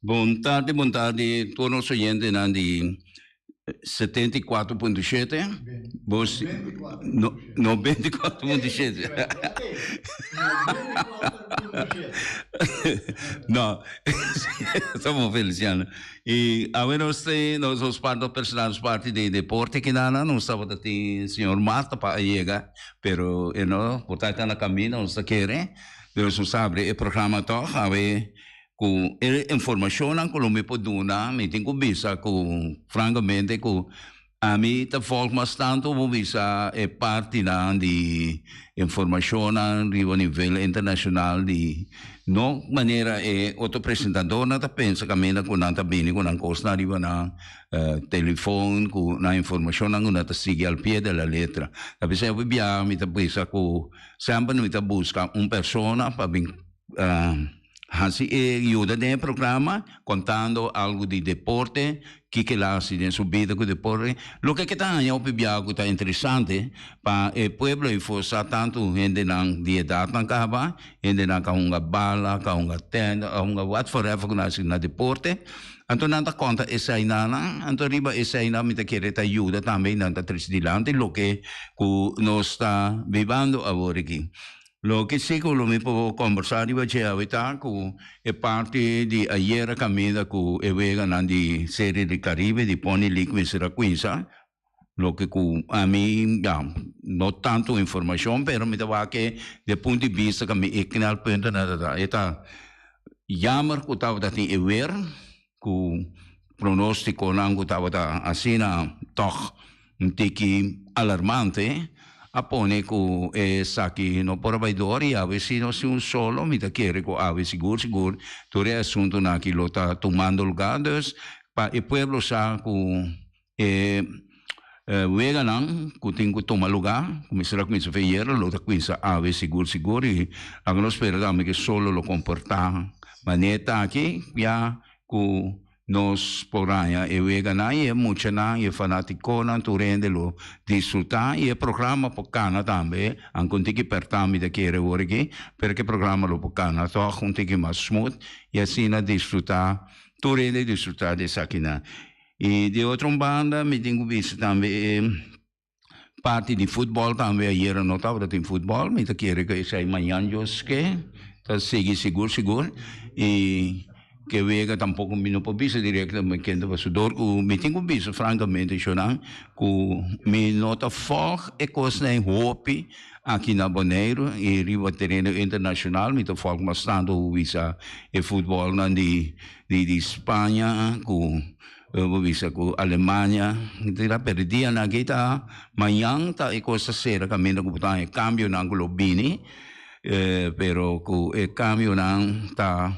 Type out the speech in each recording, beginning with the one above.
Bon tardi, bon tardi tur nos oyentenan di 74.7. Bos no 94.7. No, estamos Feliciano. Y awe nos te nos nos parto personal nos parti de deporte kinana nos tabata tin señor Marta pa a yega pero e no por ta na camino nos ta kere. Dus nos abre e programa toch awe Ku e informashonnan ku lo mi por duna, mi tin ku bisa ku frankamente ku ami ta volg mas tantu bo bisa e partinan di informashonnan riba nivel internashonal di no manera e otro presentadornan ta pensa kaminda ku nan ta bini ku nan kosnan riba nan telefon ku nan informashonnan ku nan ta sigui al pie de la letra. Ta p'esei hopi biaha mi ta bisa ku semper mi ta buska un persona pa bin Hasi e yuda den e programa contando algo di deporte, kiko el a hasi den su bida cu deporte. Loke ke ta haña hopi biaha cu ta interesante pa e pueblo y for sa tanto hendenan di edadnan caba, hendenan ca hunga bala, ca hunga tennis, ca hunga what forever cu nan hasi na deporte. Anto nan ta conta eseinan, anto riba eseinan mi ta kere ta yuda tambe y nan ta trece dilanti loke cu nos ta bibando awor aki. Loke si ku lo mi por kombersá riba dje awe ta ku e parti di ayera kaminda ku e weganan di Serie di Caribe di Pony League mester a kuinsa, loke ku ami ya no tantu informashon pero mi ta wak e di e punto di bista ku mi e knelpuntonan ta ta e ta yamer ku tabata tin e wer ku pronostikonan ku tabata asina tòg un tiki alarmante a pone ku esaki no por a bai dor i awe si no si un solo mi ta kere ku awe sigur sigur tur e asuntunan aki lo ta tumando lugá dus pa e pueblo sa ku e weganan ku tin ku tuma lugá ku mester a kuminsa feyera lo ta kuminsa awe sigur sigur i laga nos spera tambe ku e solo lo komportá manera ta aki ya ku nos por haña e weganan i e muchanan i e fanatikonan tur hende lo disfrutá i e programa por kana tambe anke un tiki pèrtá mi ta kere awor aki pero ke programa lo por kana tòg un tiki mas smooth i asina disfrutá tur hende disfrutá di esakinan i di otro un banda mi tin ku bisa tambe e Parti di futbol tambe ayera no tabata tin futbol, mi ta kere ku esei mañan Dios ke ta sigui sigur sigur i ke wega tampoko mi no por bisa direktamente ken ta pasobra dor ku mi tin ku bisa frankamente shonnan ku mi no ta fòg e kosnan hopi aki na Boneiru i riba tereno internashonal mi ta fòg mas tantu ku bisa e futbolnan di di Spaña ku Bo bisa ku Alemania ta pero dianan aki ta mañan ta e kos ta sera kaminda ku bo ta haña kambionan ku lo bini pero ku e kambionan ta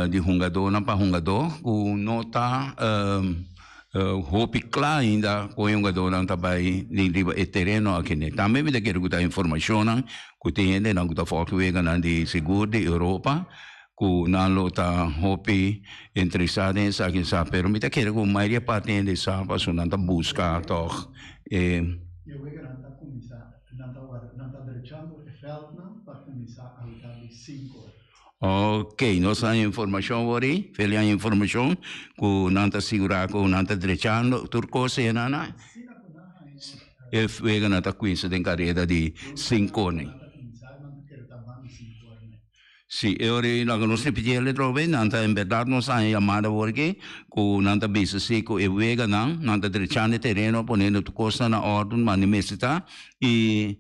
di hungadónan pa hungadó ku no ta hopi kla ainda kon e hungadónan ta bai riba e tereno aki. Tambe mi ta kere ku ta informashonnan ku tin hendenan ku ta fòlg weganan di sigur di Europa. Ku nan lo ta hopi interesá den esaki sa, pero mi ta kere ku mayoria parti hende sa pasobra nan ta buska tòg e. E weganan ta kuminsá, nan ta wòrdu, nan ta drechando e vèldnan pa kuminsá awita di sinku ora. Ok, nos haña informashon wòrdi, Feli haña informashon ku nan ta sigurá ku nan ta drechando tur kos enan. Asina ku nan haña. E weganan ta kuminsá den kareda di sinku ora. Nan ta kuminsá, nan ta kere ta ban di sinku ora. Si, e ora ei laga nos ripití el otro bes, nan ta en bèrdat nos haña yamada awor aki ku nan ta bisa si ku e weganan, nan ta drechando e tereno, poniendo tur kosnan na òrdu manda mester ta, i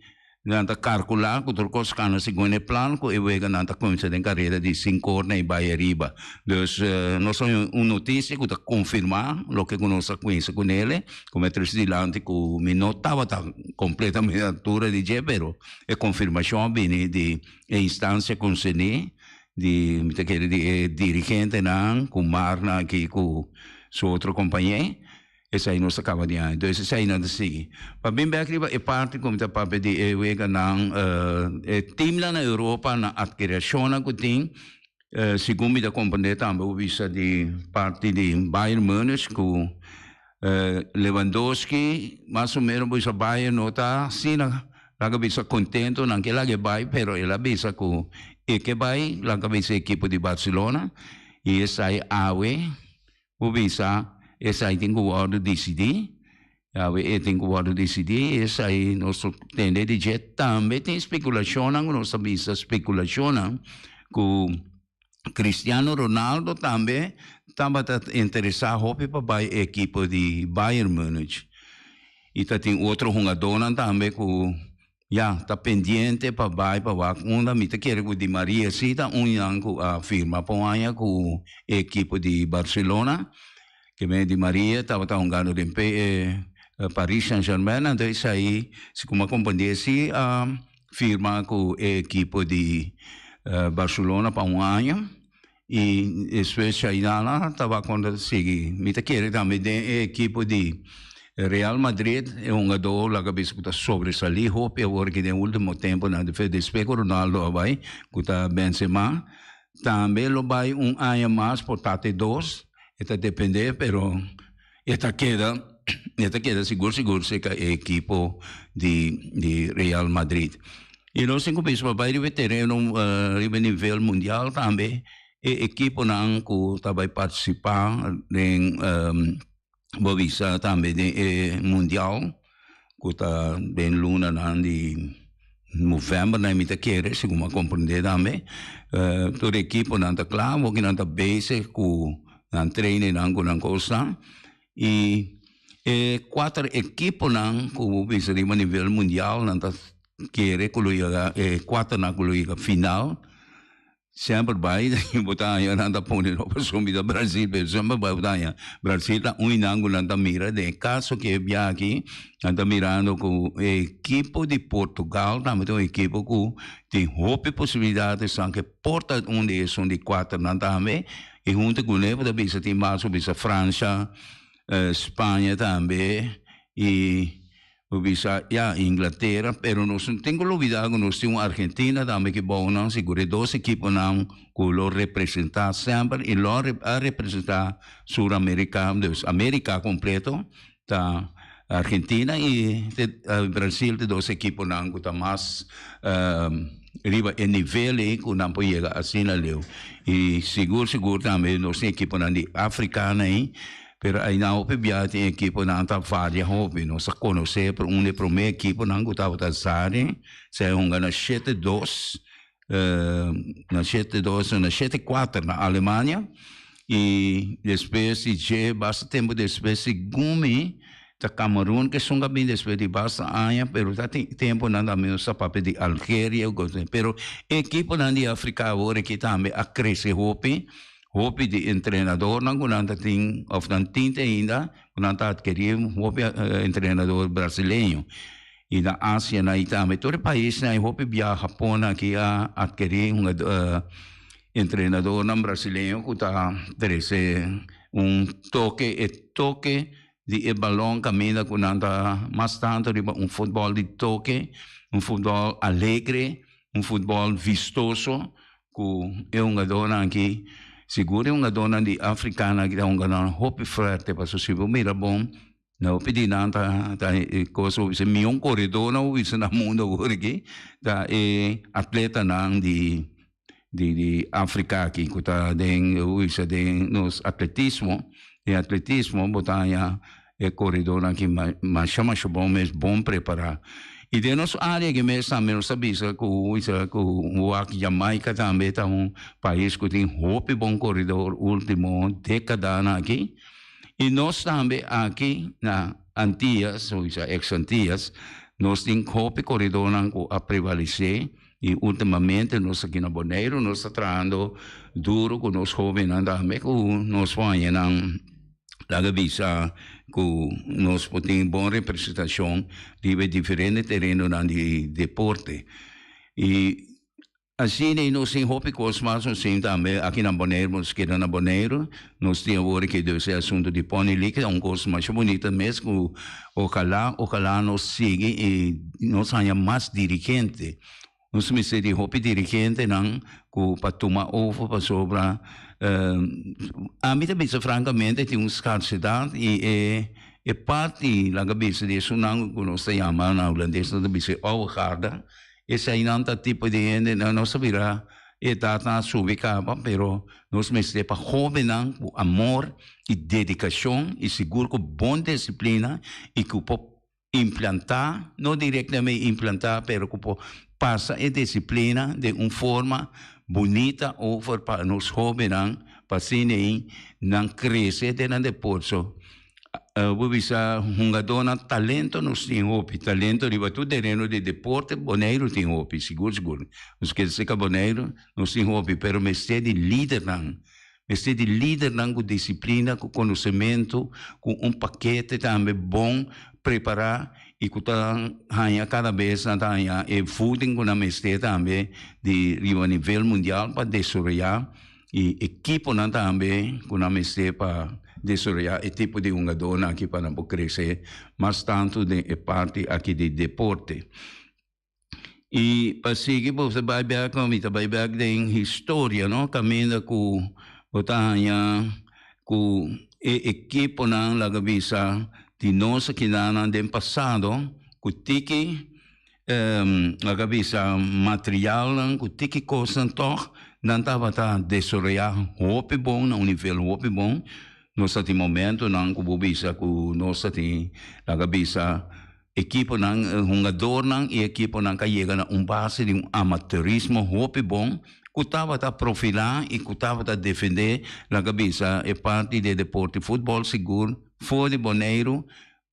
nan ta kalkulá ku tur kos kana segun e plan ku e weganan ta kuminsá den kareda di sinkor na i bai ariba. Dus nos haña un notisia ku ta konfirmá loke ku nos a kuminsá kunele, ku mi a trese dilanti ku mi no tabata kompletamente altura di dje, pero e konfirmashon a bini di E instancia concerni di mi ta kere di e dirigentenan cu Marna aki cu su otro compañe, esai nos ta caba di haña. Dus esai nan ta sigui. Pa bin bek riba e parti cu mi ta papia di e weganan, e teamnan na Europa na adkiriacionnan cu tin, segun mi ta comprende tambe bo bisa di parti di Bayern Munich cu Lewandowski mas o menos bo bisa Bayern no ta asina laga bisa contento nan ke laga e bai pero el a bisa cu e ke bai laga bisa e ekipo di Barcelona. I esai awe bo bisa esai tin ku wòrdu disidí, awe e tin ku wòrdu disidí, esai nos ta tende di dje. Tambe tin spekulashonnan ku nos ta bisa spekulashonnan ku Cristiano Ronaldo tambe tabata interesá hopi pa bai e ekipo di Bayern Munich. I ta tin otro hungadónan tambe ku ya ta pendiente pa bai pa wak unda. Mi ta kere ku Di Maria si ta un nan ku a firma pa un aña ku e ekipo di Barcelona. Keme Di Maria tabata hungando den Paris Saint Germain anto esei si ku mi a komprendé si a firma ku e ekipo di Barcelona pa un aña i despues Shainana tabata konta sigui. Mi ta kere tambe den e ekipo di Real Madrid e hungadó laga bisa ku ta sobresalí hopi awor aki den ultimo temponan despues ku Ronaldo a bai ku ta Benzema tambe lo bai un aña mas por tate dos e ta depende pero E ta keda, e ta keda sigur sigur serka e ekipo di di Real Madrid. I nos tin ku bisa pa bai riba e tereno riba e nivel mundial tambe e ekiponan ku ta bai partisipá den bo bisa tambe den e mundial ku ta den lunanan di novèmber nan mi ta kere segun mi a komprendé tambe tur ekiponan ta kla bo kinan ta bezig ku nan trainingnan ku nan kosnan i e kuater ekiponan ku bo bisa riba nivel mundial nan ta kere ku lo yega e kuaternan ku lo yega final. Semper bai bo ta haña nan ta pone no pasobra mi ta Brasil pero semper bai bo ta haña Brasil ta un nan ku nan ta mira den e kaso ku e biaha aki nan ta mirando ku e ekipo di Portugal tambe ta un ekipo ku tin hopi posibilidat esnan ke por ta un di esun di kuaternan tambe i hunto kuné bo ta bisa tin mas bo bisa Francia Spaña tambe i Bo bisa, ya, Inglatera, pero nos no tin ku lubidá ku nos tin un Argentina tambe ki bou nan, sigur e dos ekiponan ku lo representá semper i lo a representá Sur Amerika, dus Amerika kompleto ta Argentina i Brasil ta e dos ekiponan ku ta mas riba e nivel ei ku nan por yega asina leu. I sigur sigur tambe nos tin ekiponan di Afrika ei. Pero aynan hopi bia tin ekiponan ta varia hopi. Nos a konosé por un di e promé ekiponan ku tabata Zare, se a hunga na shete dos, na shete dos, na shete kuater na Alemania. I despues di dje, basta tempu despues, segun mi, ta Cameroen ku esun a bin despues di basta aña, pero ta tin tempunan tambe nos ta papia di Algeria, pero ekiponan di Afrika awor aki tambe a krese hopi. Hopi di entrenadornan ku nan ta tin òf nan tin te ainda ku nan ta atkerí hopi entrenador brasileño. I na Asia nan i tambe tur e paisnan ei hopi bia Hapon aki a atkerí un entrenadornan brasileño ku ta trese un toke e toke di e balon kaminda ku nan ta mas tantu riba un futbòl di toke, un futbòl alegre, un futbòl vistoso. Ku e hungadónan aki, sigur e hungadónan di afrikano aki ta hungadónan hopi fuerte, pasobra si bo mira bon, na hopi di nan ta ta e kos bo bisa mihó koredónan bo bisa na mundu awor aki ta e atletanan di di di Afrika aki ku ta den bo bisa den nos atletismo, den atletismo bo ta haña E koredónan aki masha masha bon mes, bon prepará. I den nos área aki mes tambe nos ta bisa ku ku wak Jamaica tambe ta un pais ku tin hopi bon koredor último dékadanan aki. I nos tambe aki na Antias, o bisa ex Antias, nos tin hopi koredónan ku a prevalesé i últimamente nos aki na Boneiru nos ta trahando duro ku nos hóbennan tambe ku nos por haña nan. Laga bisa ku nos por tin bon representashon riba e diferente terenonan di deporte. I asina ei nos tin hopi kos mas, nos tin tambe aki na Boneiru, nos keda na Boneiru, nos tin awor ke debe ser asuntu di Pony League, ta un kos masha bunita mes ku ojalá, ojalá nos sigui i nos haña mas dirigente. Nos mester di hopi dirigentenan ku pa tuma over pasobra ami ta bisa frankamente tin un skarsedat i e e parti laga bisa di esunnan ku nos ta yama na hulandes nos ta bisa e oude garde eseinan ta tipo di hende nos ta bira. Edatnan a subi kaba, pero nos mester pa hóbennan ku amor i dedikashon i sigur ku bon disiplina i ku por implantá, no direktamente implantá, pero ku por pasa e disiplina den un forma bunita over pa nos hóbennan pa asina ei nan krese den nan deporte. Bo bisa hungadónan talento nos tin hopi, talento riba tur tereno di deporte Boneiru tin hopi, sigur sigur. Nos keda seka Boneiru nos tin hopi, pero mester di lidernan, mester di lidernan ku disiplina, ku konosementu, ku un pakete tambe bon prepará i ku ta haña kada bes nan ta haña e voeding ku nan mester tambe di riba nivel mundial pa desaroyá. I ekiponan tambe ku nan mester pa desaroyá e tipo di hungadónan aki pa nan por krese mas tantu den e parti aki di deporte. I pa sigui bo ta bai bèk, mi ta bai bèk den historia no, kaminda ku bo ta haña ku e ekiponan laga bisa di nos akinanan den pasado ku tiki Laga bisa materialnan ku tiki kosnan tòg nan tabata desaroyá hopi bon na un nivel hopi bon. Nos ta tin momentonan ku bo bisa ku nos ta tin laga bisa ekiponan hungadornan i ekiponan ka yega na un base di un amateurismo hopi bon ku tabata profilá i ku tabata defendé laga bisa e parti di e deporte futbòl sigur for di Boneiru.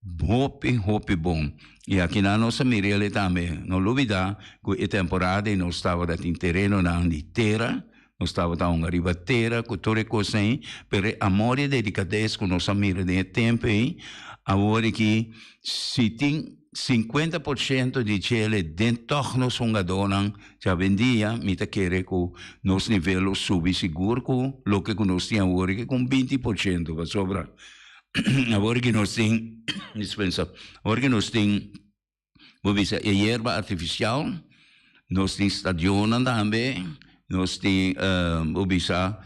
Hopi hopi bon. I akinan nos a mira el'e tambe. No lubida ku e temporada ei nos tabata tin terenonan di tera, nos tabata hunga riba tera ku tur e kosnan ei, pero e amor i e dedikades ku nos a mira den e tempu ei, awor aki si tin 50% di djele den tòg nos hungadónan djawendia, mi ta kere ku nos nivel lo subi sigur ku loke ku nos tin awor aki ku un 20% pasobra Awor ki nos tin, dispensa, awor ki nos tin, bo bisa e yerba artificial, nos tin stadionnan tambe, nos tin, bo bisa,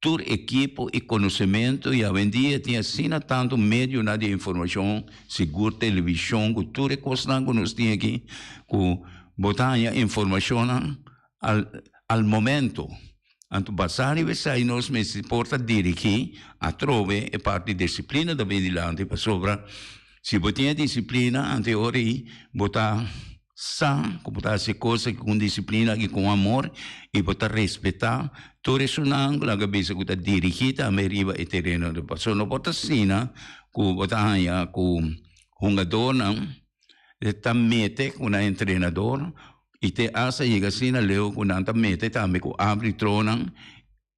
tur ekipo y conocemento y awendia tin asina tanto medionan di informacion, sigur television cu tur e cosnan cu nos tin aki, cu bo ta haña informacionnan al al momento. Anto basá riba esei nos mester por ta dirigí atrobe e parti disiplina ta bin dilanti pasobra si bo tin e disiplina anto e ora ei bo ta sa ku bo ta hasi e kos aki ku un disiplina aki ku un amor i bo ta respetá tur esunnan ku laga bisa ku ta dirigí tambe riba e tereno. Pasobra no por ta asina ku bo ta haña ku hungadornan ta mete ku nan entrenador i te asta yega asina leu ku nan ta mete tambe ku arbitronan.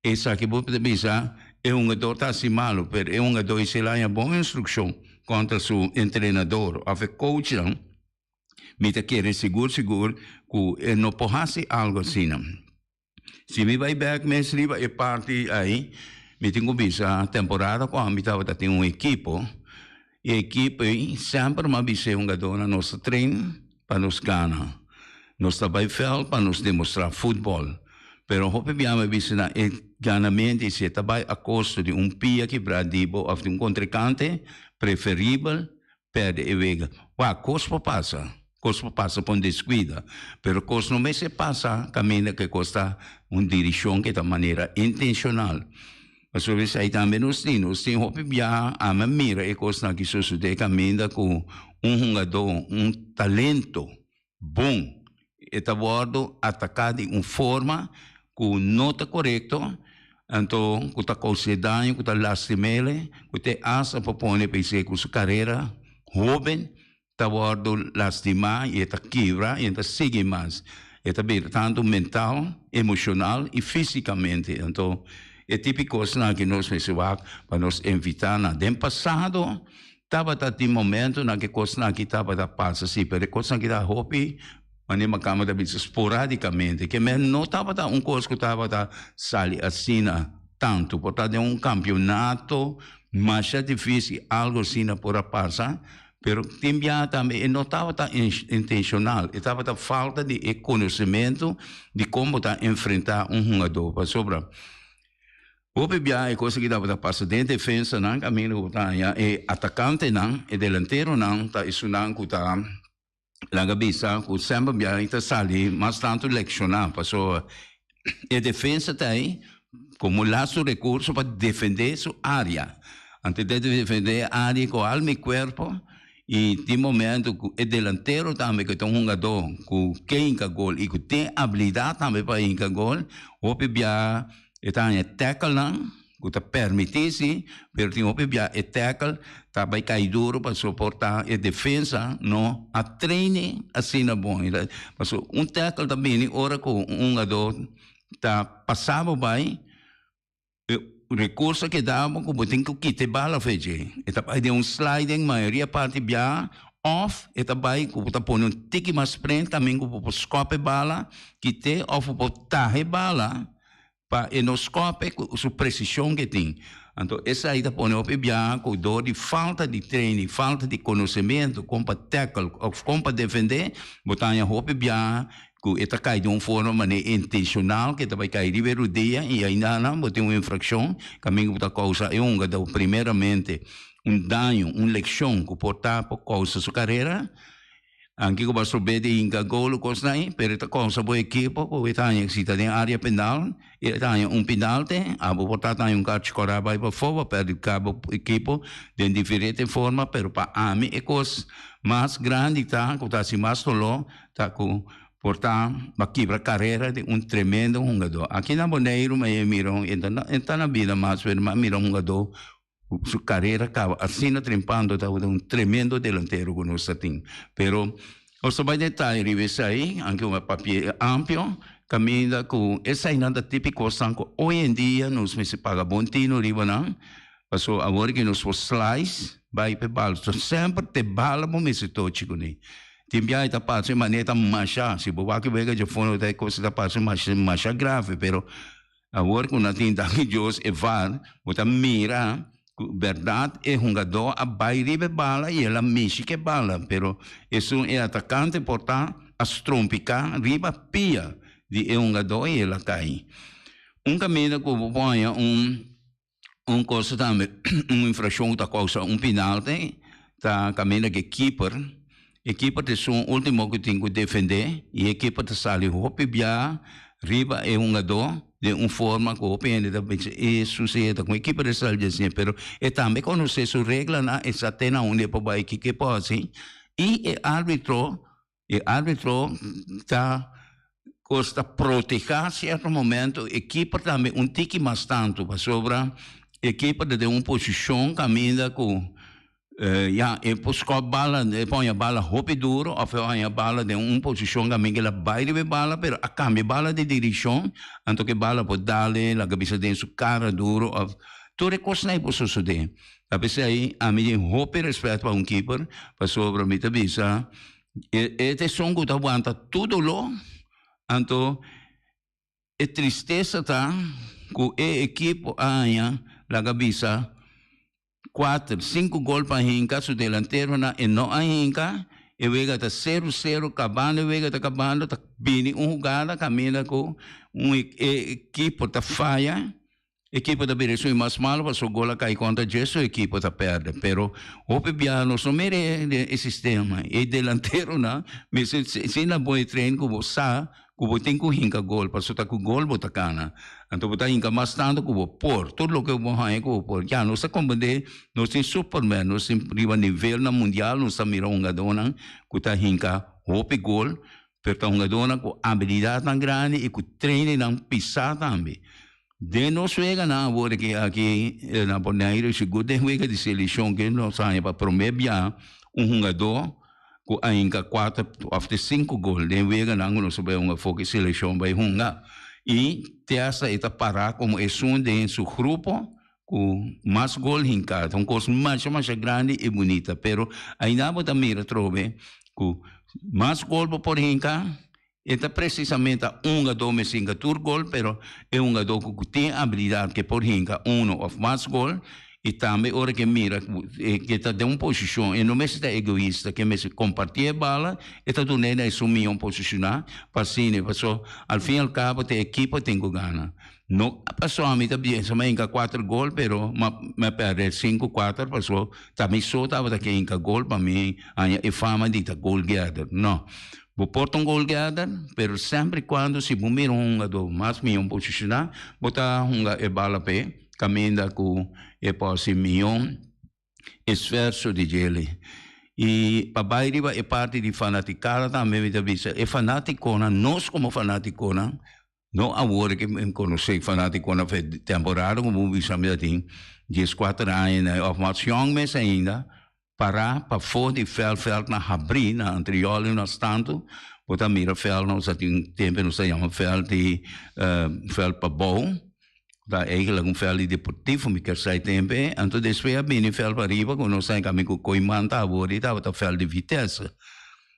Esaki bo ta bisa e hungador ta hasi malu, pero e hungador esei la haña bon instrukshon kontra su entrenador òf e coachnan. Mi ta kere sigur sigur ku e no por hasi algu asina. Si mi bai bek mes riba e parti ai, mi tin ku bisa temporada ku ami tabata tin un ekipo, e ekipo ei semper mi a bisa e hungadónan nos ta train pa nos gana, nos ta bai vèlt pa nos demostrá futbòl, pero hopi bia mi a bisa nan e ganamento si e ta bai a kosto di un pia kibrá di bo òf di un kontrinkante, preferibel perde e wega. Wak, kos por pasa, kos por pasa pa un deskuida, pero kos no mester pasa kaminda ku e kos ta un dirishon ku ta manera intenshonal. Pasobra esei tambe nos tin, nos tin hopi biaha ami a mira e kosnan aki sosodé kaminda ku un hungadó, un talento bon, e ta wòrdu ataká di un forma ku no ta korekto, anto ku ta kous'é daño, ku ta lastim'é, ku te asta por pone p'esei ku su karera hóben ta wòrdu lastimá i e ta kibra i e ta sigui mas. E ta bira tantu mental, emoshonal i físikamente. Anto e tipo di kosnan aki nos mester wak pa nos evitá nan. Den pasado Tabata tin momentonan ku e kosnan aki tabata pasa si, pero e kosnan aki ta hopi, manera Makamba ta bisa, sporadikamente. Ke men no tabata un kos ku tabata sali asina tantu. Por ta den un kampionato masha difisil algu asina por a pasa, pero tin biaha tambe e no tabata intenshonal, e tabata falta di e konosementu di kon bo ta enfrentá un hungadó. Pasobra Hopi biaha e cosa aki tabata pasa den defensanan caminda cu bo ta haña e atacantenan, e delanteronan ta esunnan cu ta laga bisa cu semper biaha ta sali mas tanto lecciona pasobra. E defensa ta ei komo lastu rekurso pa defendé su área. Anto ta defendé e área ku alma i kuerpo i tin momento ku e delantero tambe ku ta un hungadó ku ke hinka gol i ku tin abilidat tambe pa hinka gol, hopi bia e ta haña tèkelnan ku ta permití si, pero tin hopi bia e tèkel ta bai kai duru pasobra por ta e defensa no a traine asina bon. Pasobra un tèkel ta bini ora ku un hungadó ta pasa bo bai, e rekurso ke da bo ku bo tin ku kita e bala for dje. E ta bai den un sliding mayoria parti bia òf e ta bai ku bo ta pone un tiki mas sprint kaminda ku bo por skòp e bala kit'é òf bo por taha e bala Pa e no scope cu su precision ke tin. Anto esai ta pone hopi biaha cu door di falta di training, falta di conocemento con pa tackle of con pa defende, bo ta haña hopi biaha cu e ta cay den un forma manera intencional ke ta bay cay riba e rudia y ainda bo tin un infraccion caminda cu bo ta causa e hungador primeramente un daño, un leccion cu por ta por causa su carera. Anke ku bo a sobe di hinka gol o kosnan ei, pero e ta kousa bo ekipo ku e ta haña si ta den área penal, e ta haña un penalte, abo por ta haña un karchi kòrá bai pafó, bo a pèrdè bo ekipo den diferente forma, pero pa ami e kos mas grandi ta ku ta hasi mas doló ta ku por ta bo a kibra karera di un tremendo hungadó. Aki na Boneiru mi a mira un, e ta na bida mas, pero mi a mira un hungadó Su carera caba asina trempando tabata un tremendo delantero cu nos ta tin. Pero nos ta bay detaye riba esai, anke un papia amplio, caminda cu esainan ta tipico cosnan cu hoy en dia nos mester paga bon tino riba nan, pasobra awor cu nos por slice bay p'e bal. So semper t'e bala bo mester tochi cune. Tin biaha ta pasa e manera ta masha, si bo wak e wega dje fondo ta e cosa ta pasa masha masha grave, pero Awor ku nan tin danki Dios e var, bo ta mira ku bèrdat e hungadó a bai riba e bala i el a mishi ku e bala, pero esun e atakante por ta a strompiká riba pia di e hungadó i el a kai. Un kaminda ku bo por haña un un cosa tambe, un infraccion ku ta kousa un penalti ta kaminda ku e keeper, e keeper ta esun ultimo ku tin ku defendé i e keeper ta sali hopi bia riba e hungadó den un forma ku hopi hende ta pensa e sucede ta kon e keeper a sali asina, pero e tambe konosé su reglanan, e sa te na unda e por bai, kiko e por hasi i e arbitro E arbitro ta kosta protehá sierto momento e keeper tambe un tiki mas tantu pasobra e keeper ta den un posishon kaminda ku ya e por skòp bala e por haña bala hopi duro òf e por haña bala den un posishon kaminda el a bai riba e bala pero a kambia e bala di direkshon anto ku e bala por dal e laga bisa den su kara duro òf tur e kosnan ei por sosodé. Ta p'esei ami tin hopi rèspèt pa un keeper pasobra mi ta bisa E ta esun ku ta wanta tur doló, anto e tristesa ta ku e ekipo a haña laga bisa kuater, sinku gol pa hinka, su delanteronan e no a hinka, e wega ta seru seru kabando, e wega ta kabando, ta bini un hugada kaminda ku un e ekipo ta faya. Ekipo ta bira esun mas malo pasobra gol a kai kontra dje su ekipo ta pèrdè. Pero hopi biaha nos no mira den e sistema. E delanteronan mester si na bon e train ku bo sa ku bo tin ku hinka gol pasobra ta ku gol bo ta kana. Anto bo ta hinka mas tantu ku bo por. Tur loke bo haña ku bo por. Ya nos ta komprendé nos tin superman, nos tin riba nivelnan mundial nos ta mira hungadónan ku ta hinka hopi gol pero ta hungadónan ku abilidatnan grandi i ku trainingnan pisá tambe. Den nos weganan awor aki aki na Boneiru sigur den wega di selekshon ke nos haña pa promé bia un hungadó ku a hinka kuater òf te sinku gol den weganan ku nos a bai hunga afó ku e selekshon bai hunga i te asta e ta pará komo esun den su grupo ku mas gol hinká. Ta un kos masha masha grandi i bunita pero ainda bo ta mira atrobe ku mas gol bo por hinka. E ta precisamente un hungadó mester hinka tur gol, pero e hungadó ku tin abilidat ke por hinka uno òf mas gol i tambe ora ke mira ku e ta den un posishon e no mester ta egoista ke mester kompartí e bala e ta dun'é na esun mihó posishoná pa asina paso al fin i al kabo ta e ekipo tin ku gana. No paso ami ta biensa mi a hinka kuater gol pero mi a pèrdè sinku kuater paso ta mi so tabata ke hinka gol pa mi haña e fama di ta goal getter no. Bo por ta un goalgetter, pero semper y cuando si bo mira un hungador mas mion posiciona, bo ta hunga e bala p'e caminda cu e por haci mion esfuerzo di djele. Y pa bay riba e parti di fanaticada tambe mi ta bisa e fanaticonan, nos como fanaticonan, no awor ke mi conoce fanaticonan fe temporada como bo bisa mi ta tin dieskuater aña of mas yong mes ainda, Pará pafó di vèlt vèlt na habrí na Antriol i nos tantu bo ta mira vèlt nos a tin tempu nos ta yama vèlt di vèlt pabou ta eigenlijk un vèlt di deportivo mi kier sai tempu ei anto despues a bini vèlt pariba ku nos ta kami ku Koiman ta awor i tabata vèlt di Vitesse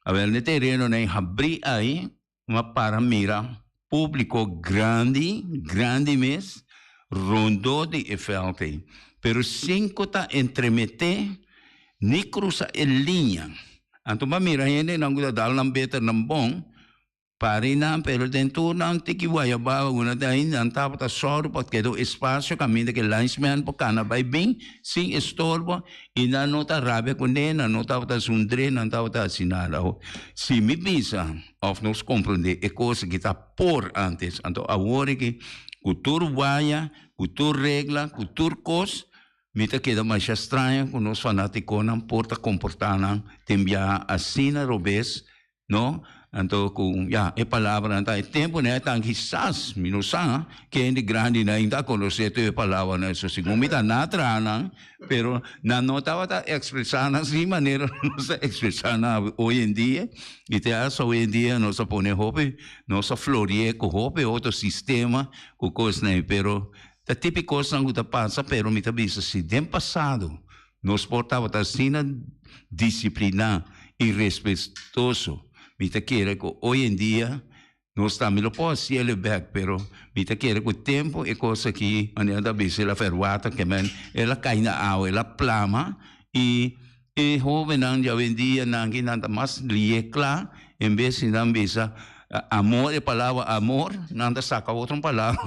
awel e terenonan habrí ai Mi a para mira públiko grandi, grandi mes, rondó di e vèlt ei, pero sin ku ta entremeté ni krusa e liña. Anto mi a mira hendenan ku ta dal nan beternan bon, para einan, pero den tur nan tiki guayabao una ta ei, nan tabata sòru pa keda un espasio kaminda ku e linesman por kana bai bin sin estorbo i nan no ta rabia kuné, nan no tabata zundré, nan tabata hasi nada. Si mi bisa Of nos comprende e cosa ki ta por antes. Anto awor aki cu tur waya, cu tur regla, cu tur cos, mi ta keda masha straña cu nos fanaticonan por ta comporta nan den biaha asina robes, no? Anto cu ya, e palabranan ta e temponan e tan kisas, mi no sa, ken di grandinan ainda a conoce tur e palabranan eso, segun mi ta na traha nan. Pero nan no tabata expresá nan así manera nos ta expresá nan hoy en dia. I te hasta hoy en dia nos a pone hopi, nos a floreé ku hopi otro sistema ku kosnan ei. Pero ta tipi kosnan ku ta pasa, pero mi ta bisa si den pasado nos por tabata asina disipliná i respetuoso, mi ta kere ku hoy en dia Nos tambe lo por haci el bek, pero mi ta kere cu tempo e cos aki, manera ta bisa, el a verwata, ke men el a cay na awa, el a plama, y e hobennan di awendia nan aki nan ta mas lie cla, en bes di nan bisa amor, e palabra amor, nan ta saca otro palabra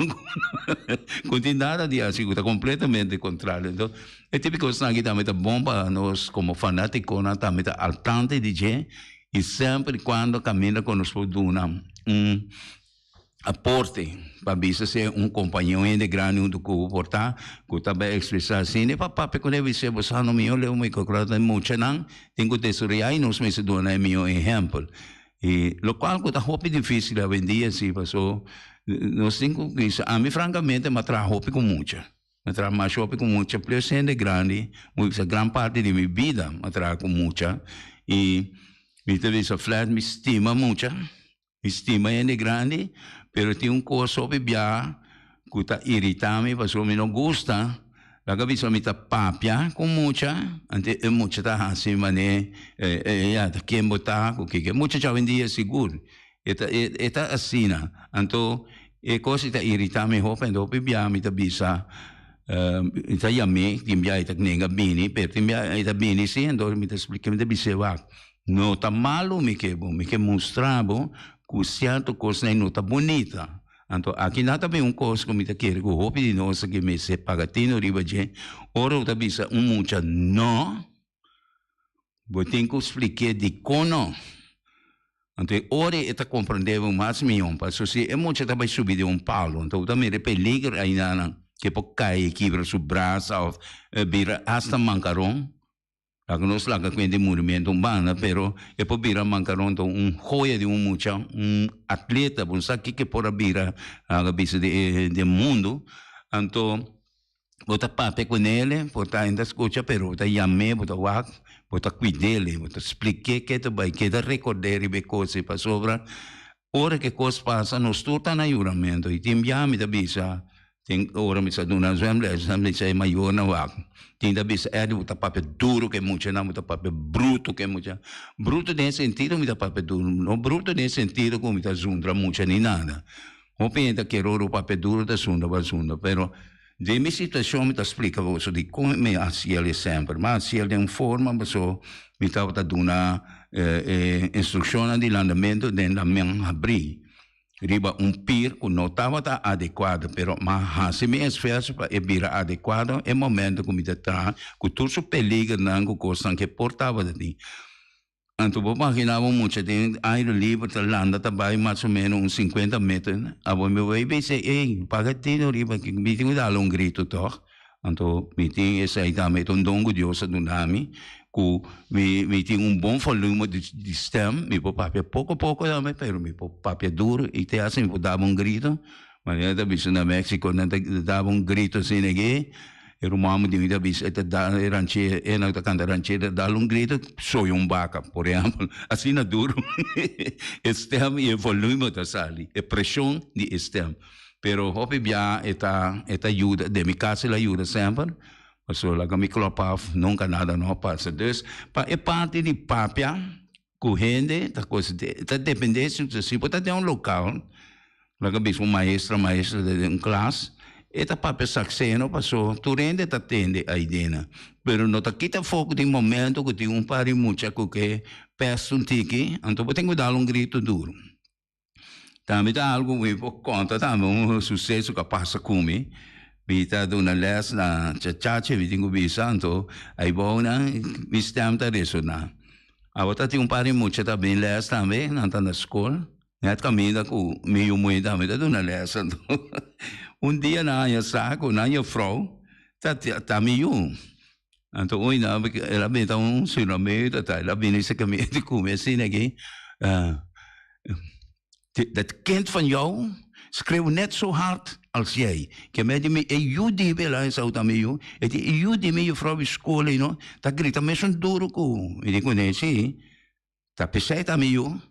cu no tin nada di haci, cu ta completamente contrario. Enton, e tipo di cosnan aki tambe ta bon pa nos como fanaticonan tambe ta al tanto di dje. I semper i kuando kaminda ku nos por duna un aporte pa bisa si un kompañero hende grandi huntu ku bo por ta ku ta bai ekspresá asina e pa papia ku debe ser bo sa no mihó leu mi ku ta muchanan tin ku desaroyá i nos mester duna e mihó ehèmpel i lokual ku ta hopi difísil awendia si paso nos tin ku bisa ami frankamente mi a traha hopi ku mucha. Mi a traha masha hopi ku mucha plus hende grandi, mi bisa gran parti di mi bida mi a traha ku mucha i mi ta bisa flat mi stima mucha, mi stima hende grandi, pero tin un kos hopi biaha ku ta irita mi pasobra mi no gusta laga bisa mi ta papia ku mucha anto e mucha ta hasi mane ya ta ken bo ta ku kiko, e mucha djawendia sigur E ta e ta asina. Anto e kos ei ta iritá mi hopi, anto hopi bia mi ta bisa, mi ta yam'é, tin bia e ta nenga bini, pero tin bia e ta bini si, anto mi ta splik'é, mi ta bis'é, wak, no ta malu mi ke bo, mi ke mustra bo ku sierto kosnan ei no ta bunita. Anto aki nan ta bin un kos ku mi ta kere ku hopi di nos aki mester paga tino riba dje, ora bo ta bisa un mucha no, Bo tin ku splik'é dikon no. Anto e ora e ta komprendé bo mas mihó. Pasobra si e mucha ta bai subi den un palu, anto bo ta mira e peliger ainda ke por kai i kibra su brasa òf bira asta mankaron. Laga nos laga kuenta e murimentu un banda, pero e por bira mankaron anto un hoya di un mucha, un atleta, bo no sa kiko e por a bira, laga bisa den mundu. Anto. Bo ta papia ku nele, bo ta ainda skucha, pero bo ta yam'é, bo ta wak, bo ta kuid'é, bo ta splik'é ke ta bai, keda rekord'é riba e kos ei, pasobra ora ku e kos pasa nos tur ta na yuramentu. I tin bia mi ta bisa, tin ora mi sa duna zwemles, mi bisa e mayornan wak, tin ta bisa, Eddy bo ta papia duru ku e muchanan, bo ta papia brutu ku e muchanan. Brutu den e sentido mi ta papia duru, no brutu den e sentido ku mi ta zundra mucha ni nada. Hopi hende ta kere ora papia duru ta sunda pa sunda, pero den mi situacion mi ta splica boso di con mi a haci el semper. Mi a haci el den un forma paso mi tabata duna e instruccionnan di landamento den lamen habri riba un pir cu no tabata adecuado, pero mi a haci mi esfuerzo pa e bira adecuado e momento cu mi ta traha cu tur su peligernan cu cosnan cu e por tabata tin. Anto bo magina bo mucha den aire liber ta landa ta bai mas o menos un 50 meter. Abo mi bai bisa, ey, paga tino riba aki, mi tin ku dal un grito tog. Anto mi tin esei tambe, ta un don ku Dios a duna mi, ku mi mi tin un bon volume di di stem, mi por papia poko poko tambe, pero mi por papia duro i te hasta mi por daba un grito. Manera ta bisa na Mexico nan ta daba un grito asina aki, e ruman mi di mi ta bisa e ta da e ranchera, e nan ta kanta ranchera ta dal un grito, soy un baka, por ehempel, asina duro e stem i e volume ta sali, e preshon di e stem. Pero hopi bia e ta e ta yuda, den mi kas el a yuda semper, pasobra laga mi klop af nunka nada no a pasa. Dus pa e parti di papia ku hende ta kos ta depende si bo ta den un lokal, laga bisa un maestra, maestra ta den un klas, e ta papia sakseno paso tur hende ta tende aidena. Pero no ta kita afó ku tin momento ku tin un par di mucha ku ke pèst un tiki, anto bo tin ku dal un grito duru. Tambe ta algu mi por konta tambe un suseso ku a pasa ku mi. Mi ta duna lès na Chachache, mi tin ku bisa, anto aibou nan mi stèm ta resoná. Awor ta tin un par di mucha ta bin lès tambe, nan ta na skol, nèt kaminda ku mi yu muhé tambe ta duna lès. Anto un dia nan haña sa ku nan jufrou ta ta mi yu. Anto oy nan el a bini ta un surinameo ta el a bini serka mi e di ku mi asina aki, Dat kind van jou schreeuwt net zo hard als jij. Ke me di mi e yu di mi, el a hesa ta mi yu, e di e yu di mi juffrouw di school ei no, ta grita mesun duro ku mi di kuné si. Ta p'esei ta mi yu.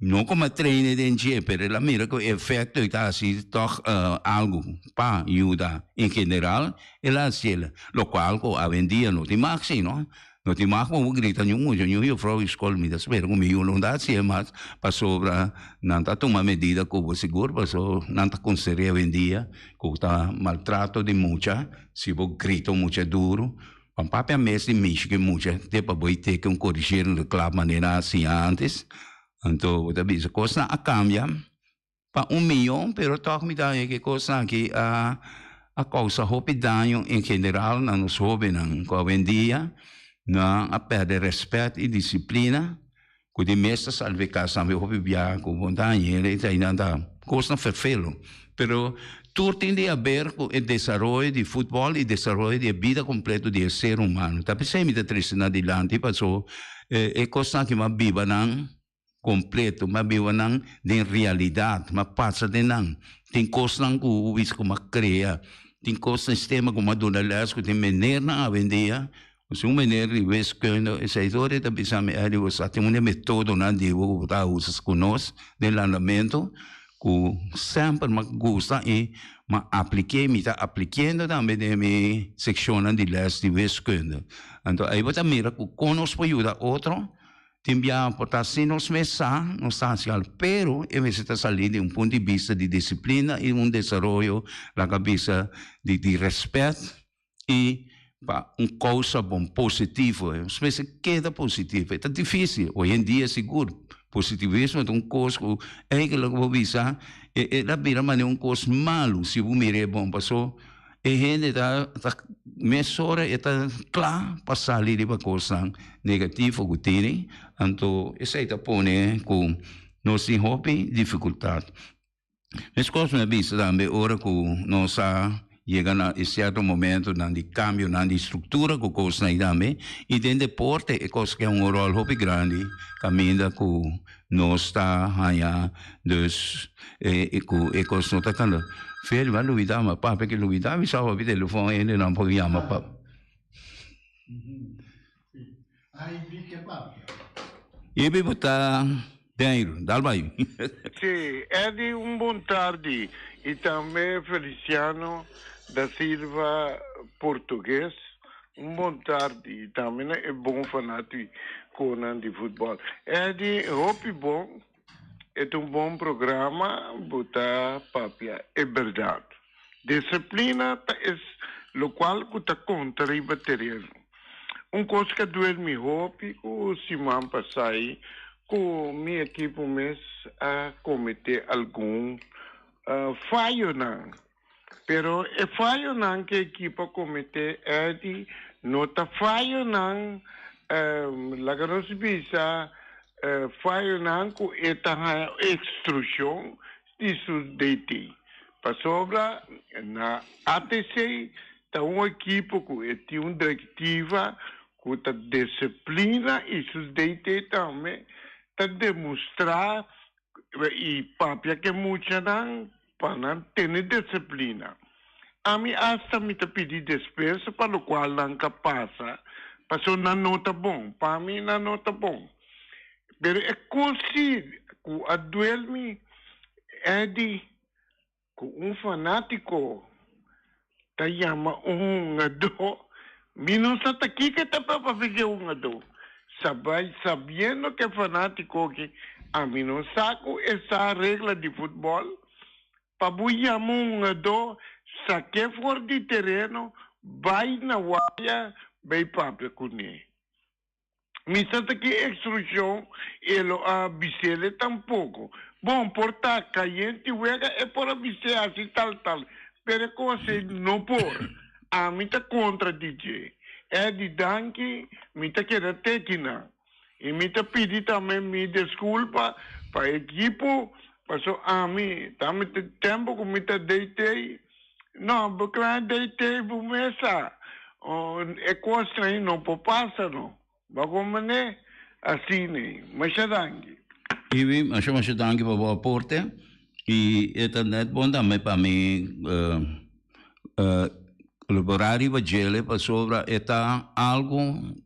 No ku mi a traina den dje, pero el a mira ku e efekto ei ta hasi tòg algu pa yuda en general, el a hasiel. Lokual ku awendia no tin mag si no. No tin mag pa bo grita niun mucha, niun jufrou di skol. Mi ta spera ku mi yu no ta hasiel mas pasobra nan ta tuma medida ku bo sigur paso nan ta konsider'é awendia ku ta maltrato di mucha si bo grita un mucha duru. Pan papia mes di mishi ku e mucha te pa bo teke un korigerende klap manera a siña antes. Anto bo ta bisa kosnan a kambia pa un miyon pero tòg mi ta haña ku e kosnan aki a a kousa hopi daño en general na nos hóbennan ku awendia nan a pèrdè rèspèt i disiplina ku di mes ta salba e kas tambe hopi biaha ku bo ta haña e ta nan ta kosnan ferfelo pero tur tin di haber ku e desaroyo di futbòl i desaroyo di e bida kompleto di e ser humano ta p'esei mi ta trese nan dilanti paso e kosnan aki mi a biba nan kompleto mi a biba nan den realidat mi a pasa den nan tin kosnan ku bisa ku mi a krea tin kosnan sistema ku mi a duna lès ku tin menernan awendia. Si un meneer di wiskunde esei tur e ta bisa mi Eddie bo sa tin un di e metodonan di bo ku bo ta usa ku nos den landamentu ku semper mi a gusta i mi a aplik'é mi ta aplikendo tambe den mi sekshonnan di lès di wiskunde. Anto ei bo ta mira ku kon nos por yuda otro tin biaha por ta si nos mes sa nos ta hasi algu pero e mester ta sali di un punto di bista di disiplina i un desaroyo laga bisa di di rèspèt i pa un kousa bon positivo. Nos mester keda positivo. E ta difísil hoy en dia sigur. Positivismo ta un kos ku eigenlijk bo bisa e e ta bira manera un kos malu si bo mira e bon paso e hende ta ta mesora e ta kla pa sali riba kosnan negativo ku tene anto esei ta pone ku nos tin hopi difikultat. Meskos mi a bisa tambe ora ku nos a yega na e sierto momentonan di kambionan di struktura ku kosnan ei tambe i den deporte e kos ke un ròl hopi grandi kaminda ku nos ta haña dus e ku e kos no ta kanda. Feli mi a lubida mi a papia ke lubida mi sa hopi telefòn hendenan por yama pa. I bo ta Deiru, dal bai. Sí, Eddy un bon tardi y tambe Feliciano da Silva Portugues un bon tardi y tambe na e bon fanaticonan di futbol. Eddy hopi bon, e ta un bon programa, bo ta papia e berdad. Disciplina ta es locual cu ta conta riba tereno. Un cos cu a duel mi hopi cu siman pasai cu mi ekipo mes a comete algun fayonan. Pero e fayonan cu e ekipo a comete Eddy no ta fayonan. Laga nos bisa fayonan ku e ta haña instrukshon di su DT. Pasobra na ATC ta un ekipo ku e tin un direktiva ku ta disiplina i su DT tambe ta demostrá i papia ku e muchanan pa nan tene disiplina. Ami asta mi ta pidi despensa pa lokual nan ka pasa, pasobra nan no ta bon. Pa mi nan no ta bon. Pero e kos si ku a duel mi, Eddie, ku un fanátiko ta yama un hungadó, mi no sa ta kiko e ta papia ku e hungadó. Sabiendo ku e fanátiko aki, ami no sa ku e sa regla di futbòl, pa bo yama un hungadó, sak'é for di tereno, bai na waya bai papia kuné. Mi sa ta ki instruccion e lo a bisele tampoco. Bon, por ta cayente wega e por a bis'é haci tal tal, pero e cos ei no por. Ami ta contra di dje. Eddie danki, mi ta keda teki nan. Y mi ta pidi tambe mi desculpa pa ekipo, paso ami tambe tempo cu mi ta DT, No, bo kla DT bo mesa. E kosnan ei no por pasa no. Bo komprendé? Asina ei. Masha danki. Ibi, masha masha danki pa bo aporte. I e ta net bon tambe pa mi kolaborá riba djele pasobra e ta algu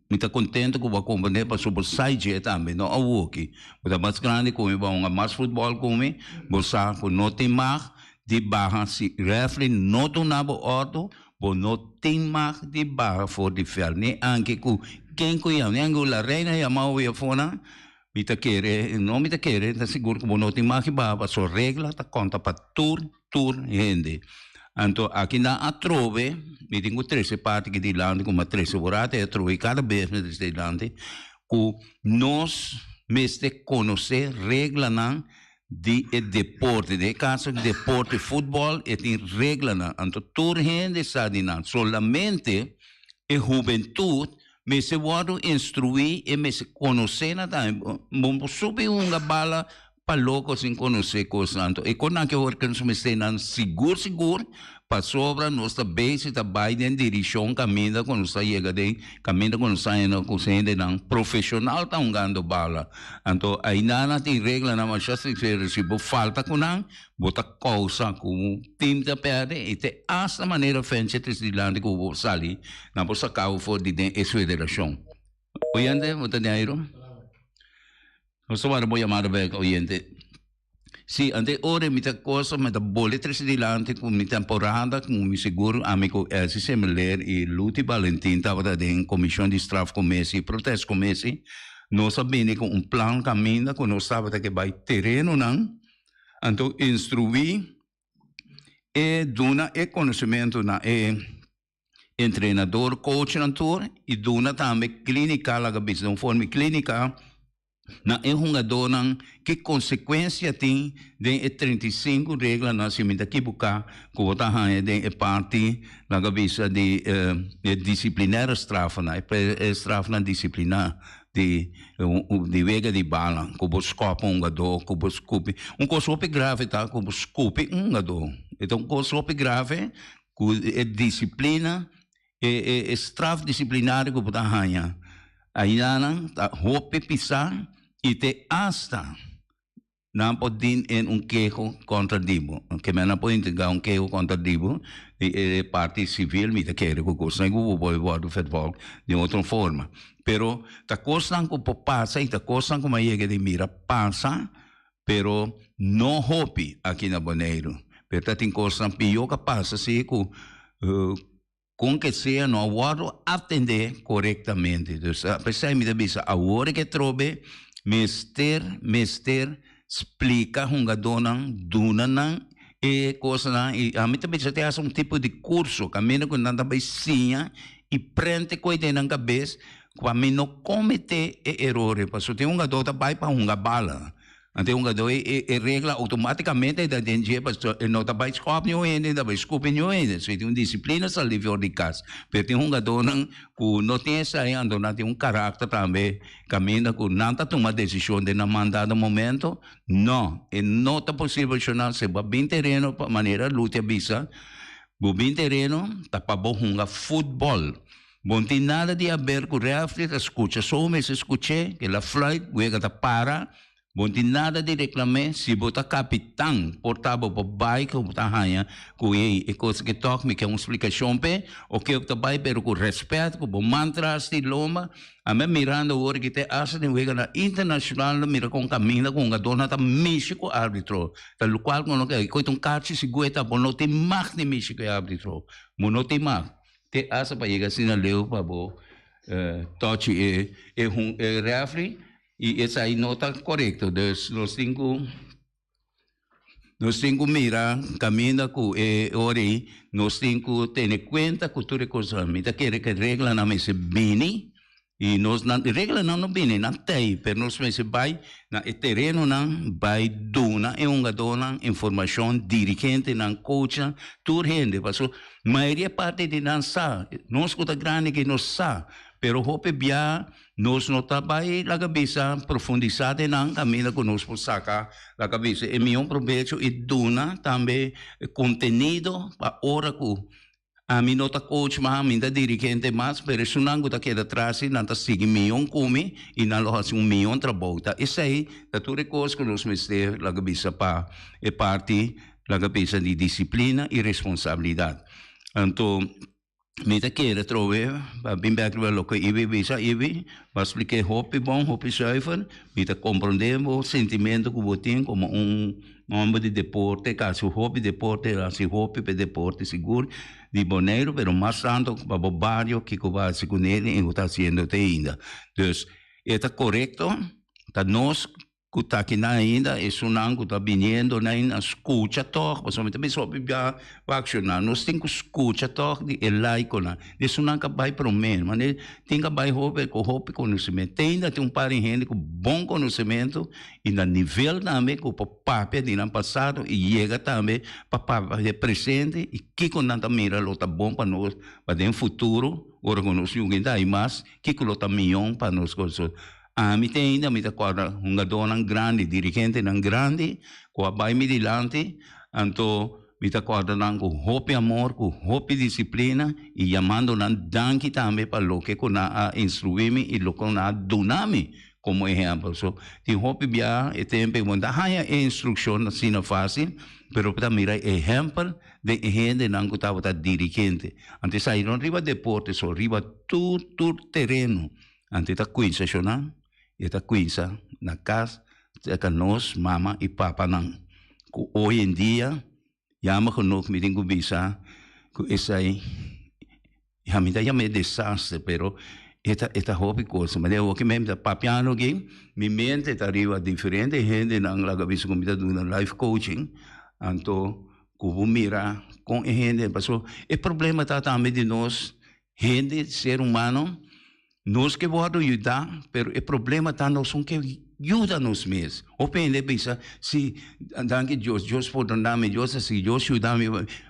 mi ta kontento ku bo a komprendé pasobra bo sa dje tambe, no awoki. Bo ta mas grandi ku mi, bo a hunga mas futbòl ku mi, bo sa ku no tin mag di baha si refri no duna bo ordo bo no tin mag di baha for di veld ni anke ku ken ku yama ni anke ku la reina yama bo yafona mi ta kere no mi ta kere ta sigur ku bo no tin mag di baha paso regla ta konta pa tur tur hende anto aki nan atrobe mi tin ku trese parti aki dilanti ku mi a trese bo rato e atrobe kada bes mi a trese dilanti ku nos mester konosé reglanan di e deporte. Den e kaso di deporte futbòl e tin reglanan, anto tur hende sa di nan. Solamente e hubentut mester wòrdu instruí, e mester konosé nan tambe. Bo por subi hunga bala pa loko sin konosé kosnan. Anto e kosnan ke wòrdu nos mester nan sigur sigur pasobra nos ta bezig ta bai den dirishon kaminda ku nos ta yega den kaminda ku nos ta henda ku hendenan profeshonal ta hungando bala. Anto ainda nan tin reglanan masha sinsero, si bo falta ku nan, bo ta kousa ku un tim ta pèrdè i te asta manera Fenche ta dilanti ku bo sali, nan por saka bo for di den e federashon. Oyente, bo ta den airo? Nos ta wòrdu bo yamada bèk, oyente. Si, ante ora mi ta cosa, mi ta bole trese dilanti cu mi temporada cu mi sigur ami cu Elsie Semeleer y Luti Balentin tabata den comision di strafcommissie, protestcommissie, nos a bini cu un plan caminda cu nos tabata ke bay terenonan, anto instrui e duna e conocimento na e entrenador, coachnan tur y duna tambe clinica, laga bisa den un forma di clinica, na e hungadónan ki konsekuensia tin den e 35 reglanan si mi ta kibuká ku bo ta haña den e parti laga bisa di e disiplinaire strafnan e strafnan disipliná di di wega di bala ku bo skòp un hungadó ku bo skupi un kos hopi grave ta ku bo skupi un hungadó e ta un kos hopi grave ku e disiplina E straf disiplinario ku bo ta haña ayinan ta hopi pisá i te asta nan por din en un keho kontra di bo. Ke men nan por entregá un keho kontra di bo di e parti sivil, mi ta kere ku kosnan ku bo por wòrdu vervolg di otro forma. Pero ta kosnan ku por pasa i ta kosnan ku mi a yega di mira pasa, pero no hopi aki na Boneiru. Pero ta tin kosnan pió ku a pasa si ku Kon ke sea no a wòrdu atendé korektamente. Dus p'esei mi ta bisa awor ke trobe mester mester splika hungadónan, duna nan e kosnan i ami ta bisa te hasi un tipo di kurso kaminda ku nan ta bai siña i prente koe den nan kabes ku pa mi no kometé e eror ei pasobra tin hungadó ta bai pa hunga bala. Anto e hungadó e e regla outomátikamente ta den dje pasobra e no ta bai skòp niun hende, e no ta bai skupi niun hende. So e tin un disiplina sali for di kas. Pero tin hungadónan ku no tin esei, anto nan tin un karakter tambe kaminda ku nan ta tuma desishon den nan man dado momento. No, e no ta posibel shonal si bo a bin tereno pa manera Luti a bisa, bo bin tereno ta pa bo hunga futbòl. Bo no tin nada di haber ku rèfri ta skucha so mester skuch'é, ke la fluit, wega ta para, bo no tin nada di reklam'é, si bo ta kapitan por ta bo por bai ku bo ta haña ku ey e kos aki tòg mi ke un splikashon p'e, oke bo ta bai pero ku rèspèt ku bo man tras di lomba, ami a mirando awor ki te asta den weganan internashonal lo mira kon kaminda ku hungadónan ta mishi ku arbitro, ta lokual ku no ke koe ta un karchi sigueta bo no tin mag di mishi ku e arbitro, bo no tin mag. Te hasta pa yega asina leu pa bo tochi e e refri y esai no ta corecto. Dus nos tin cu nos tin cu mira caminda cu e ora ei nos tin cu tene cuenta cu tur e cosnan. Mi ta kere cu e reglanan mester bini Y nos nan, reglanan no bini, nan tei, pero nos mester bai na e terenonan, bai duna e hungadónan informashon, dirigentenan, coachnan, tur hende, paso mayoria parti di nan sa, nos ku ta grandi aki nos sa, pero hopi bia nos no ta bai laga bisa profundisá den nan kaminda ku nos por saka laga bisa e mihó probecho i duna tambe kontenido pa ora ku Ami no ta coach mas, ami ta dirigente mas, pero esunnan cu ta keda tras si nan ta sigui miyon cu mi y nan lo haci un miyon trabou. Ta esey ta tur e cos cu nos mester laga bisa pa e parti laga bisa di disciplina y responsabilidad. Anto mi ta kere trobe pa bin bek riba loke Ibi bisa. Ibi, bo a spliké hopi bon, hopi zuiver. Mi ta comprende bo sentimento cu bo tin como un Homber di deporte ka hasi hopi deporte, el hasi hopi pa e deporte sigur di Boneiru, pero mas tanto pa bo bario kiko bo a hasi kuné i bo ta hasiendo te ainda. Dus e ta korekto, ta nos ku ta akinan ainda, esunnan ku ta biniendo nan a skucha tòg, pasobra mi ta bisa hopi bia pa akshoná, nos tin ku skucha tòg di e laikonan, di esunnan ka bai promé, manera tin ka bai hopi ku hopi konosementu, te ainda tin un par di hende ku bon konosementu I na nivel tambe ku por papia di nan pasado i yega tambe pa papia di e presente i kiko nan ta mira lo ta bon pa nos pa den futuro ora ku nos yugi ta i mas kiko lo ta mion pa nos kos. Ami te ainda mi ta kòrda hungadónan grandi, dirigentenan grandi ku a bai mi dilanti anto mi ta kòrda nan ku hopi amor, ku hopi disiplina i yamando nan danki tambe pa loke ku nan a instruí mi i loke ku nan a duna mi Como ehempel, so tin hopi bia e tempo e bo ta haña e instruccion asina facil, pero bo ta mira e ehempel den e hendenan cu tabata dirigente. Anto esaki no riba deporte so, riba tur tur tereno. Anto e ta cuinsa shona, e ta cuinsa na cas cerca nos mama y papanan cu hoy en dia jammer genoeg mi tin cu bisa cu esai. Ya mi ta yama e desastre pero e ta e ta hopi cosa manera awor ki mi ta papiando aki mi mente ta riba diferente hendenan laga bisa ku mi ta duna life coaching anto ku bo mira kon e hende pasobra e problema ta tambe di nos hende ser humano. Nos ke wòrdu yudá, pero e problema ta nos no ke yuda nos mes. Hopi hende bisa, si, danki Dios, Dios pordoná mi, Dios hasi, Dios yuda mi.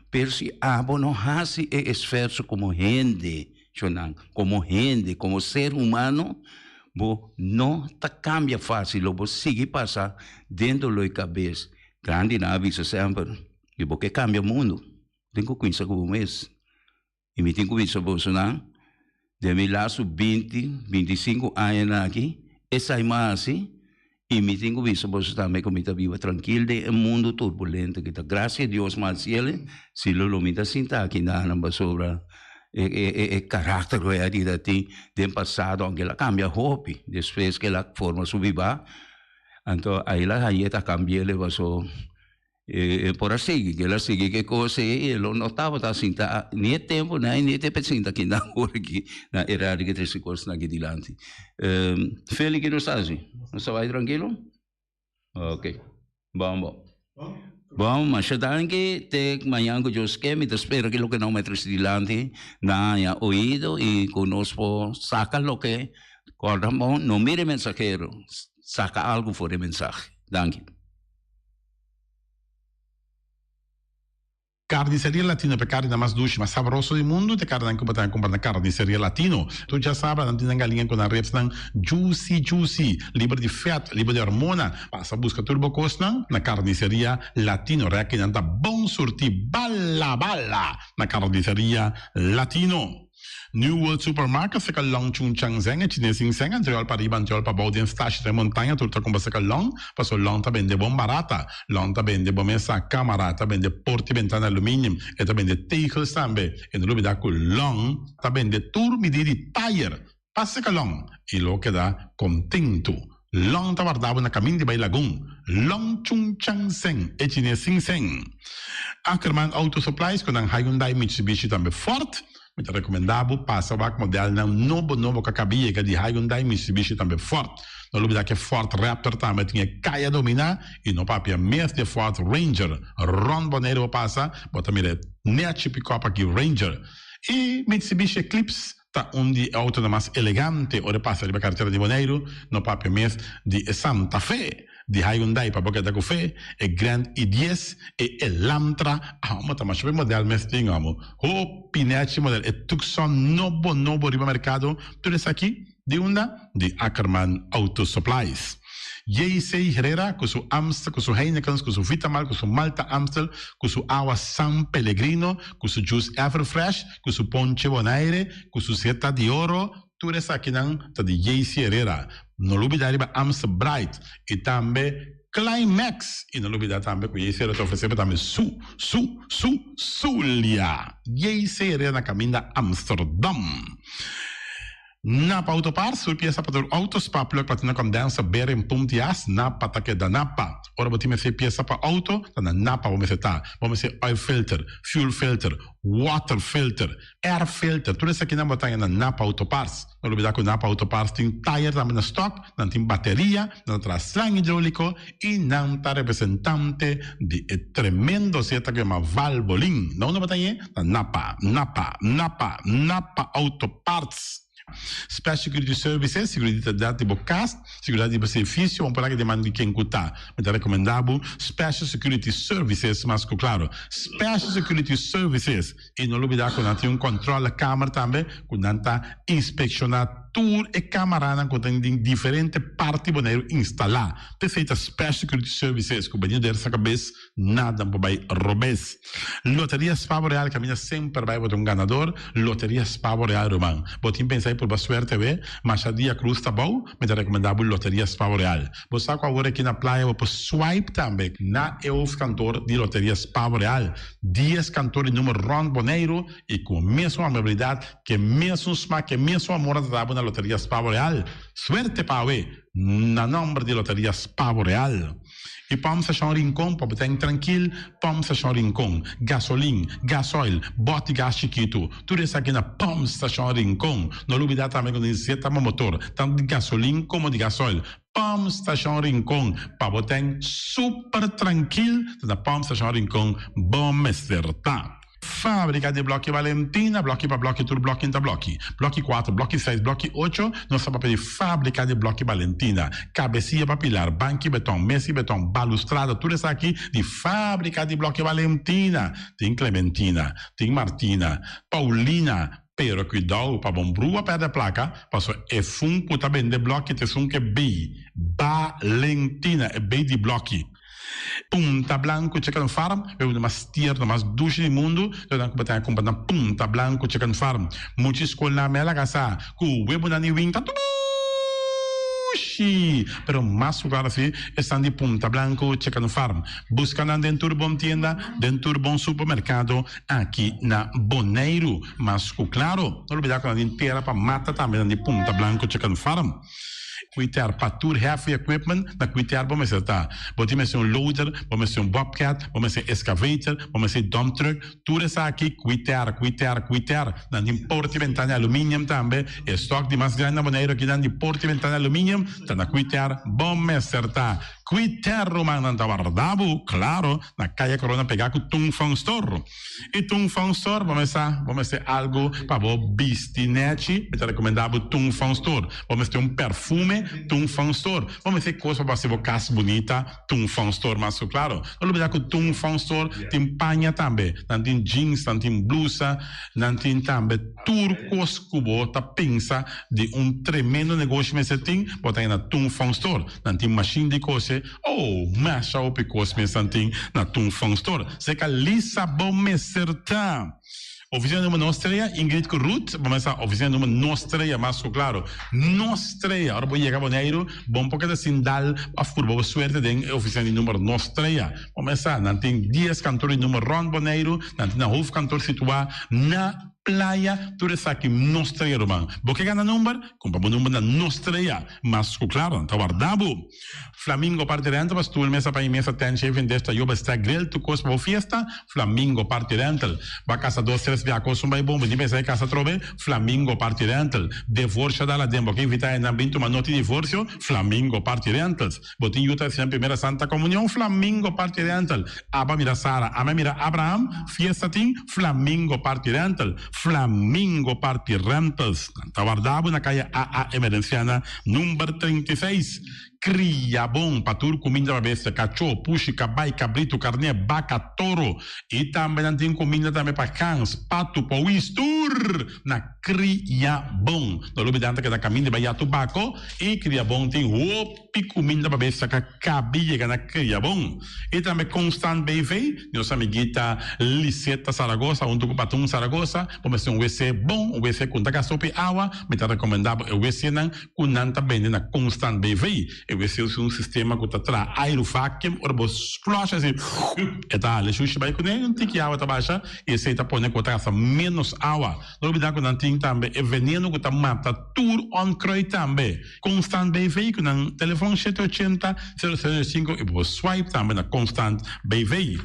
Pero si abo no hasi e esfuerso komo hende, shonnan, komo hende, komo ser humano, bo no ta kambia fásil, lo bo sigui pasa den doló di kabes. Grandinan a bisa semper, si bo ke kambia mundu, tin ku kuminsá ku bo mes. I mi tin ku bisa bosonan, den mi lastu binti, bintisinku añanan aki, esai mi a hasi, i mi tin ku bisa boso tambe ku mi ta biba trankil den e mundu turbulento aki. Ta grasia Dios mi a hasi el, si lo lo mi ta sinta aki nan pasobra e e e karakter ku e a dita tin den pasado, aunke el a kambia hopi despues ku el a forma su biba, anto ai el a hañ'é ta kambi'el paso. E por a sigui, el a sigui ke kos ei, e lo no tabata sinta ni e tempu nei ni te sinta aki nan ora aki na e radio ke trese kosnan aki dilanti. Feli ke nos ta hasi? Nos ta bai trankilo? Ok, bon bon. Bon, masha danki, te mañan ku Dios ke, mi ta spera ke loke nan a trese dilanti nan haña oido i ku nos por saka loke, kòrda bon, no mira e mensahero, saka algu for e mensahe. Danki. Carniceria Latino pa e carninan mas dushi, mas sabroso di mundu ta e carninan cu bo ta cumpra na Carniceria Latino. Tur djasabra nan tin nan galiña cu nan ribsnan juicy juicy, liber di vet, liber di hormona. Pasa busca tur bo cosnan na Carniceria Latino. Rek nan ta bon surti bala bala na Carniceria Latino. New World Supermarket seka long Chung Chang Zeng e chines in Zeng antriol pa riba antriol pa bou den stashi den montaña tur ta kumpra seka long paso long ta bende bon barata long ta bende bo mesa kamara ta bende porta y bentana aluminium e ta bende tegels tambe e no lubida ku long ta bende tur midi di tayer pa seka long y lo keda kontentu Long ta warda bo na kamin di bai Lagun. Long Chung Chang Seng, e chines sin seng. Ackerman Auto Supplies ku nan Hyundai, Mitsubishi tambe Ford. Mi ta rekomendá bo pasa wak modelnan nobo nobo ku a kabi yega di Hyundai, Mitsubishi tambe Ford. No lubidá ku e Ford Raptor tambe tin e kaya dominá i no papia mes di e Ford Ranger. Rònt Boneiru bo pasa, bo ta mira e nèchi pikòp aki Ranger. I Mitsubishi Eclipse. Ta un di e autonan mas elegante ora e pasa riba karetera di Boneiru, no papia mes di e Santa Fe di Hyundai pa bo keda ku fe, e Grand i dies, e Elantra, amo ta masha be model mes tin amo, hopi nechi model, e Tucson nobo nobo riba merkado, tur esaki di unda? Di Ackerman Auto Supplies. JC Herrera ku su Amstel, ku su Heinekens, ku su Vitamal, ku su Malta Amstel, ku su awa San Pellegrino, ku su juice Everfresh, ku su ponche Bonaire, ku su seta di oro, tur esakinan ta di JC Herrera. No lubida riba Amstel Bright i tambe Climax! I no lubida tambe ku JC Herrera ta ofresé bo tambe su, su, su, Zulia! JC Herrera na kaminda Amsterdam. Napa Autoparts, tur piesa pa tur auto, spark plug, platina condenser, bearing, pump di as, Napa ta keda Napa. Ora bo tin mester piesa pa auto, ta na Napa bo mester ta. Bo mester oil filter, fuel filter, water filter, air filter, tur esakinan bo ta haña na Napa Autoparts. No lubida ku Napa Autoparts tin tayer tambe na stock, nan tin bateria, nan ta traha slang hidroliko i nan ta representante di e tremendo zeta ku yama Valvoline. Na unda bo ta hañ'e? Na Napa, Napa, Napa, Napa Auto Parts. Special Security Services, seguridat di bo kas, seguridat di bo servisio, bo por laga deman di ken ku ta. Mi ta rekomendá bo Special Security Services mas ku klaro. Special Security Services. I no lubidá ku nan tin un kòntròlekamer tambe ku nan ta inspekshoná tur e kamaranan ku tin den diferente parti Boneiru instalá. P'esei ta Special Security Services ku bini der sa kabes nada por bai robes. Loteria Spavo Real kaminda semper bai bo ta un ganador. Loteria Spavo Real ruman. Bo tin pensa di purba suerte awe? Masha dia krus ta bou, mi ta rekomendá bo Loteria Spavo Real. Bo sa ku awor aki na playa bo por swipe tambe na e hoofdkantoor di Loteria Spavo Real. Dies kantoor di numer rònt Boneiru i ku e mesun amabilidat, ku e mesun smak, ku e mesun amor nan ta dabo na Loteria Spavo Real. Suerte pa awe! Na nòmber di Loteria Spavo Real. I Pòmp Stashon Rincon pa bo ta en trankil, Pòmp Stashon Rincon, gasolin, gasoil, bòt di gas chikitu, tur esaki na Pòmp Stashon Rincon. No lubidá tambe ku tin zeta pa motor, tantu di gasolin komo di gasoil. Pòmp Stashon Rincon, pa bo ten super trankil, ta na Pòmp Stashon Rincon bo mester ta. Fábrika di blòki Valentina, blòki pa blòki, tur blòki ta blòki. Blòki kuater, blòki seis, blòki ocho, nos ta papia di fábrika di blòki Valentina. Kabesia pa pilar, banki beton, mesa di beton, balustrada, tur esaki di fábrika di blòki Valentina. Tin Clementina, tin Martina, Paulina, pero kuidou pa bon brua pèrdè plaka, pasobra e fun ku ta bende blòki ta esun ku e bei, Valentina, e bei di blòki. Punta Blanco Chicken Farm, e un mas tierno, mas dushi di mundu, lo nan ku bo ta kumpra na Punta Blanco Chicken Farm. Mucha skolnan me a laga sa ku webunan di win ta dushi, pero mas ku klaro si esnan di Punta Blanco Chicken Farm. Buska nan den tur bon tienda, den tur bon supermerkado aki na Boneiru. Mas ku klaro, no lubida ku nan tin tera pa mata tambe nan di Punta Blanco Chicken Farm. Cuiter pa tur heavy equipment na cuiter bo mester ta. Bo tin mester un loader, bo mester un bobcat, bo mester excavator, bo mester dump truck, tur esaki cuiter, cuiter, cuiter. Nan tin porta y ventana aluminium tambe. E stock di mas grandi na Boneiru aki nan di porta y ventana aluminium ta na cuiter bo mester ta. Quiter ruman nan ta warda bo, claro, na Kaya Corona pega ku Tung Fong Store. I Tung Fong Store bo mester bo mester algo pa bo bisti nechi, mi ta recomenda bo Tung Fong Store. Bo mester un perfume, Tung Fong Store. Bo mester kos pa bo hasi bo kas bunita, Tung Fong Store mas ku claro. No lubida ku Tung Fong Store tin paña tambe, nan tin jeans, nan tin blusa, nan tin tambe tur kos ku bo ta pensa di un tremendo negoshi mester tin, bo ta na Tung Fong Store. Nan tin mashin di kose, oh, masha hopi kos mes nan tin na Tung Fong Store. Seka Lisa bo mester ta. Ofisina number nos trea, Ingrid ku Ruth, bo mester sa ofisina number nos trea mas ku klaro. Nos trea, ora bo yega Boneiru, bo no por keda sin dal òf purba bo suerte den e ofisina di number nos trea. Bo mester sa, nan tin dies kantor di number rònt Boneiru, nan tin nan hoofdkantoor situá na Playa, tur esaki nos trea ruman. Bo ke gana number? Kumpra bo number na nos trea. Mas ku klaro, nan ta warda bo. Flamingo Party Rental pa stoel, mesa pa i mesa, tent, shaving dish, tayoba, stack, grill, tur kos pa bo fiesta. Flamingo Party Rental. Bo a kasa dos, tres bia kos un bai bon, bo tin pensa e kasa atrobe? Flamingo Party Rental. Devorsio dal aden, bo ke invita hendenan bin tuma noti divorsio? Flamingo Party Rentals. Bo tin yu ta hasi nan primera Santa Komunion? Flamingo Party Rental. Aba mira Sara, ame mira Abraham, fiesta tin? Flamingo Party Rental. Flamingo Party Rentals. Nan ta warda bo na kaya AA Emerenciana number 36. Kria bon pa tur kuminda pa bestia, kachó, pushi, kabai, kabritu, karné, baka, toro. I tambe nan tin kuminda tambe pa gans, patu, powis, tur na Kria Bon. No lubida nan ta keda kaminda bai ya tubako i Kria Bon tin hopi. I kuminda pa bestia ka kabi yega na kria bon. I tambe Constant BV, nos amiguita Liseta Zaragoza huntu ku Patun Zaragoza, bo mester un wc bon, un wc ku no ta gasta hopi awa, mi ta rekomendá bo e wcnan ku nan ta bende na Constant BV. E wc usa un sistema ku ta traha airu vacuum, ora bo flush asi e ta hala e shushi bai kuné, un tiki awa ta basha i esei ta pone ku bo ta gasta ménos awa. No olbidá ku nan tin tambe e veneno ku ta mata tur onkruid tambe. Constant BV ku nan telefon shete ochenta, sero sero sinku i bo por swipe tambe na Constant BV.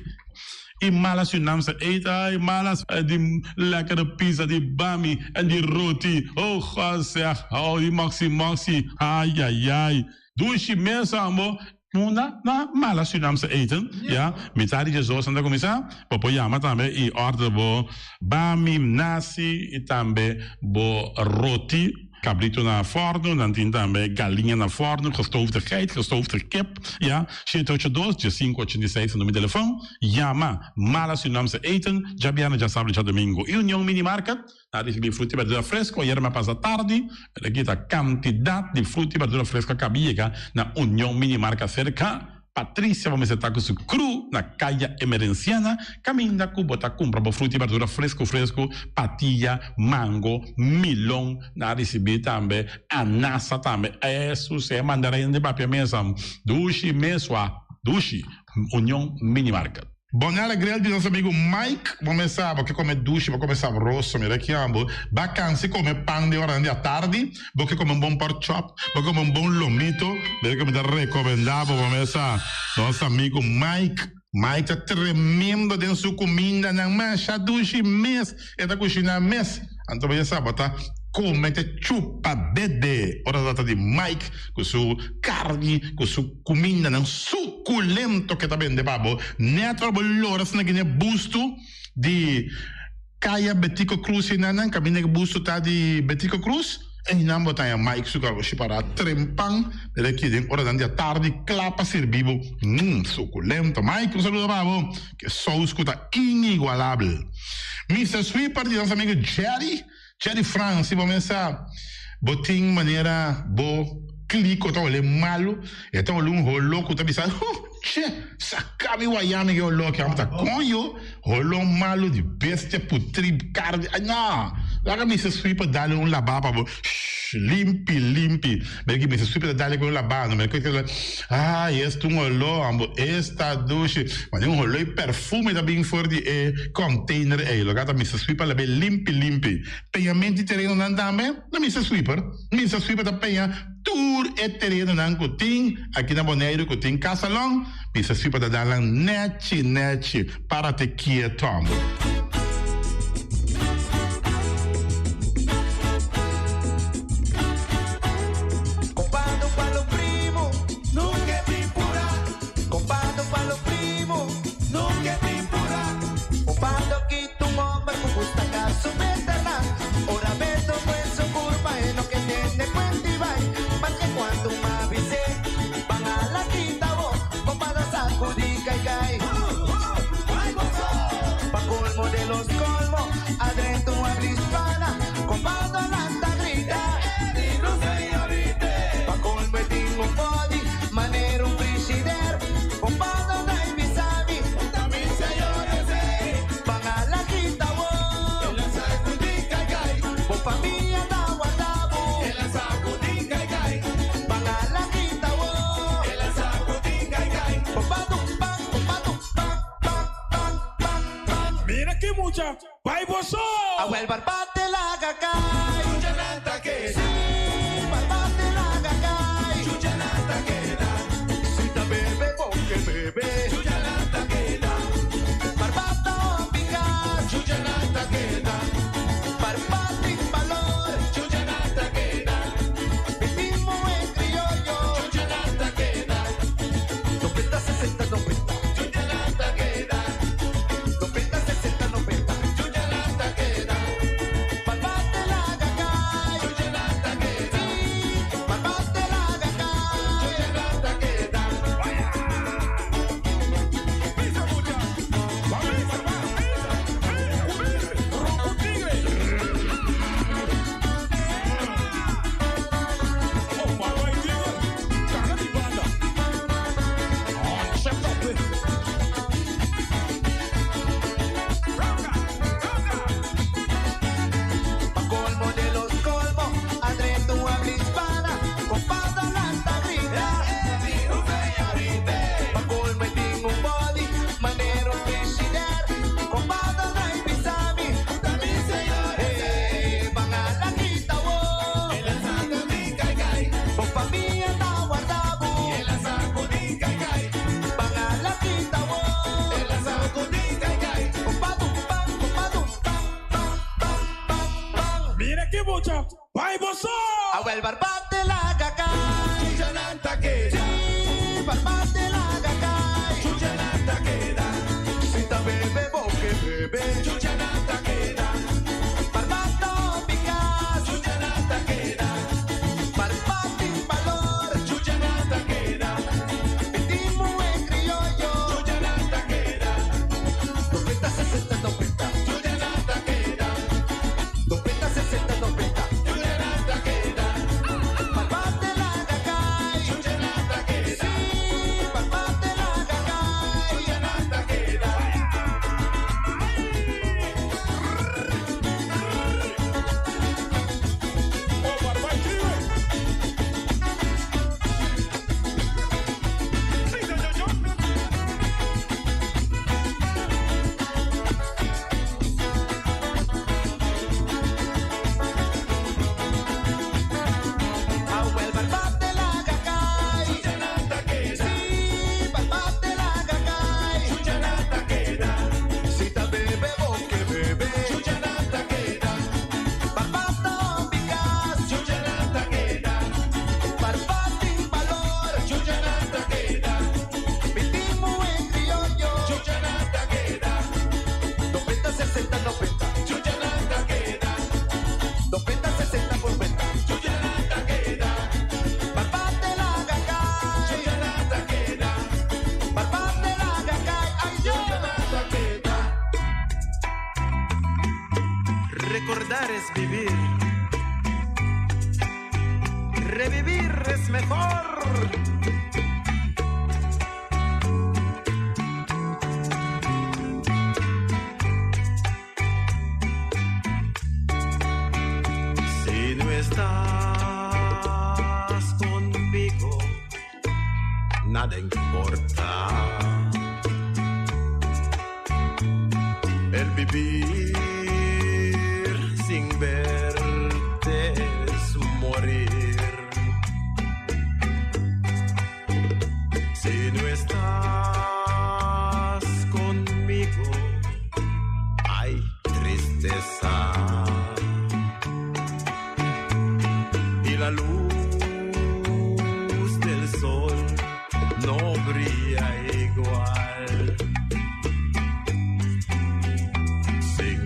I malas yu nam sa eet ay malas di lekkere pizza di bami en di roti oh god zeg oh di moxie moxie ayayay dushi mes ambo Munda na mala Surinaamse eten, ya, mitad di djesdos nan ta kuminsá, bo por yama tambe i order bo bami, nasi i tambe bo roti, kabritu na fòrnu, nan tin tambe galiña na fòrnu, gestoofde geit, gestoofde kip, ya, shete ocho dos, diesinku ochenta i seis ta numero di telefòn, yama Mala Surinaamse Eten, djabièrnè, djasabra, djadumingu. I Union Mini Market. Na ricibi fruta y berdura fresco ayer me pasa tardi, pero aki ta cantidad di fruta y berdura fresco a caba yega na Union Mini Marca cerca Patricia bo mester ta cu su crew na Caya Emerenciana caminda cu bo ta cumpra bo fruta y berdura fresco fresco, patilla, mango, milon, na ricibi tambe anasa tambe, Jesus e mandarina di papia mesa dushi mesua dushi Union Mini Market. Bonella Grill di nos amigo Mike. Bo mes sa, bo ke kome dushi, bo kome sabroso. Mira ki amo. Ba kansi kome pan den oranan di atardi. Bo ke kome un bon pork chop. Bo ke kome un bon lomito. Mira ke mi ta rekomendá bo, bo mes sa. Nos amigo Mike. Mike ta tremendo den su kumindanan. Masha dushi mes. E ta kushiná mes. Anto bo ya sa, bo ta kome te chupa dede. Ora ta trata di Mike ku su karni, ku su kumindanan sukulento ke ta bende pa bo. Nèt ora bo lora asina kine bustu di Kaya Betico Cruz einanan, kaminda ku bustu ta di Betico Cruz, einan bo ta haña Mike su karwashi pará trempan mira aki den oranan di atardi kla pa sirbi bo. Mmm, sukulento. Mike, un saludo pa bo. Ke sous ku ta inigualabel. Mister Sweeper di nos amigo Jerry, Jerry Frans, si bo mes sa bo tin manera bo kliko ta hole malu, e ta hole un holo ku ta bisa, huh, che, saka mi waya mi ke holo aki, amo ta koño, holo malu di bestia putri karni, ay no, laga Mister Sweeper dale un laba pa bo, shh, limpi limpi, mira ki Mister Sweeper ta dale ku un laba, no mira ku Ay, esta un oló, ambo, esta dushi. Mane un oló y perfume ta bin for di e container ey. Loke ta Mister Sweeper la bay limpi limpi. Peñamento di terenonan tambe na Mister Sweeper. Mister Sweeper ta peña tur e terenonan cu tin aki na Boneiru cu tin casalon. Mister Sweeper ta dal nan nechi nechi. Parate kieto, ambo. Mira ki mucha, bai boso! Awel barbate laga kai. Chuchanata queda. Sí, barbate laga kai. Chuchanata queda. Si ta bebe, bonke bebe. Chuchanata queda. Barbata opica. Chuchanata queda. Barbate valor. Chuchanata queda. Vivimos en criollo. Chuchanata queda. 90, 60, 90. Chuchanata queda. 90, 60, 90. Chuchanata queda. Barbate laga kai. Chuchanata queda. Barbate laga kai. Chuchanata queda. Pisa mucha! Va, pisa, va, pisa, pisa, pisa! Ronco tigre! Oh, bye bye tigre! Cara di banda! Oh, check up, eh. Roca, roca! Pa colmo de los colmos, André tu habla hispana, compada lanta grita. Pa colmo y un body, manero frigidaire, compada na ibisami, eh, van a la quita wo. Bo familia ta guardabo. Van a la quita wo. Compadre, pan, compadre, pan, pan, pan, pan, pan. Mira ki mucha, bai boso! Awel barbate laga kai. Chuchanata queda. Sí, barbate laga kai. Chuchanata queda. Si ta bebe, boque bebe. Chuchanata queda. Barbata pica. Chuchanata queda. Barbate valor. Chuchanata queda. Pedimos en criollo. Chuchanata queda. 90, 60, 90. Chuchanata queda. 90, 60, 90. Chuchanata queda. Barbate laga kai. Chuchanata queda. Sí, barbate laga kai. Chuchanata queda. Oh, bye bye tigre! Pisa, yo, yo! Awel barbate laga kai. Chuchanata queda. Sí, barbate laga kai. Chuchanata queda. Si ta bebe, boque bebe. Chuchanata queda. Barbata picas. Chuchanata queda. Barbate valor. Chuchanata queda. Vivimos en criollo. Chuchanata queda. 90, 60, 90. Chuchanata queda. 90, 60, 90. Chuchanata queda. Barbate laga kai. Chuchanata queda. Barbate laga kai. Ay, yo. Chuchanata queda. Recordar es vivir. Revivir es mejor. Si no estás conmigo, nada importa. El vivir sin verte es morir. Si no estás conmigo, hay tristeza. Y la luz del sol no brilla igual. Sin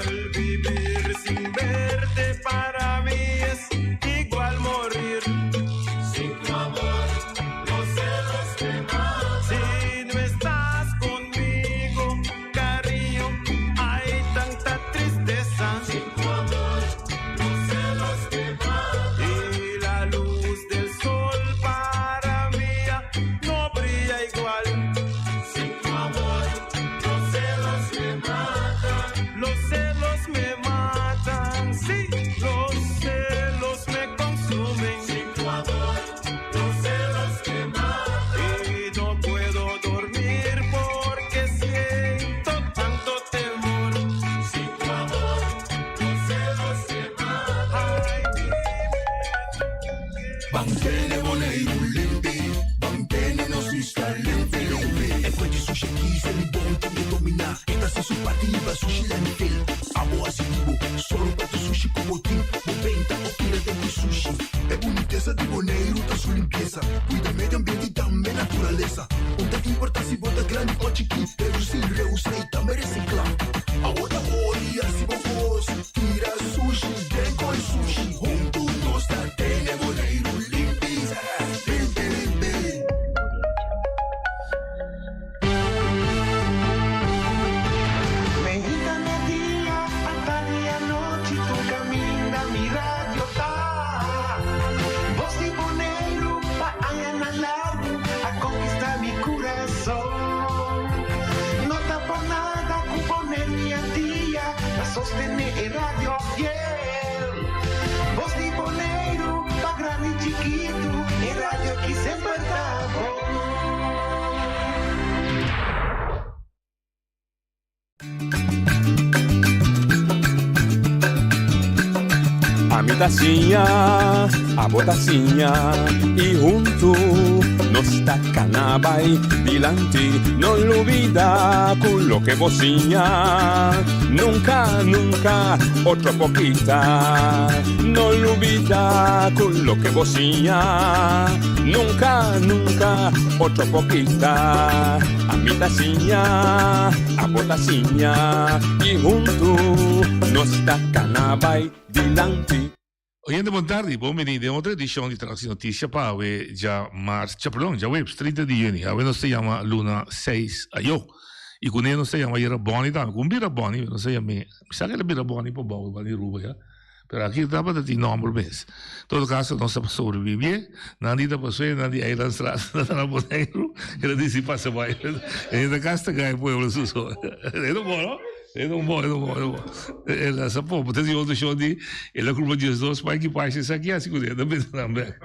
El vivir sin verte para mí es igual morir. Sin tu amor, los celos me matan. Si no estás conmigo, cariño, hay tanta tristeza. Sin tu amor, los celos me matan. Y la luz del sol para mí ya no brilla igual. Sin tu amor, los celos me matan. Los celos me matan, sí, los celos me consumen. Sin tu amor, los celos me matan. Y no puedo dormir porque siento tanto temor. Sin tu amor, los celos me matan. Ban tene Boneiru limpi, ban tene nos isla limpi limpi. E kos di sushi aki Selibon tambe dominá. E ta hasi su parti pa sushi landfill. Abo hasi di bo, sòru pa tur sushi ku bo tin. Bo benta òf tira den ku sushi. E bunitesa di Boneiru ta su limpiesa. Kuida medio ambiente i tambe naturalesa. Un ta importá si bo ta grandi òf chikí, redusí, reusá i tambe resiklá. Awor ta ora di hasi bo kos, tira sushi den koi sushi. Huntu nos ta tene Boneiru limpi, limpi limpi. Meinta media, atardi anochi, tur kaminda mi radio ta. Bos di Boneiru pa añanan largu a konkistá mi kurason. No ta por nada ku Boneiru i Antia ta sostené e radio fiel. Bos di Boneiru pa grandi i chikitu, e radio ki semper ta bon. Ami ta siña, abo ta siña i huntu nos ta kana bai dilanti. No lubida ku loke bo siña nunka, nunka otro por kita. No lubida ku loke bo siña nunka, nunka otro por kita. Ami ta siña, abo ta siña i huntu nos ta kana bai dilanti. Oyente bon tardi, bon bini den otro edicion di Trans Noticia pa awe dja mars, dja perdon, djaweps 30 di juni. Awe nos ta yama luna 6 ayo. Y cune nos ta yama ayera Bonnie tambe. Con bira Bonnie? Nos ta yam'e, mi sa ke el a bira Bonnie pa bou, Bonnie Ruba ya. Pero aki tabata tin nomber mes. Todo caso nos a sobrevivié. Nan di ta pasó, nan di Eilandstraat, nan ta na Boneiru. El a disi pasa bai. E ta cas ta gai pueblo su so. E no bon, no? E no bon, e no bon, e no bon. El a sa popo. Te si otro show di, el a culpa 12 pa equipaje esaki asi cu e ta bini nan bek.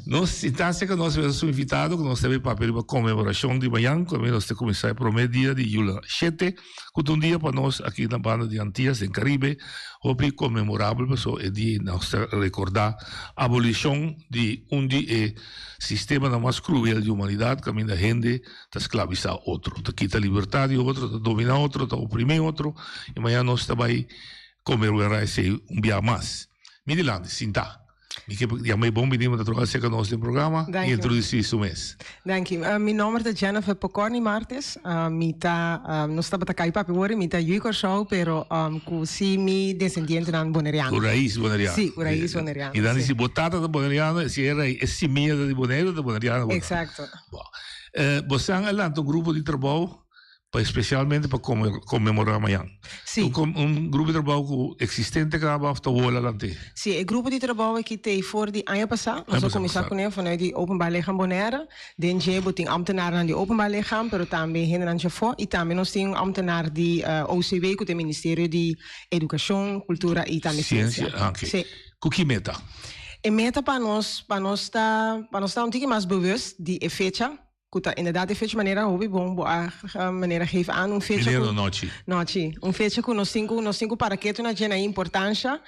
Nos sinta cerca nos mesa su invitado cu nos ta bay papia riba conmemoracion di mañan cu nos ta cuminsa e prome dia di juli shete. Ku ta un dia pa nos aki na banda di Antias den Karibe hopi konmemorabel pasobra e dia nos ta rekordá abolishon di un di e sistemanan mas kruel di humanidat kaminda hende ta sklabisá otro, ta kita libertat di otro, ta dominá otro, ta oprimí otro i mañana nos ta bai konmemorá esei un bia mas. Mi dilanti sintá. Mi ke yama e bon bini pa ta traha cerca nos den programa y introduci su mes. Danki. Mi nomber ta Jennifer Pocorni Martes. Mi ta, nos tabata kai papia wori, mi ta yu Kòrsou, pero ku si mi desendientenan boneriano. Ku rais boneriano. Si, ku rais boneriano. Y dan si bo tata ta boneriano, si e rais, e simia ta di Boneiru, ta boneriano. Exacto. Bo. Bosan a lanta un grupo di trabou pa especialmente pa conmemora mañan. Sí. Un, un grupo di trabou cu existente caba of ta wola lante? Sí, e grupo di trabou aki t'ei for di aña pasá. Nos a cuminsa cune vanuit di Openbaar Lichaam Bonaire. Den dje bo tin ambtenarnan di Openbaar Lichaam, pero tambe hendenan djafó. Y tambe nos tin un ambtenar di OCW, cu ta e Ministerio di Educacion, Cultura y tambe Ciencia. Ciencia, ah, Sí. Cu ki meta? E meta pa nos, pa nos ta, pa nos ta un tiki mas bewust di e fecha. Ku ta inderdaad e fecha manera hopi bon bo a manera geef aan un fecha ku nochi. Nochi. Un fecha ku nos tin ku nos tin ku para ketu na dje na e importansha.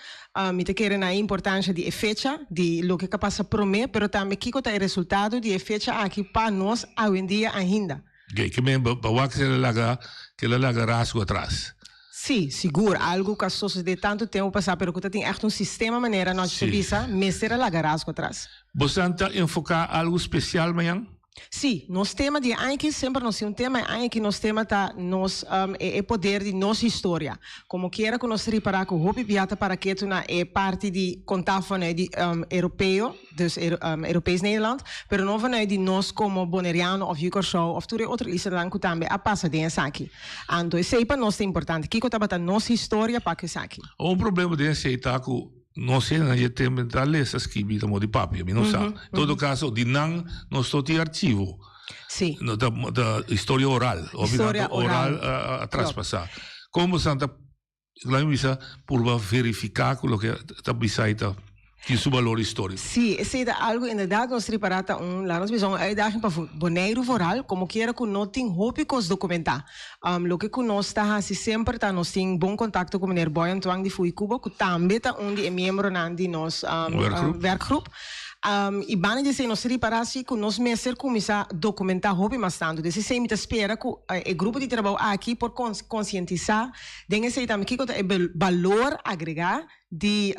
Mi ta kere na e importansha di e fecha, di loke ka pasa prome, pero tambe kiko ta e resultado di e fecha aki pa nos awendia ainda. Oke, ke men bo wak si el a laga ke el a laga rasgo atras. Sí, sigur, algu ku a sosodé tantu tempu pasá, pero ku ta tin ègt un sistema manera nochi ta bisa, mester a laga rasgo atras. Bosan ta enfoká algu spesial mañan? Sí, nos tema di e aña aki, semper nos tin un tema, e aña aki nos tema ta nos e poder di nos historia. Como kiera cu nos ripara cu hopi bia ta para ketu na e parti di conta vanuit di Europeo, dus Europees Nederland, pero no vanuit di nos como Boneriano of Yu Corsou of tur e otro islanan cu tambe a pasa den esaki. Anto esey pa nos ta importante, kico tabata nos historia pa cu esaki. Un problema den esey ta cu nos hendenan dje tempo ta lesa skibi ta modo di papia, mi no sa. En todo caso di nan nos no tin archivo. Sí. No ta ta historia oral. Historia oral. Oral a traspasa. Como boso ta Laat mi bisa purba verifica cu loke ta bisa y ta tin su balor historico. Sí, esey ta algo inderdaad nos ripara ta un, laat nos bisa un uitdaging pa Boneiru vooral, como kiera cu no tin hopi cos documenta. Loke cu nos ta haci semper ta nos tin bon contacto cu meneer Boy Antoine di Fuicubo cu tambe ta un di e miembronan di nos werkgroep. I banda di esei nos ripará si ku nos mester kuminsá dokumentá hopi mas tantu. Des esei mi ta spera ku e grupo di trabou aki por konsientisá den esei tambe kiko ta e balor agregá di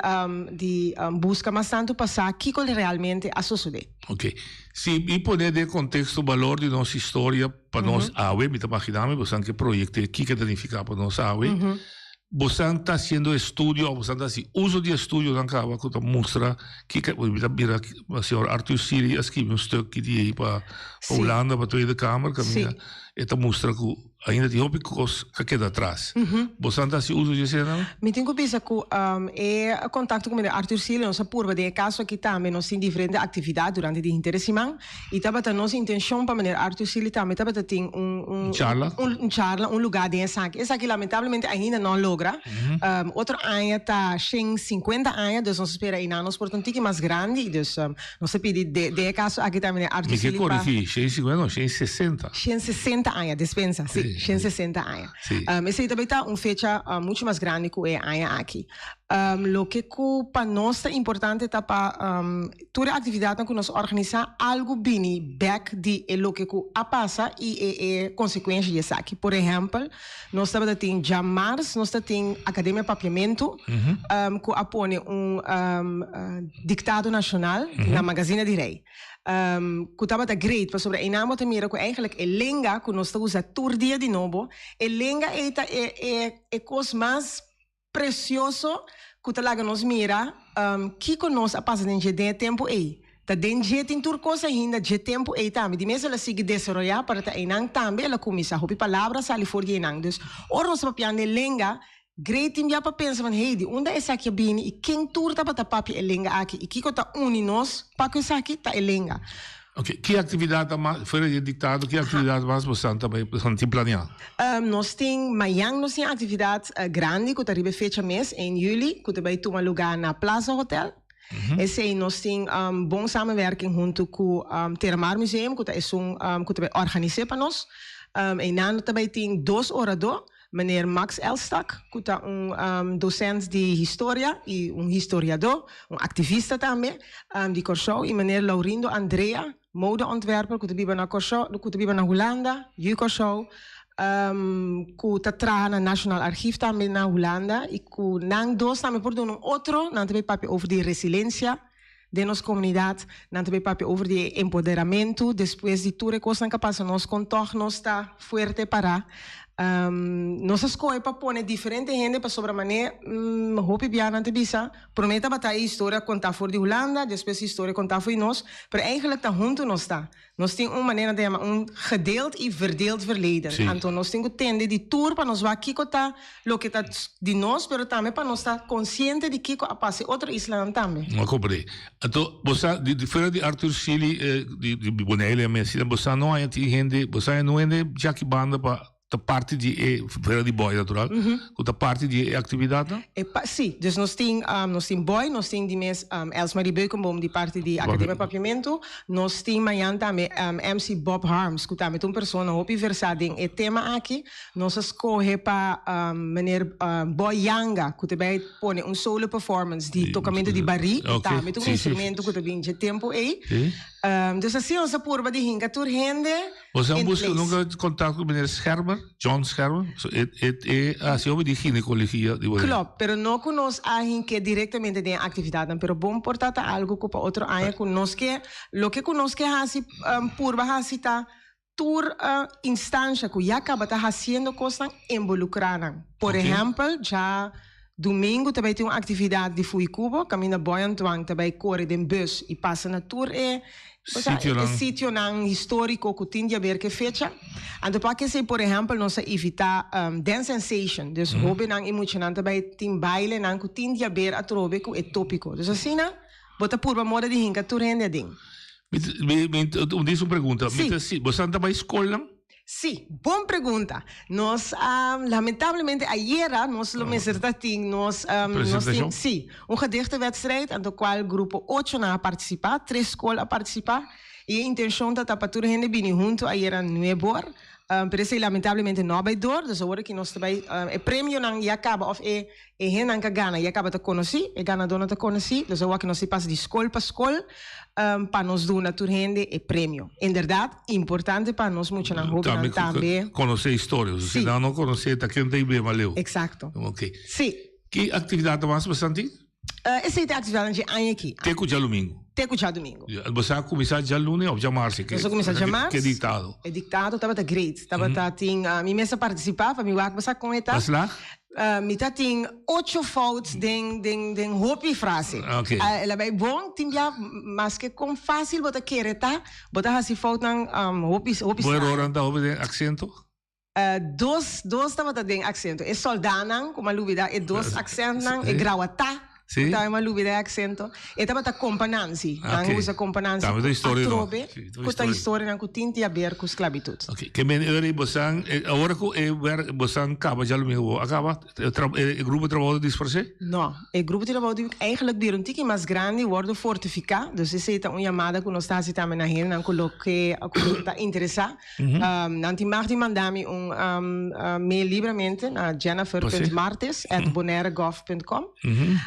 di buska mas tantu pa sa kiko realmente a sosodé. Oke. Si mi pone den konteksto balor di nos historia pa nos awe, mi ta maginá mi bosan ke proyekto kiko ta nifiká pa nos awe. Bosan ta haciendo estudio of bosan ta haci uso di estudionan caba cu ta mustra kico mi ta mira señor Arthur Siri a scribi un stuk ki di ey pa Hulanda pa Tweede Kamer caminda e ta mustra cu ainda tin hopi cos a keda atras. Bosan ta haci uso di esenan? Mi tin cu bisa cu e contacto cu meneer Arthur Siri nos a purba den e caso aki tambe nos tin diferente actividad durante di henter e siman. I tabata nos intencion pa meneer Arthur Sealy tambe tabata tin un un Charla. un un charla, un lugar den esaki. Esaki lamentablemente ainda no a logra. Otro aña ta shen sinkuenta aña, dus nos a spera einan nos por ta un tiki mas grandi, dus nos ta pidi de den e kaso aki tambe meneer Arthur Mi ke Sealy pa. korigí, shen sinkuenta no, shen sesenta. Shen sesenta aña, despensa, si, Sí. shen sesenta aña. Sí. Esei ta bay ta un fecha mucho mas grandi ku e aña aki. Loke ku pa nos ta importante ta pa tur e aktividatnan ku nos organisá algu bini bèk di e loke ku a pasa i e e konsekuensha di esaki. Por ehèmpel, nos tabata tin djamars nos ta tin Akademia Papiamentu ku a pone un diktado nashonal na Magazina di Rei ku tabata great pasobra einan bo ta mira ku eigentlik e lenga ku nos ta usa tur dia di nobo, e lenga ei ta e e e kos mas Precioso cu ta laga nos mira kico nos a pasa den dje den e tempo ey. Ta den dje tin tur cos ainda dje tempo ey tambe. Di mes el a sigui desaroya para ta eynan tambe el a cuminsa. Hopi palabra a sali for di eynan. Dus ora nos ta papiando e lenga, Grey tin bia pa pensa van hey di unda esaki a bini y ken tur tabata papia e lenga aki y kico ta uni nos pa cu esaki ta e lenga. Ok, ki actividad ta mas, fuera di e dictado, ki actividad mas bosan ta bay, bosan tin planea? Nos tin, mañan nos tin actividad grandi cu ta riba e fecha mes, 1 juli, cu ta bay tuma lugar na Plaza Hotel. Esey nos tin bon samenwerking hunto cu Terramar Museum, cu ta esun cu ta bay organise pa nos. Eynan ta bay tin dos orador. Meneer Max Elstak, ku ta un dosent di historia i un historiadó, un aktivista tambe, di Kòrsou, i meneer Laurindo Andrea, modeontwerper ku ta biba na Kòrsou, ku ta biba na Hulanda, yu Kòrsou, ku ta traha na Nationaal Archief tambe na Hulanda, i ku nan dos tambe por duna un otro, nan ta bay papia over di resilensia den nos komunidat, nan ta bay papia over di e empoderamentu despues di tur e kosnan ku a pasa nos, kon tòg nos ta fuerte pará. Nos a skohe pa pone diferente hende pasobra manera hopi bia nan ta bisa, promé tabata e historia kontá for di Hulanda, despues e historia kontá for di nos, pero eigenlijk ta huntu nos ta. Nos tin un manera nan ta yama un gedeeld y verdeeld verleden. Sí. Anto nos tin ku tende di tur pa nos wak kiko ta loke ta di nos, pero tambe pa nos ta konsiente di kiko a pasa e otro islanan tambe. No a komprendé. Anto bo sa di di fuera di Arthur Sealy di di Bonaire mes asina bo sa no haña tin hende bo sa no hende djaki banda pa ta parti di e fuera di Boy natural ku ta parti di e aktividatnan? E pa si, dus nos tin nos tin Boy, nos tin di mes Elsmarie Beukenboom di parti di Akademia Papiamentu, nos tin mañan tambe MC Bob Harms ku tambe ta un persona hopi versá den e tema aki. Nos a skohe pa meneer Boy Yanga ku ta bai pone un solo performance di tokamentu di barí, ku tambe ta un instrumento ku ta bin dje tempu ei. Um, dus asina nos a purba di hinka tur hende Bo sa in busca place. nunca contact cu meneer Schermer, John Schermer? So, e, e, e haci hopi di ginecologia di Bonaire. Klopt, pero no cu nos a hinke directamente den actividadnan, pero bon por ta ta algo cu pa otro aña cu nos ke, loke cu nos ke haci, um, purba haci ta tur uh, instancia cu ya caba ta haciendo cosnan, involucra nan. Por Ok. ehempel, ja domingo ta bay tin un actividad di Fui Cubo, caminda Boy Antoine ta bay core den bus y pasa na tur e Osea, Sitionan. e sitionan historico cu tin di haber cu e fecha. Anto pa kesey, por ehempel, nos a invita um, Dance Sensation. Dus hobennan y muchanan ta bay tin bailenan cu tin di haber atrobe cu e topico. Dus asina, bo ta purba moda di hinca tur hende aden. Mi, mi, mi, un dis un pregunta. Mi Sí. ta si, bosan ta bay scolnan? Sí, bon pregunta. Nos a, lamentablemente ayera nos lo mester ta tin nos, um, nos tin, Presentacion? sí, un gedichtenwedstrijd anto cual grupo ocho nan a participa, tres scol a participa y e intencion ta ta pa tur hende bini hunto ayera nuebe or, um, pero esey lamentablemente no a bay door, dus awor aki nos ta bay, um, e premionan ya caba of e E hendenan ka gana ya kaba ta konosí, e ganadónan ta konosí, dus awor nos ta pasa di skol pa skol pa nos duna tur hende e premio. Inderdat, importante pa nos muchanan hóbennan tambe. Konosé historia, si nan no konosé ta ken ta i bema leu. Eksakto. Oké. Sí. Ki aktividat ta mas bastante tin? Esei ta e aktividatnan dje aña aki. Te ku djalumingu? Te ku djadumingu. Bo sa kuminsá djalune òf djamars? Nos a kuminsá djamars. Ke diktado? E diktado tabata great. Tabata tin, mi mes a partisipá pa mi wak bo sa kon e ta. Aslaag? Mi ta tin ocho fout den den den hopi frase. Ok. El a bai bon, tin bia maske kon fácil bo ta kere ta, bo ta hasi foutnan hopi hopi Bo straño. erornan ta hopi den aksento? Dos dos tabata den aksento. E sòldánan ku mi a lubidá e dos aksentnan, e grawatá Sí. ku tambe mi a lubidá e aksento. E tabata Kompa Nancy. Nan Ok. usa Kompa Nancy Tambe ta ku historia no. atrobe Sí, ta ku ta historia. historianan ku tin di haber ku sklabitut. Ok, ke men ora bosan, awor ku e wer bosan kaba djalumingu bo a kaba, e tra e grupo di trabou ta dispersé? No, e grupo di trabou di eigenlijk bira un tiki mas grandi, wordo fortifiká. Dus esei ta un yamada ku nos ta hasi tambe na hendenan ku lo ke ku lo ta interesá. Nan tin mag di manda mi un mail libremente na jennifer.martes@bonairegov.com.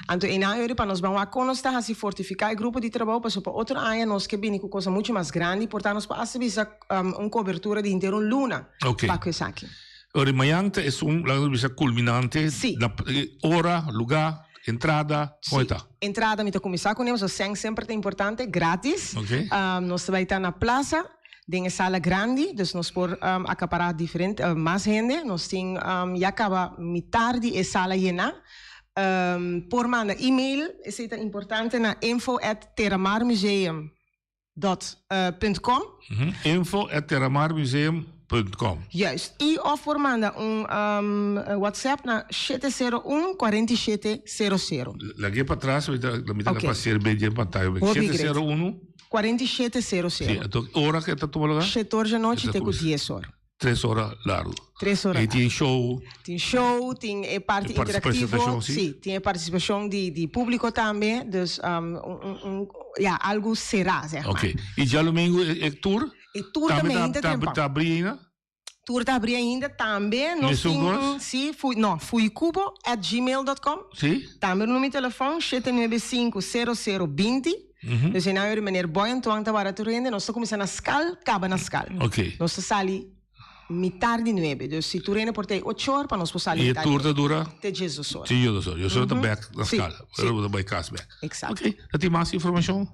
Anto einan ori pa nos ban wak kon nos ta hasi fortifiká e grupo di trabou pasobra pa otro aña nos ke bini ku kosa muchu mas grandi por ta nos por hasta bisa un kobertura di henter un luna pa ku esaki. Ori mañan ta esun laga nos bisa kulminante na ora, lugá, entrada, kon e ta? Entrada mi ta kuminsá kuné pasobra sèn semper ta importante, gratis. Nos ta bai ta na plasa. Den e sala grandi, dus nos por acapará diferente, mas hende. Nos tin ya caba mitar di e sala yená. Por manda email, esei ta importante, na info at terramarmuseum dot punt com. Info at terramarmuseum punt com. Juist. I of por manda un WhatsApp na 701 47 00. Lag'é patras, mi ta mi ta Oké. pas'é riba e pantaya. Hopi great. 701. 47 sero Sí, sero. anto ora ke ta tuma lugar? Shete or djanochi Esta te ku kuminsa. dies or. Tres ora largu. Tres ora I tin show. Tin show, tin e parti E parti- interactivo. presentacion, sí. Sí, tin e partisipashon di, di públiko tambe. Dus um, un, un, un, ja, algu será, zeg maar. Oké. I djalumingu e, e tour? E tour Tambe tambe ta, ainda ta, trempan. ta abrí ainda? Tour ta abrí ainda tambe. Nos Mesun tin kos? un, sí, fui, no, fuicubo at gmail.com. Sí. Tambe un numero di telefòn, 795 00 20. Dus einan yori meneer Boy Antoine ta wara tur hende. Nos ta kuminsá na skal, kaba na skal. Oké. Nos ta sali mitar di nuebe. Dus si tur hende por ta ei ocho or, pa nos por sali I e mitar di tour ta nuebe. dura? Te diesdos or. Te diesdos or. Yo ta bèk na Sí, skal. sí. Bo ta bai kas bèk. Eksakto. Oké. Ta tin mas informashon?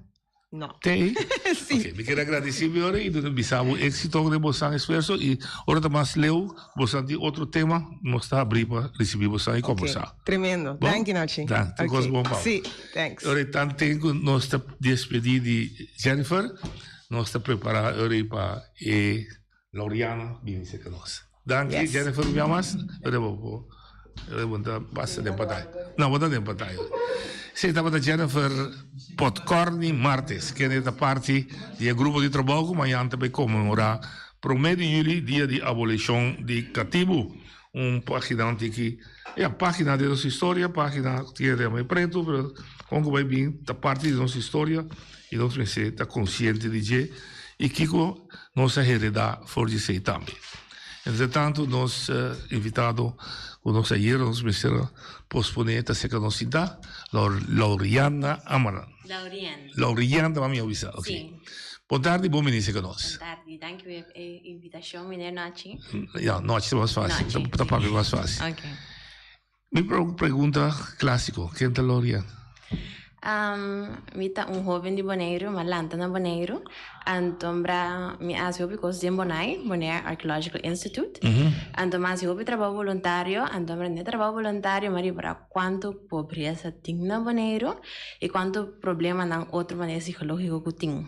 No. Te? Sí. Ok, mi quiere agradecer mi ora y duna bisa bo éxito den bosan esfuerzo y ora ta mas leu bosan tin otro tema nos ta abrí pa ricibi bosan y conversa. Ok, tremendo. Bon? Danki Nachi. Dank, tur Ok. cos bon pa bo. Sí, thanks. Ora tan ten cu nos ta despedi di Jennifer, nos ta prepara ora pa e Lauriana bini cerca nos. Danki Yes. Jennifer un bia mas. Ora bo bo ora bo ta pasa den pantaya. No, bo ta den pantaya. Sí, tabata Jennifer Podkorny Martes, kende ta parti di e grupo di trabou ku mañan ta bai konmemorá promé di yüli, dia di abolishon di katibu. Un página tiki, ya, página di nos historia, página ku tin rema i pretu, pero kon ku bai bin ta parti di nos historia i nos mester ta konsiente di dje i kiko nos a heredá for di esei tambe. Entretanto nos invitado ku nos ayera nos mester a posponé ta serka nos sinta, Lauriana Amaran. Laurian. Laurian ta mami a bisa, ok. Sí. Bon tardi, bon bini serka nos. Bon tardi, danki pa e invitashon meneer Nochi. Ya, Nochi ta mas fácil, Nochi. ta papia mas fácil. Ok. Mi pregunta clásico, ken ta Lorian? Um, mi ta un hoben di Boneiru, m'a lanta na Boneiru. Anto mi a hasi hopi kos den Bonai, Bonaire Archaeological Institute. Anto mi a hasi hopi trabou boluntario, anto den e trabou boluntario mi a ripara kuantu pobresa tin na Boneiru i kuantu problemanan otro manera psikológiko ku tin.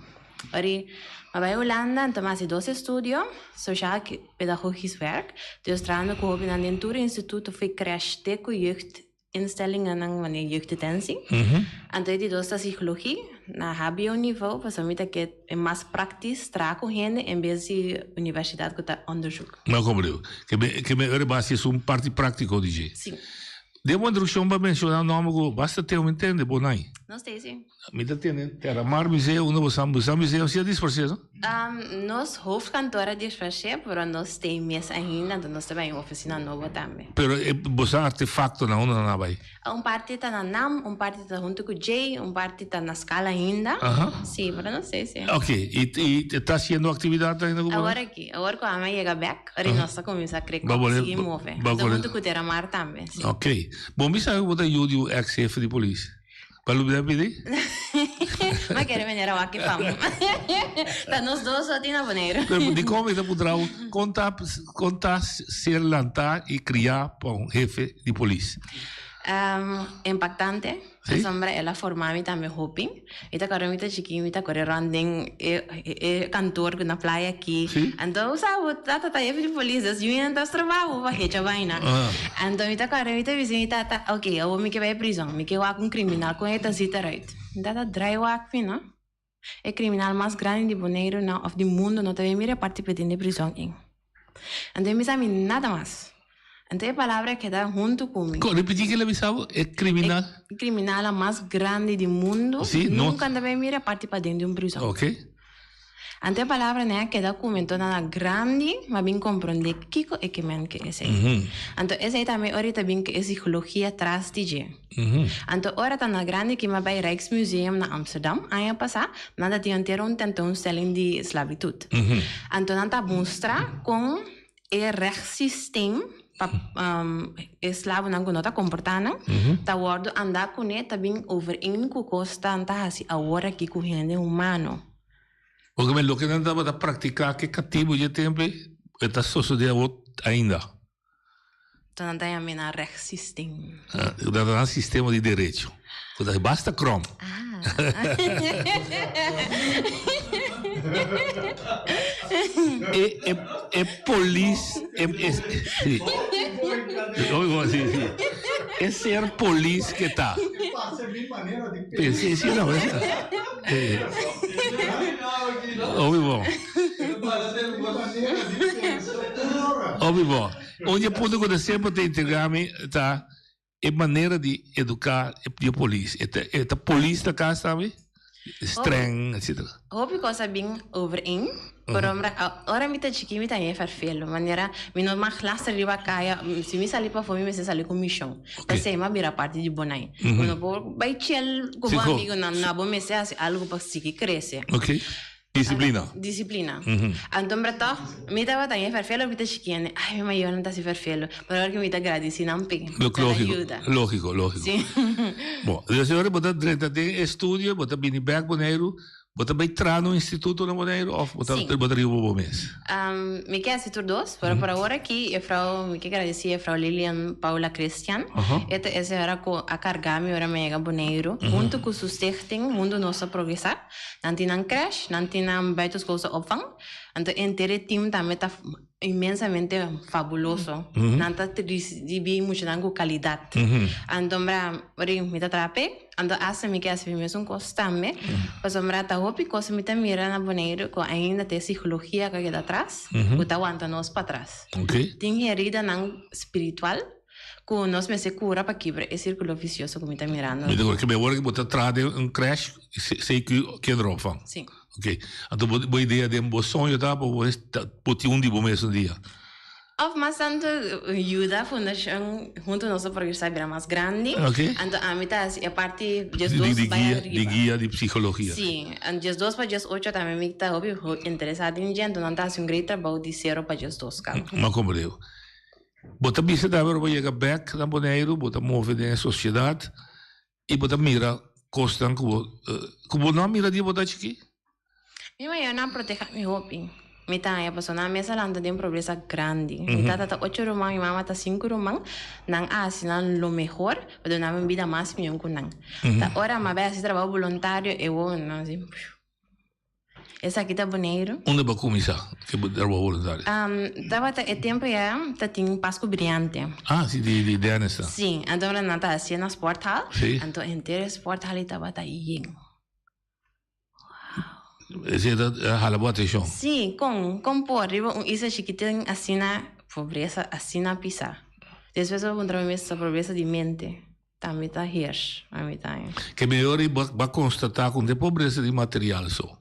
Ori mi a bai Hulanda, anto mi a hasi dos estudio, Sociaal Pedagogisch Werk, dus trahando ku hobennan den tur instituto fo'i crèche te ku jeugdinstellingennan wanneer jeugddetentie. Anto e di dos ta psicologie, na hbo nivo, pasobra mi ta ke e mas praktisch traha ku hende en bes di universidat ku ta onderzoek. Mi a komprende. Ke me ke me ora basi esun parti práktiko di dje. Si. Den bo introduccion bo a menciona un nomber ku basta tempo mi ntende, Bonai. No Stacy. Mi ta tende Terramar Museo unda bo sa bo sa museo si a disparsé no? Nos hoofdkantoor a disparsé pero nos t'ei mes ainda enton nos ta bai un ofisina nobo tambe. Pero e bo sa artefactonan unda nan a bai? Un parti ta na nam, un parti ta hunto ku Jay, un parti ta na Scala ainda. Si, pero no sé si. Ok, y y ta haciendo actividad ainda ku bo? Awor aki, awor ku ami a yega bek, ora nos ta kuminsá krek Ba bole sigui move. ba Enton bole hunto ku Terramar tambe, si. Ok, bo mi sa ku bo ta yu di un ex hefe di polis. Pa lubida pidi? Ma kere meneer a wak e fam. Ta nos dos so tin na Boneiru. Pero dikon mi ta puntra bo kon ta kon ta ser lantá i kriá pa un hefe di polis? Impactante. Sí? Pasobra el a forma mi tambe hopi. Mi ta kòrda mi ta chikí mi ta kore rònt den e e kantoor ku na playa aki. Sí. Anto bo sa bo tata ta hefe di polis dus yu nan ta stroba bo pa hecha baina. Anto mi ta kòrda mi ta bisa mi tata ok awor mi ke bai prizòn mi ke wak un kriminal kon e ta zit eruit. Mi tata drai wak mi no. E kriminal mas grandi di Boneiru nan òf di mundu no ta bin mira e parti p'e den di prizòn ei. Anto e bisa mi nada mas. Anto e palabra a keda huntu ku mi. Ripití ke el a bisa bo? E kriminal? E kriminal mas grandi di mundu Sí, no. nunka ta bin mira parti paden di un prizòn. Ok. Anto e palabranan a keda ku mi. Anto na grandi mi a bin komprondé kiko e ke men ke esei. Anto esei tambe ora ta bin ku e sikologia tras di dje. Anto ora ta na grandi ki mi a bai Rijksmuseum na Amsterdam aña pasá, nan ta tin entero un tentoonstelling di slabitut. Anto nan ta mustra kon e rechtssysteem pa e slabonan ku no ta komportá nan ta wòrdu andá kuné ta bin overeen ku kos ta ta hasi awor aki ku hende humano. Porque men loke nan tabata praktiká ku e katibu dje tempu ei e ta sosodé awor ainda. Anto nan ta yam'é nan rechtssysteem. Nan ta nan sistema di derecho. Ku ta basta krom. E e e polis e e si. Si si. E ser polis ke ta. Si si no es. Obi bo. Obi bo. Un di e punto ku ta semper ta intriga mi ta e manera di eduká di e polis. E ta e ta polis na kas tambe? Streng, etcetera. Hopi kos a bin overeen, pero ora mi ta chikí mi ta bien ferfelo, manera mi no mag lastra riba kaya, si mi sali pafó mi mester sali ku mishon. P'esei mi a bira parti di Bonai. Bo no por bai chel ku bo amigunan, no, bo mester hasi algu pa sigui krese. Ok. Disiplina. Disiplina. Anto mira tòg, mi tabata bien ferfelo mi ta chikí, ai mi mayornan ta hasi ferfelo, pero awor ku mi ta gradisí nan p'e. Lógiko, lógiko, lógiko. Sí. Bon, dus e ora bo ta drenta den e studio, bo ta bini bèk Boneiru, bo ta bai traha na un instituto na Boneiru òf bo ta bo ta riba bo mes? Mi ke hasi tur dos, pero por awor aki juffrouw, mi ke gradisí juffrouw Lilian Paula Christian. E ta e señora ku a kargá mi ora mi a yega Boneiru, huntu ku su stichting, huntu nos a progresá. Nan tin nan crèche, nan tin nan buitenschoolse opvang. Anto henter e team tambe ta inmensamente fabuloso. Nan ta ricibi muchanan cu calidad. Anto mira, ora mi ta traha p'e, anto hasta mi ke haci mi mesun cos tambe. Pasobra ta hopi cos mi ta mira na Boneiru cu ainda ta e psicologia cu a keda atras, cu ta wanta nos patras. Tin heridanan spiritual. Ku nos mester kura pa kibra e sirkulo visioso ku mi ta mirando. Mi ta kura kibra ora ku bo ta traha den un crèche, CQ kinderopvang. Si. Ok. Anto bo bo idea den bo soño ta pa bo bo tin un di bo mes un dia. Of mas tantu yuda fundashon huntu nos ta progresá bira mas grandi. Ok. Anto ami ta hasi e parti Di, diesdos di bai guia, ariba. di guia di psikologia. Sí, 12 pa 18 tambe mi ta hopi interesá den dje, anto nan ta hasi un great trabou di sero pa 12 kaba. M'a komprendé. Bo ta bisa tambe ora bo yega bèk na Boneiru, bo ta move den e sosiedat i bo ta mira kosnan ku bo ku bo no a mira dia bo ta chikí. Mi mayornan a proteha mi hopi. Mi ta haña pasobra nan mes a lanta den pobresa grandi. Mi tata ta ocho ruman, mi mama ta sinku ruman. Nan a hasi nan lo mehor pa duna mi un bida mas mihó ku nan. Ta ora mi a bai hasi trabou boluntario e wowonan a hasi pfiu. Esaki ta Boneiru. Unda bo a kuminsá ku e trabou boluntario? Tabata e tempu ya ta tin Pasku Briante. Ah, si, di di Dennis ta. Si, anto nan ta hasié na sporthal. Si. Anto henter e sporthal ei tabata yen. Esei ta hala bo atenshon. Sí, kon, kon por riba un isla chikitin asina pobresa asina pisá. Despues bo puntra mi mes ta pobresa di mente tambe ta heers a mi ta. Ke mehor ei bo a konstatá ku no ta pobresa di material so.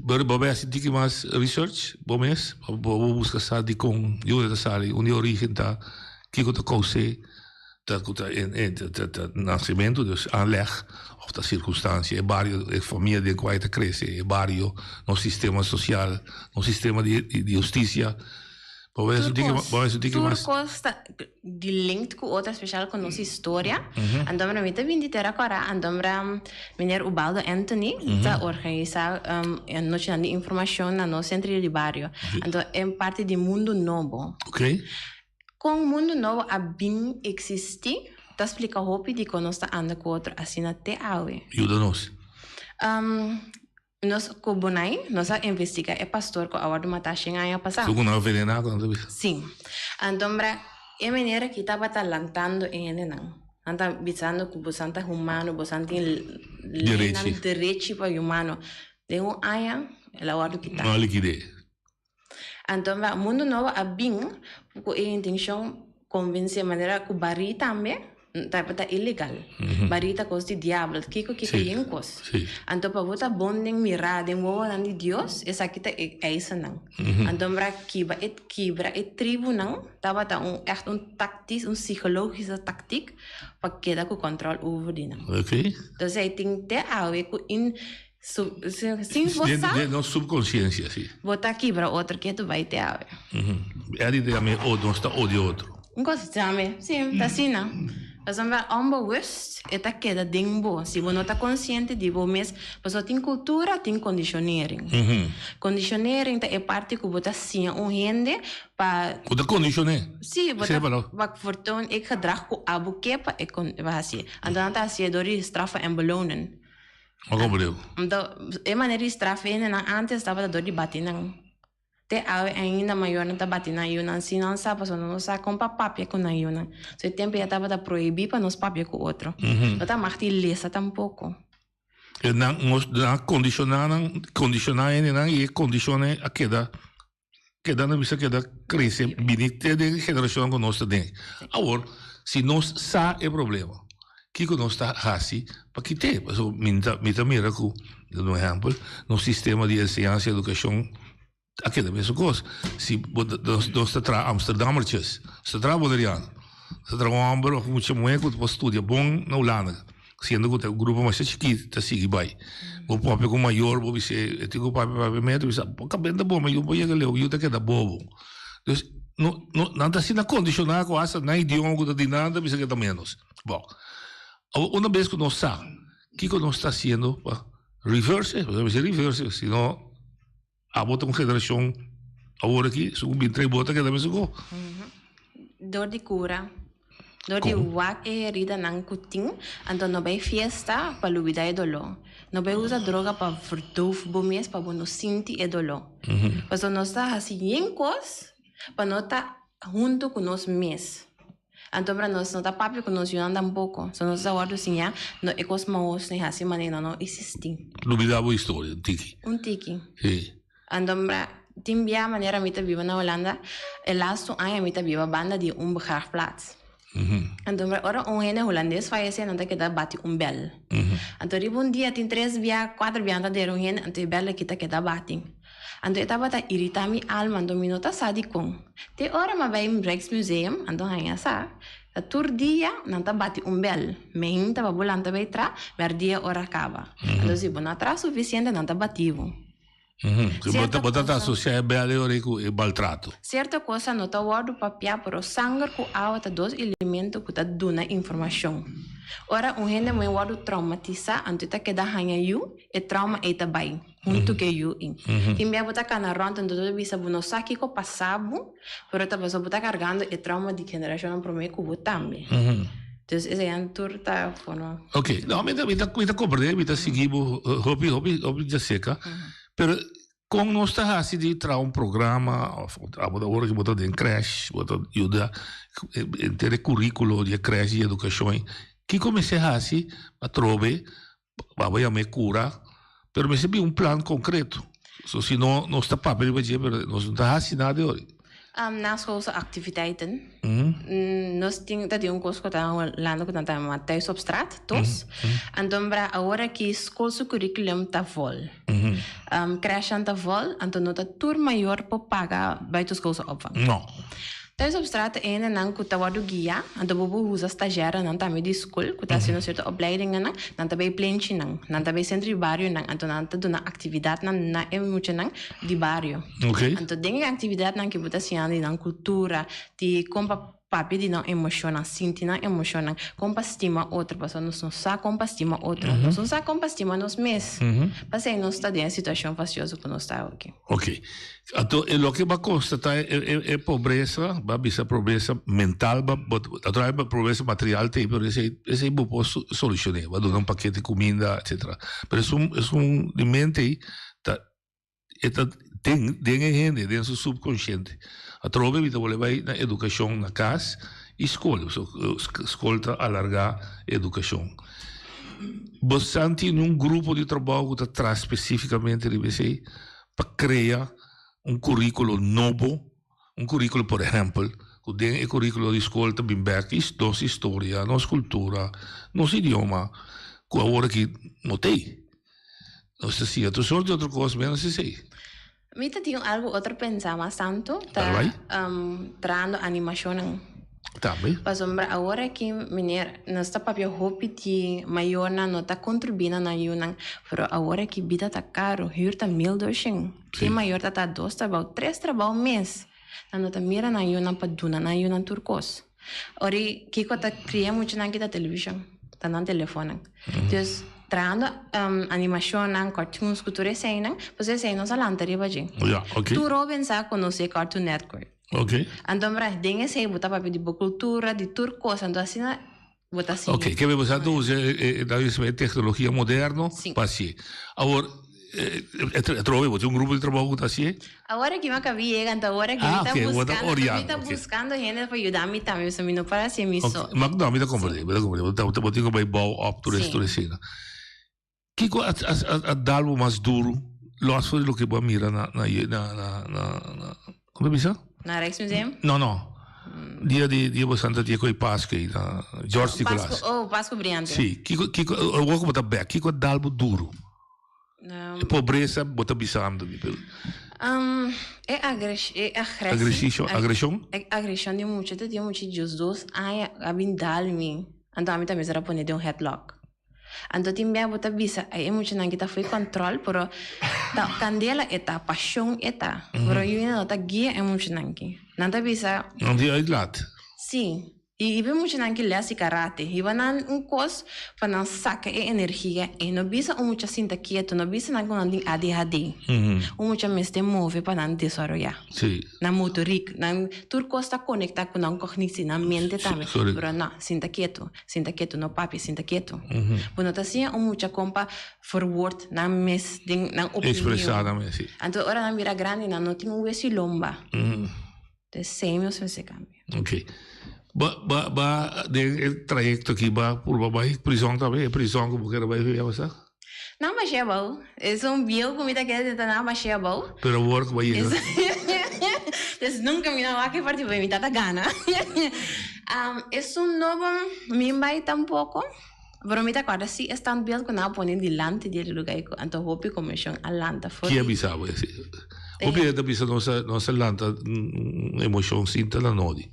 Pero bo bai hasi tiki mas research bo mes, bo buska sa dikon di unda ta sali, unda e origen ta, kiko ta kous'é. Ta ku ta ta nasementu, dus aanleg, òf ta sirkunstansia, e bario, e famia den kua e ta krese, e bario, nos sistema sosial, nos sistema di di hustisia. Bo bai Tur tiki kos, bo bai tiki tur mas. kos ta di linked ku otro, spesial ku nos historia. Anto mi ta bini di Tera Kòrá, anto meneer Ubaldo Anthony ta organisá e nochinan di informashon na nos sentro di bario. Anto e parti di Mundu Nobo. Oké. Kon mundu nobo a bin eksistí ta splika hopi dikon nos ta anda ku otro asina te awe. Yuda nos. Nos ku Bonai nos a investigá e pastor ku a wòrdu matá shen aña pasá. Su ku nan a venená ku nan ta bisa. Sí. Antombra e manera ki tabata lantando e hendenan. Nan ta bisando ku bosan ta humano, bosan tin leynan derechi pa humano. Den un aña el a wòrdu kitá. Nan a likid'é. Anto Mundu Nobo a bin ku e intenshon konvensé manera ku barí tambe tabata ilegal. Barí ta kos di diabel, kiko kiko yen kos. Anto pa bo ta bon den mirá den wowonan di Dios, esaki ta e eisennan. Anto mira kiba e kibra e tribunan tabata un ègt un taktis, un psikologische taktik pa keda ku kòntròl over di nan. Entonces ei tin te awe ku in Su, sin bo sa. Den nos subconsciencia, si. Bo ta kibra otro ketu bai te awe. Eddie ta yama e od, nos ta odia otro. Un cos ta yama, si, ta asina. Pasobra onbewust e ta keda den bo. Si bo no ta consciente di bo mes, pasobra tin cultura, tin conditionering. Conditionering ta e parti cu bo ta siña un hende pa. Bo ta condicion'é. Si, bo ta pa vertoon e gedrag cu abo ke pa e pa hacié. Anto nan ta hacié door di straffen en belonen. Ma como digo? Anto, e manera di straf hendenan antes tabata dor di bati nan. Te awe ainda mayornan ta bati nan yunan si nan sa pasobra nan no sa kon pa papia ku nan yunan. So e tempu ya tabata prohibí pa nos papia ku otro. No ta mag di lesa tampoko. E nan nos nan a kondishoná nan, kondishoná hendenan i e kondishonnan a keda keda na bisa keda krese bini te den e generashon ku nos ta den. Awor, si nos sa e problema, kiko nos ta hasi pa kit'é? Pasobra mi ta mi ta mira ku, duna un ehèmpel, nos sistema di enseñansa i edukashon a keda mesun kos. Si bo ta nos nos ta traha amsterdammertjes, nos ta traha boneriano, nos ta traha un hòmber òf un mucha muhé ku por studia bon na Hulanda. Siendo cu ta un grupo masha chikit ta sigui bay. Bo papia cu mayor, bo bis'é, e tin cu papia papia meto, bisa, bo cabenta bo, ma yu bo yega leu, yu ta keda bobo. Dus, no, no, nan ta asina condiciona cu hasta nan idioma cu ta di nan ta bisa cu ta menos. Bon, awor una bes cu nos sa kico nos ta haciendo pa reverse, pasobra mester reverse, si no abo ta un generacion awor aki, su cu bin trae bo ta keda mesun cu. Dor di cura. Dor di wak e heridanan ku tin, anto no bai fiesta pa lubidá e doló. No bai usa droga pa verdoof bo mes pa bo no sinti e doló. Pasobra nos ta hasi yen kos pa no ta huntu ku nos mes. Anto bra nos no ta papia ku nos yunan tampoko. So nos ta wòrdu siñá no e kos maos no e hasi manera no eksistí. Lubidá bo historia un tiki. Un tiki. Sí. Anto bra tin bia manera mi ta biba na Holanda, e lastu aña mi ta biba banda di un begraafplaats. Anto bra ora un hende hulandes fayesé nan ta keda bati un bèl. Anto riba un dia tin tres bia, kuater bia nan ta dera un hende, anto e bèl aki ta keda bati. Anto e tabata iritá mi alma, anto mi no ta sa dikon. Te ora mi a bai Rijksmuseum, anto haña sa, ta tur dia nan ta bati un bèl. Meinta pa bo lanta bai tra, mèrdia ora kaba. Anto si bo no a traha sufisiente nan ta bati bo. Cierto Bo ta ta asocia e bel ora cu e maltrato. Cierto cosa no ta wordo papia pero sanger cu awa ta dos elemento cu ta duna informacion. Ora un hende muhe wordo traumatisa anto e ta keda haña yu, e trauma ey ta bay hunto cu e yu ey. Tin bia bo ta cana rond anto ta bisa bo no sa kico pasa bo pero ta pasobra bo ta cargando e trauma di generacionnan prome cu bo tambe. Dus eseinan tur ta forma. Ok, no, mi ta, mi ta, mi ta comprende, mi ta sigui bo hopi, hopi, hopi djaseca. Pero con nos ta haci di traha un programa of abo ta ora cu bo ta den crash, bo ta yuda henter e curiculo di e crash di educacion, kico mester haci pa trobe Baba yama e cura, pero mester bin un plan concreto. So si no, nos ta papia riba dje, pero nos no ta haci nada di ori. Um, naschoolse activiteiten. Nos tin, ta tin un cos cu ta Hulanda cu nan ta yama thuis op straat, tos. Anto bra awor aki school su curriculum ta vol. Um, crèchenan ta vol, anto no ta tur mayor por paga buitenschoolse opvang. No. Thuis op straat ta e hendenan ku ta wòrdu guiá, anto bo por usa stazjèrenan tambe di skol ku ta hasiendo sierto opleidingennan, nan ta bai plenchinan, nan ta bai sentro di barionan, anto nan ta duna aktividatnan na e muchanan di bario. Anto den e aktividatnan ke bo ta siñando di nan kultura, di kon pa papia di nan emoshonnan, sinti nan emoshonnan, kon pa stima otro, pasobra nos no sa kon pa stima otro, nos no sa kon pa stima nos mes, pasei nos ta den e situashon fasioso ku nos ta awoki. Ok. Anto e loke bo a constata e e pobresa, bo a bisa pobresa mental, bo bo atraves bo pobresa material t'ei, pero esei esei bo por solucione, bo a duna un pakete cuminda etcetera. Pero esun esun di mente ei ta e ta den den e hende, den su subconsciente. Atrobe mi ta wole bai na educacion na cas y scol, pasobra scol ta alarga educacion. Bo san tin un grupo di trabao cu ta traha specificamente riba esei? pa crea un curiculo nobo, un curiculo por ehempel, cu den e curiculo di scol ta bin bek nos historia, nos cultura, nos idioma, cu awor aki no t'ey. Nos ta siña tur soort di otro cos menos esey. Mi ta tin algo otro pensa mas tanto, ta trahando animacionnan. Tambe. Pasobra awor aki meneer nos ta papia hopi di mayornan no ta contribuí na nan yunan, pero awor aki bida ta caro, huur ta 1200. Tin mayor ta traha dos trabou, tres trabou mes, nan no ta mira nan yunan pa duna nan yunan tur cos. Ora kico ta cria muchanan aki ta television, ta nan telefonnan. Dus trahando animacionnan, cartoons cu tur eseinan, pasobra esei nos a lanta riba dje. Tur hoben sa conoce Cartoon Network. Ok. Anto mira, den esei bo ta papia di bo cultura, di tur cos, anto asina bo ta sigui. Ok, kebe bo sa ta usa e, e, e tecnologia moderno Sí. pa hacié. Awor, atrobe bo tin un grupo di trabou cu ta hacié? Awor aki mi a cabi yega, anto awor aki mi Ah, ta ok, bo ta buscando, anto mi oriando, ta ok. buscando hende pa yuda mi tambe, pasobra mi no por hacié mi Ok, so. ma no, mi ta comprende, mi ta comprende. Bo ta, bo tin cu bay bouw op tur Sí. tur esena. Kiko a a dal bo mas duru los for di loke bo a mira na na na na na como ta bisa? Na Rijksmuseum? No no dia di dia bo santa dia koe Pasco ei na George Nicolaas. Pasco oh Pasco Briante. Si kiko kiko awor ku bo ta bek kiko a dal bo duru? E pobresa bo ta bisando mi pero. E agres e agresi Agresishon agreshon? E agreshon di mucha ta tin mucha 12 aña a bin dal mi anto ami tambe a pone den un headlock. Anto tin bia bo ta bisa ay e muchanan ki ta fo'i control pero ta candela e ta, pasion e ta, pero yunan no ta guia e muchanan ki. Nan ta bisa. Nan tin uitlaat. Si. I hiba e muchanan ki les di karate. Hiba nan un cos pa nan saca e energia ei. No bisa un mucha sinta kieto, no bisa nan cu nan tin ADHD. Un mucha mester move pa nan desaroya. Si. Nan motoriek, nan tur cos ta conecta cu nan cognitie, nan mente tambe. Pero no, sinta kieto. Sinta ketu no papi, sinta ketu. Bo no ta siña un mucha kon pa verwoord nan mes den nan opinion. Expresá nan mes, si. Anto ora nan bira grandi nan no tin un wes i lomba. Entonces esei nos mester kambia. Ok. Ba ba ba den e trayecto aki ba purba bai prison tambe? E prison ku bo kere bai via basa? Nan bashé abou. Es un bieu ku mi ta kere ta nan bashé abou. Pero awor ku bo a yega. Des nunka mi no wak e parti pasobra mi tata gana. Esun nobo mi bai tampoko, pero mi ta kòrda si e standbeeld ku nan a pone dilanti di e luga ei ku anto hopi komishon a lanta for Ki a di. bisa bo esei? Hopi hende ta bisa nos a nos a lanta un emocion sin ta na nodi.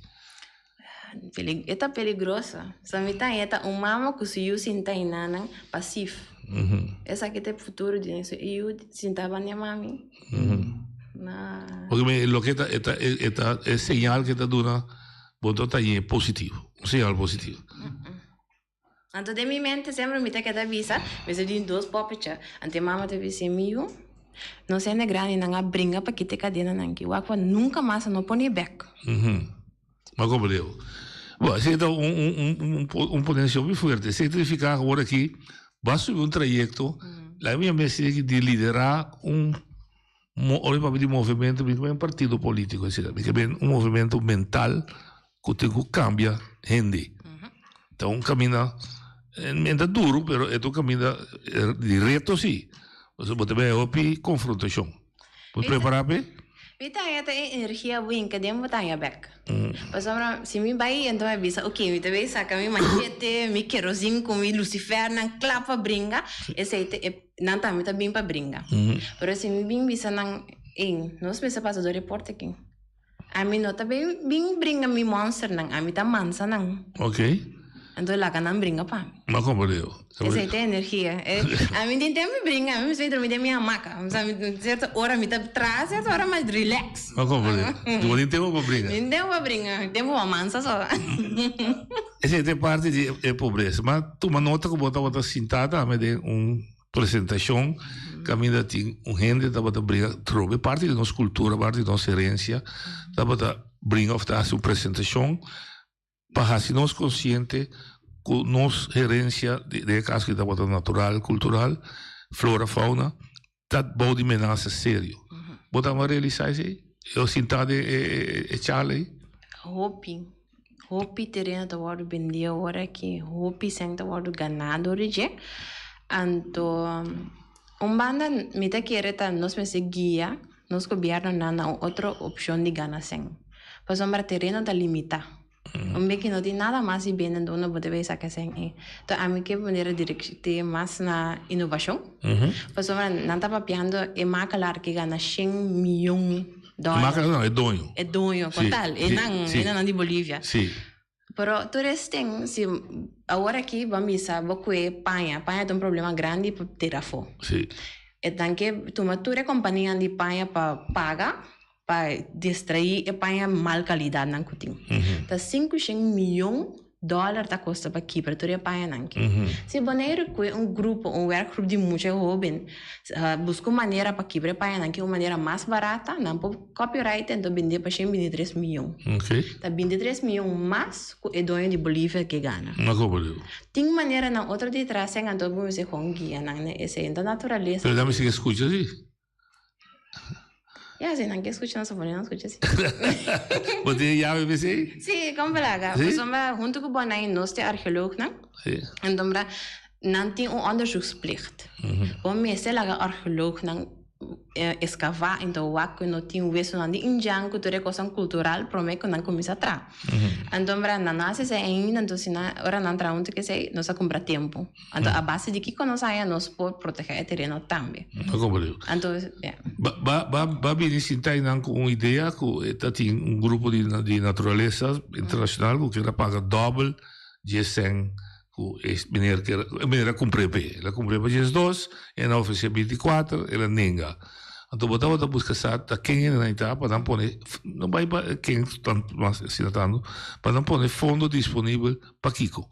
E ta peligroso. So mi ta e ta un mama ku su yu sinta hinanan pasif. Esaki ta e futuro di su yu sinta banda e mami. Na. Porque mi loke ta e ta e ta e señal ke ta duna bo no ta hañ'é positivo, un señal positivo. Anto den mi mente semper mi ta keda bisa, mester tin dos poppetje. Anto e mama ta bisa, mi yu, nos hende grandinan a bringa pa kita e kadenanan aki. Wak pa nunka mas a no pone bek. Ma como Leo. Bo, esei ta un, un, un, un, un ponencia muy fuerte. Esei ta significa awor aki bo a subi un trayecto, laga mi a mester aki di lidera un, ora mi papia di movimento mi ta un partido politico esei, mi ta un movimento mental cu tin cu cambia hende. Ta un caminda, e ta duro, pero e ta un caminda di reto si. Pasobra bo ta bay hopi confrontacion. Bo prepara p'e? Mi ta haña ta e energia bo hinka den bo ta haña bek. Pasobra si mi bai enton mi bisa ok mi ta bay saca mi machete, mi kerozin cu mi lucifernan cla pa bringa, esey ta e nan tambe ta bin pa bringa. Pero si mi bin bisa nan ey nos mester pasa dor e porta aki. Ami no ta bin bin bringa mi monsternan, ami ta mansa nan. Ok. Anto laga nan bringa pa mi. Ma como Leo? Esei ta energia. Ami tin tempo di bringa, ami mester drumi den mi hamaca. Osea mi cierto ora mi ta traha, cierto ora mi relax. Ma como Leo? Bo tin tempo pa bringa? Tin tempo pa bringa, tempo pa mansa so. Esei ta e parti di e pobresa. Ma tuma nota cu bo tabata sinta tambe den un Presentacion caminda tin un hende tabata bringa trobe parti di nos cultura, parti di nos herencia, tabata bringa of ta haci un presentacion pa haci nos consciente cu nos herencia, den e caso aki tabata natural, cultural, flora, fauna, ta bou di menasa serio. Bo tabata realisa esey? E sinta den e charla ey? Hopi. Hopi tereno ta wòrdu bendí awor aki, hopi sèn ta wòrdu ganá dor di dje. Anto un banda mi ta kere ta nos mester guia nos gobièrnunan na un otro opshon di gana sèn. Pasobra tereno ta limitá. Un bes ku no tin nada mas di bende anto unda bo ta bai saka sèn ei. Enton ami ke manera direkt'é mas na inovashon. Pasobra nan ta papiando e makelaar ke gana shen miyon dòler. E makelaar no, e doño. E doño, kon tal, e nan, e nan di Bolivia. Si. Pero tur esten, si awor aki bo a misa bo kue paña, paña ta un problema grandi pa tira afó. Si. E nan ke tuma tur e kompanianan di paña pa paga pa distraí e paña mal kalidatnan ku tin. Ta sinku shen miyon dòler ta kosta pa kibra tur e pañanan aki. Si Boneiru kue un grupo, un werkgroep di mucha hóben, buska un manera pa kibra e pañanan aki un manera mas barata, nan por copyright enton bendé pa shen bintitres miyon. Ta bintitres miyon mas ku e doño di Bolivia ke gana. Tin maneranan otro di tras'en anto bo mester kon guia nan na esei. Enton naturalesa. Pero nan mester ke skucha si. Ya, si nan ke skucha nos pone nan skucha si. Bo tin e yawe p'esei? Si, kon palaga. Si? Pasobra huntu ku Bonai nos tin archeoloognan. Si. Enton bra nan tin un onderzoeksplicht. Bo mester laga archeoloognan eskavá enton wak ku no tin wesonan di indjan ku tur e kosnan kultural promé ku nan kuminsá traha. Enton bra nan no hasi esei ainda, enton si nan ora nan traha huntu ku esei nos a kumpra tempu. Anto a base di kiko nos haña nos por protegé e tereno tambe. No comprendo. Anto, ya. Ba, ba, ba, ba bini sinta einan ku un idea ku e ta tin un grupo di, di naturalesa internacional ku kier a paga dòbel dje sèn ku e meneer kier, e meneer a kumpr'é p'e. El a kumpr'é pa diesdos, e nan a ofresé bintikuater, el a nenga. Anto bo tabata buska sa ta ken e nan ta pa nan pone, no bai pa ken tantu mas asina tantu, pa nan pone fondo disponibel pa kiko.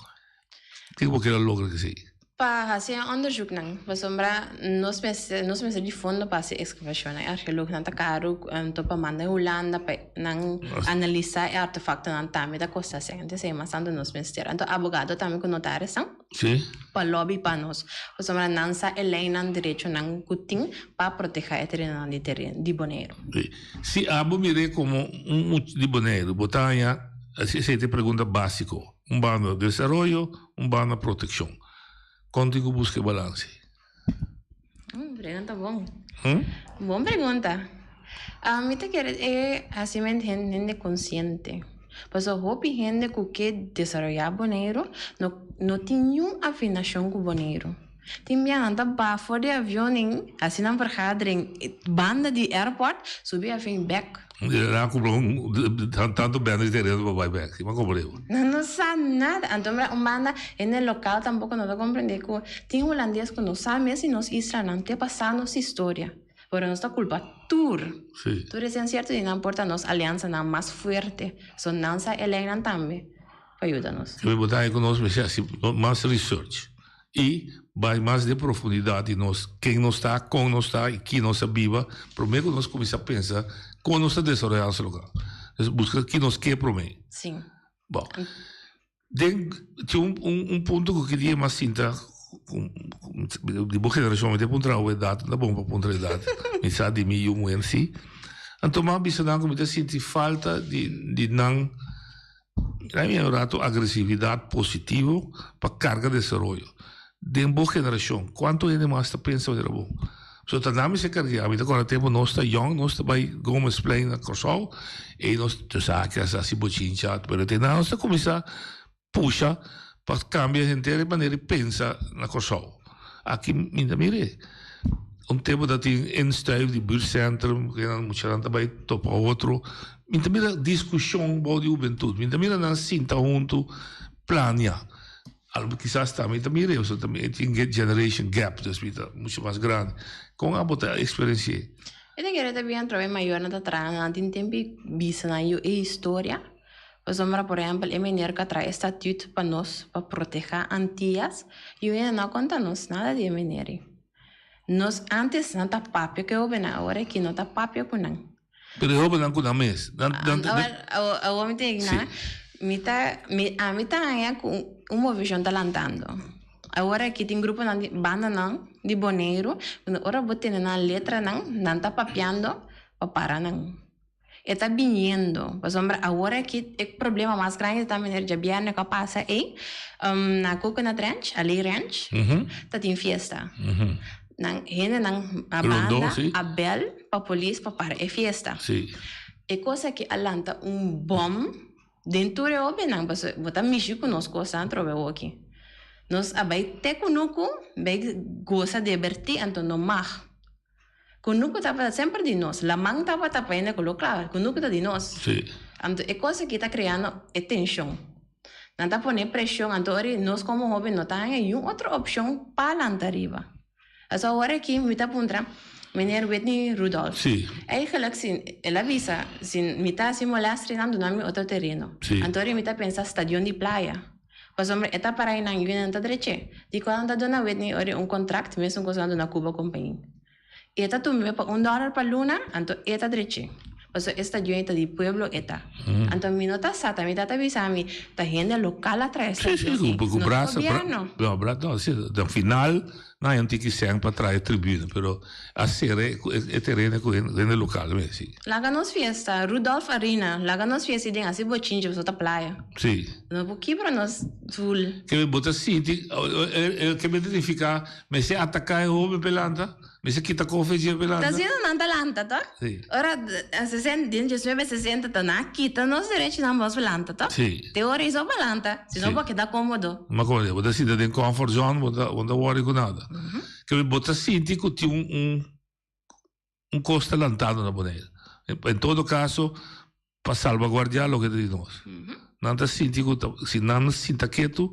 Kiko bo kier a logra ku esei? Pa hasi e onderzoeknan, pasobra nos mester nos mester di fondo pa hasi ekskavashonnan. E argeolognan ta karu, anto pa manda e Hulanda pa nan analisá e artefaktonan tambe ta kosta sèn. Anto esei mas tantu nos mester. Anto abogado tambe ku notarisnan pa lobby pa nos, pasobra nan sa e leinan, derechonan ku tin pa protehá e terenonan di teren di Boneiru. Si abo mir'é komo un mucha di Boneiru, bo ta haña, esei ta e pregunta básiko. Un banda desaroyo, un banda protekshon. Kon tin ku buska e balanse? Un pregunta bon. Bon pregunta. Mi ta kere e hasi ment hende konsiente. Pasobra hopi hende ku ke desaroyá Boneiru no no tin niun afinashon ku Boneiru. Tin bia nan ta baha for di avion en hasi nan vergadering banda di airport, subi avion bek. Nan a cumpra un tanto banda di tereno pa bai bek, si bo a cumpra ebo. Nan no sa nada. Anto mira un banda hende local tampoco no ta comprende cu tin hulandes cu no sa mes di nos islanan te pasa nos historia. Pero nos ta culpa tur. Sí. Tur esei cierto di nan por ta nos alianzanan mas fuerte. So nan sa e leynan tambe pa yuda nos. Kebe bo ta haña cu nos mester haci mas research y bay mas den profundidad di nos ken nos ta, con nos ta y ki nos a biba prome cu nos cuminsa pensa con nos ta desaroya nos lugar. Entonces busca ki nos ke prome. Sí. Bon. Den tin un un un punto ku kidia mas sinta ku di bo generashon mi ta puntra bo edat no ta bon pa puntra edat mi sa di mi yu muher si anto mi a bisa nan ku mi ta sinti falta di di nan mira mi un rato agresividat positivo pa karga desaroyo den bo generashon kuantu hende mas ta pensa manera bo So ta nan mester karg'é. Mi ta kòrda tempu nos ta yòn, nos ta bai Gomezplein na Kòrsou, ei nos ta sa ke a hasi bochincha, pero te nan nos ta kuminsá pusha pa kambia henter e manera di pensa na Kòrsou. Aki mi ta mir'é. Un tempu ta tin instuif di buurtcentrum, ku nan muchanan ta bai topa otro. Mi ta mira diskushon bou di hubentut, mi ta mira nan sinta huntu plania. Algo kisas tambe ta mira eso tambe tin generation gap dus mi ta mucho mas grandi. Kon abo ta experienci'e? Mi ta kere ta bien trobe mayornan ta traha nan tin tempi bisa nan yu e historia pasobra por ehempel e meneer ku a traha e statuut pa nos pa proteha Antias yu hende no a konta nos nada di e meneer ei. Nos antes nan ta papia ku e hobennan awor aki no ta papia ku nan. Pero e hobennan ku nan mes. Nan, nan, Awor, awor, awor mi ta na, mi ta, mi, ami ta haña ku un movishon ta lantando. Awor aki tin gruponan di bandanan di Boneiru, ku ora bo tene nan letranan, nan ta papiando pa para nan. E ta biniendo, pasobra awor aki e problema mas grandi ta meneer djabièrnè ku a pasa ei, na Coconut Ranch, Aley Ranch, ta tin fiesta. Nan hendenan a banda a bel pa polis pa para e fiesta. E kos aki a lanta un bom den tur e hobennan pasobra bo ta mishi ku nos kosnan atrobe awoki. Nos a bai te kunuku bai gosa debertí anto no mag. Kunuku tabata semper di nos, laman tabata pa hende ku lo klaba, kunuku ta di nos. Anto e kos aki ta kreando e tenshon. Nan ta pone preshon, anto ora nos komo hoben no ta haña niun otro opshon pa lanta riba. Aso awor aki mi ta puntra meneer Whitney Rudolph. Sí. Eigenlijk si el a bisa si mi ta hasi molestre nan duna mi otro tereno. Sí. Anto ora mi ta pensa stadion di playa. Pasobra e ta para einan yu nan ta dreche. Dikon nan ta duna Whitney ora un kontrakt mesun kos nan duna Cuba Company. E ta tumbe pa un dòler pa luna, anto e ta drechi. Pasobra e stadion ei ta di pueblo e ta. Anto mi no ta sa, ta mi tata bisa mi, ta hende lokal a trae e Sí, sí, stadion ei, ku no ta brasa, bra, gobièrnu. no, bra, no, sí, na final nan a un tiki sèn pa trae tribuna, pero a sera e, e tereno ku hende lokal mes, sí. Laga nos fiesta, Rudolph Arena, laga nos fiesta ei den hasi bochinchi pasobra ta playa. Sí. No por kibra nos zul. Ke bo ta sinti, ke bo ta nifiká Mester ataká e hoben p'e lanta? Mester kita kofe dje p'e lanta? Ta asina nan ta lanta, to? Sí. Ora sesenta, den diesnuebe sesenta ta nan a kita nos derechonan pa nos lanta, to? Sí. Te ora esou pa lanta, si no bo a keda kómodo. Ma komo bo ta sinta den comfort zone, bo ta bo ta wòri ku nada. Ke bo ta sinti ku tin un un un kos ta lantando na Boneiru. En todo kaso, pa salvaguardiá loke ta di nos. Nan ta sinti ku ta, si nan sinta ketu,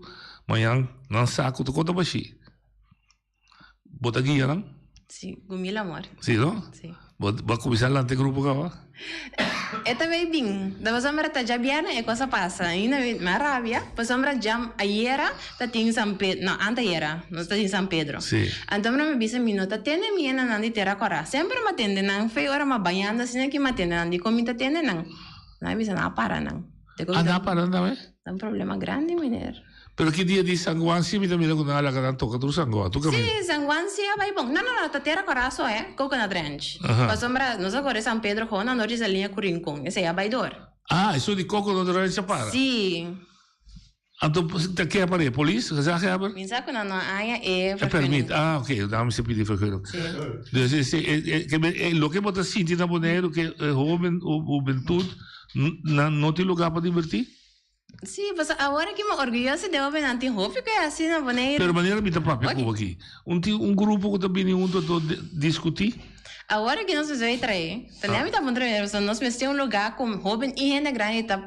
mañan nan sa ku ta konta bashí. Bo ta guia nan? Sí, ku mil amor. Sí, no? Sí. Bo, bo a kuminsá lanta e grupo kaba? E ta bay bin. Da pasobra ta djabièrnè e kos a pasa. Ainda mi a rabia pasobra dja ayera ta tin San Pedro, no antayera nos ta tin San Pedro. Sí. Anto mi bisa mi no ta tende mi hendenan di Tera Kòrá. Semper mi a tende nan fe ora mi a bañando asina ki mi a tende nan. Dikon mi ta tende nan? Nan a bisa nan a para nan. Ah, nan a para nan tambe? Ta un problema grandi meneer. Pero ki dia di San Juan si mi ta mira ku nan a laga nan toka tur San Juan. Tur kaminda. Si, San Juan si a bai bon. No, no, no, ta Tera Kòrá so eh, Coconut Ranch. Aha. Pasobra nos a kore San Pedro gewoon na nochi Saliña ku Rincon. Esei a bai dor. Ah, esun di Coconut Ranch a para? Si. Anto ta ke a para e polis? Gezaghebber? Mi sa ku nan no a haña e E vergunning. permit. Ah, oké. Daarom mester pidi vergunning. Si. Dus ese, e, e, ke men, e, loke bo ta sinti na Boneiru ke e hoben, hu, hubentut, nan no tin lugá pa dibertí? Sí, paso awor aki mi orguyoso di hobennan tin hopi ku e hasi na Boneiru. Pero manera mi ta papia ku bo aki, un tin un grupo ku ta bini huntu anto diskutí? Awor aki nos mester bai trae. Ta mi ta puntra mi, pasobra nos mester un lugá ku hoben i hende grandi ta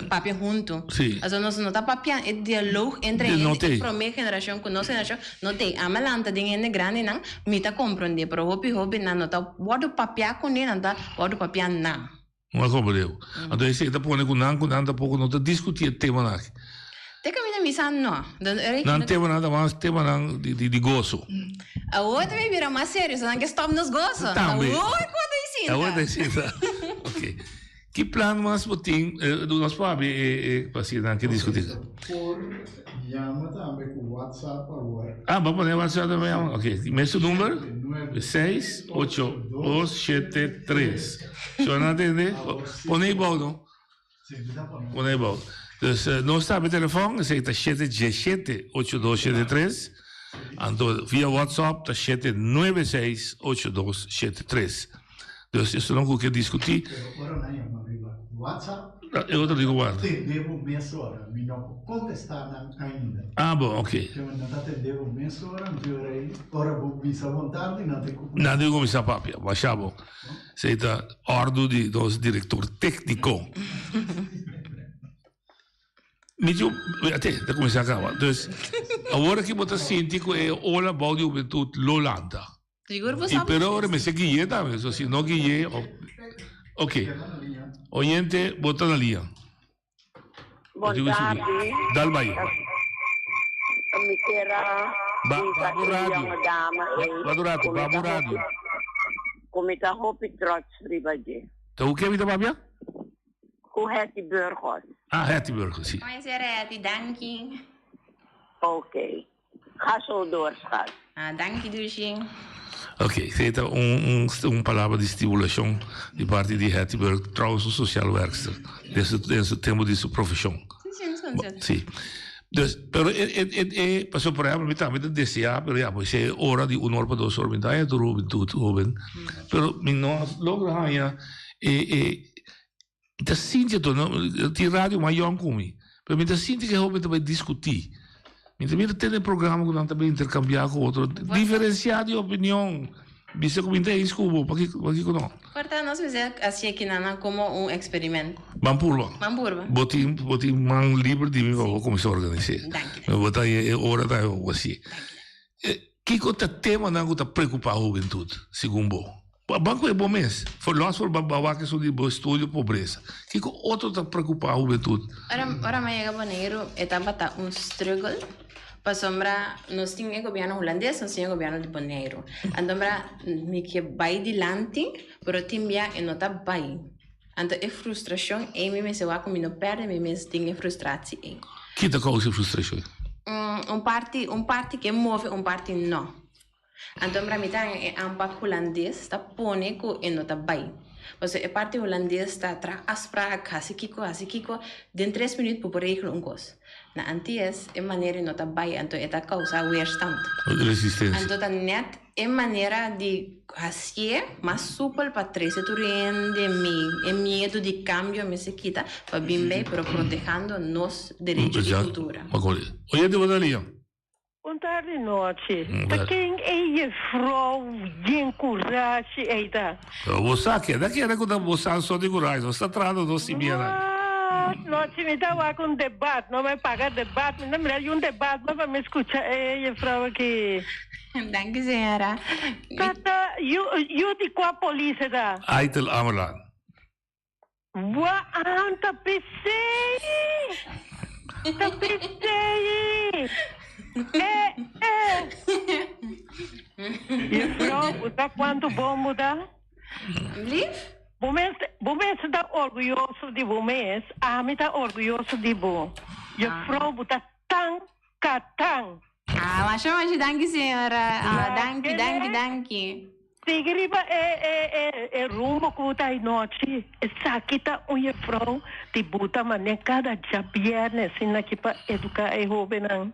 papia huntu. Sí. Pasobra nos no ta papia e dialoog entre hende e promé generashon ku nos generashon no t'ei. Ami a lanta den hende grandinan, mi ta komprondé, pero hopi hobennan no ta wòrdu papiá kuné, nan ta wòrdu papiá na. No a komprendé. Anto esei ta pone ku nan ku nan tampoko no ta diskutí e temanan aki. Te kaminda mi sa no. Nan temanan ta mas temanan di goso. Awor ta bira mas serio, so nan ke stòp nos goso. Tambe. Awor ku ta sinta. Awor ta sinta. Ok. Ki plan mas bo tin? Nos por habri e pa si nan ke diskutí. Por yama tambe ku WhatsApp awor. Ah, bo a pone WhatsApp tambe? Ok. Mesun number? Seis, ocho, dos, shete, tres. Su nan a tende? Pone ei bou no. Pone ei bou. Dus nos ta habri telefòn, esei ta shete diesshete, ocho dos shete tres. Anto via WhatsApp ta shete nuebe seis, ocho dos shete tres. Dus esun ku ke diskutí. Pero ora nan yama riba WhatsApp. E otro di ku wak. Tende bo mesora, mi no por kontestá nan ainda. Ah bon, ok. Kema nan ta tende bo mesora, anto ora ei, ora bo bisa bon tardi, nan tin ku kuminsá. Nan tin ku kuminsá papia, masha bon. Esei ta òrdu di nos direktor tékniko. Mi tin, ate, ta kuminsá kaba. Dus, awor aki bo ta sinti ku e ola bou di hubentut lo lanta. Sigur bo Y sa pero ora mester guié tambe, so si no guié, ok. Oyente, bo ta na lia. Bon tardi. Dal bai. Mi kier a Ba, bisa ba bo e radio. jonge dame Ba, ei ba rato, ku mi ba ta bo radio. hopi ku mi ta hopi trots riba dje. Ta ku ken mi ta papia? Ku Hetty Burgos. Ah, Hetty Burgos, si. Hoi señora Hetty, danki. Ok. Ga zo door, schat. Ah, danki dushi. Ok, esei ta un un palabra di stimulashon di parti di Hetty Burg, trouwens un sociaal werkster den su den su tempo di su profeshon. Si, si, nos conoce. Si. Dus, pero e e e e pasobra por ehempel mi tambe ta desea, pero ya pues e ora di un or pa dos or mi ta haña tur hubentud hoben, pero mi no a logra haña e e Mi ta sinti anto, no, tin radio mas yòn ku mi, pero mi ta sinti ku e hoben ta bai diskutí. Mi ta mira tene programa ku nan ta bai interkambiá ku otro, diferensiá di opinion, bisa ku mi ta eens ku bo, pakiko, pakiko no? Por ta nos mester hasi ekinan komo un eksperiment. Ban purba. Ban purba. Bo tin, bo tin man liber di mi pa bo kuminsá organis'é. Danki. Bo ta haña e ora ta bo hasié. Danki. Kiko ta temanan ku ta preokupá hubentut, segun bo? Ban ku e bo mes. For los for ba wak esun di bo estudio pobresa. Kiko otro ta preokupá hubentut? Ora ora mi a yega Boneiru e tabata un struggle pasobra nos tin e gobièrnu hulandes, nos tin e gobièrnu di Boneiru. Antombra mi ke bai dilanti pero tin bia e no ta bai. Anto e frustrashon ei mi mester wak ku mi no pèrdè mi mes den e frustratie ei. Ki ta kousa e frustrashon? Un parti un parti ke move un parti no. Anto mira mi ta e aanpak hulandes ta pone ku e no ta bai. Pasobra e parti hulandes ta traha afspraak hasi kiko hasi kiko den tres minuut bo por regla un kos. Na Antillas e manera no ta bai anto e ta kousa weerstand. Resistencia. Anto ta net e manera di hasié mas supel pa trese tur hende mi e miedu di cambio mester kita pa bin bay pero protehando nos derecho di cultura. Oyente bo ta lia. Bon tardi nochi. Ta ken e jefrouw yen kurashi ei ta? Bo sa keda keda ku ta bo sa so di kurashi. Nos ta trahando nos simia nan. Ah, nochi mi ta wak un debat, no mi paga debat, mi ta mira un debat pa mi skucha e jefrouw aki. Danki señora. Tata, yu yu di kua polis e ta? Aitel Ameland. Wa an ta pesey! Ta pesey! Eh, eh! Juffrouw, bo sa cuanto bon bo ta? Lief? Bo mes, bo mester ta orguyoso di bo mes, ami ta orguyoso di bo. Juffrouw, bo ta tan katang. Ah, masha masha danki señora. Ah, danki, danki, danki. Sigui riba e e e e rumbo ku ta anochi. Esaki ta un jefrou di buta mané kada djabièrnè asina aki pa eduká e hóbennan.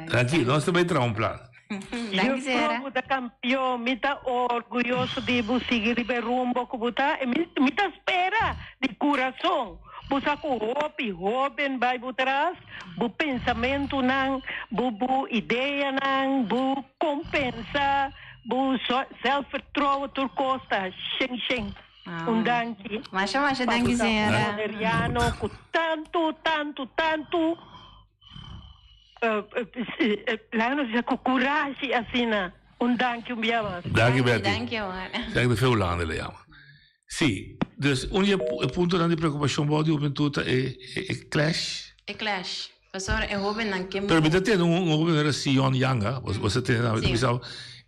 Tranquilo, nos ta bay traha un plan. Danki señora. Jefrou bo ta kampion, mi ta orguyoso di bo sigui riba e rumbo ku bo ta. Mi mi ta spera di kurason. Bo sa ku hopi hóben bai bo tras, bo pensamentunan, bo bo ideanan, bo kon pensa, bo zelfvertrouwen tur kos ta shen shen. Un danki Masha masha pa bo danki ta un señora. Boneriano ku tantu tantu tantu laga nos bisa ku kurashi asina. Un danki un bia mas. Danki Betty. Danki amor. Danki de veel Hollanda le yama. Sí, dus un di e puntonan di preokupashon bou di hubentud ta e e clash. E clash. Pasobra e hobennan ke Pero mi ta tende un hoben era Sion Yanga, bo bo sa tende tambe, ta bisa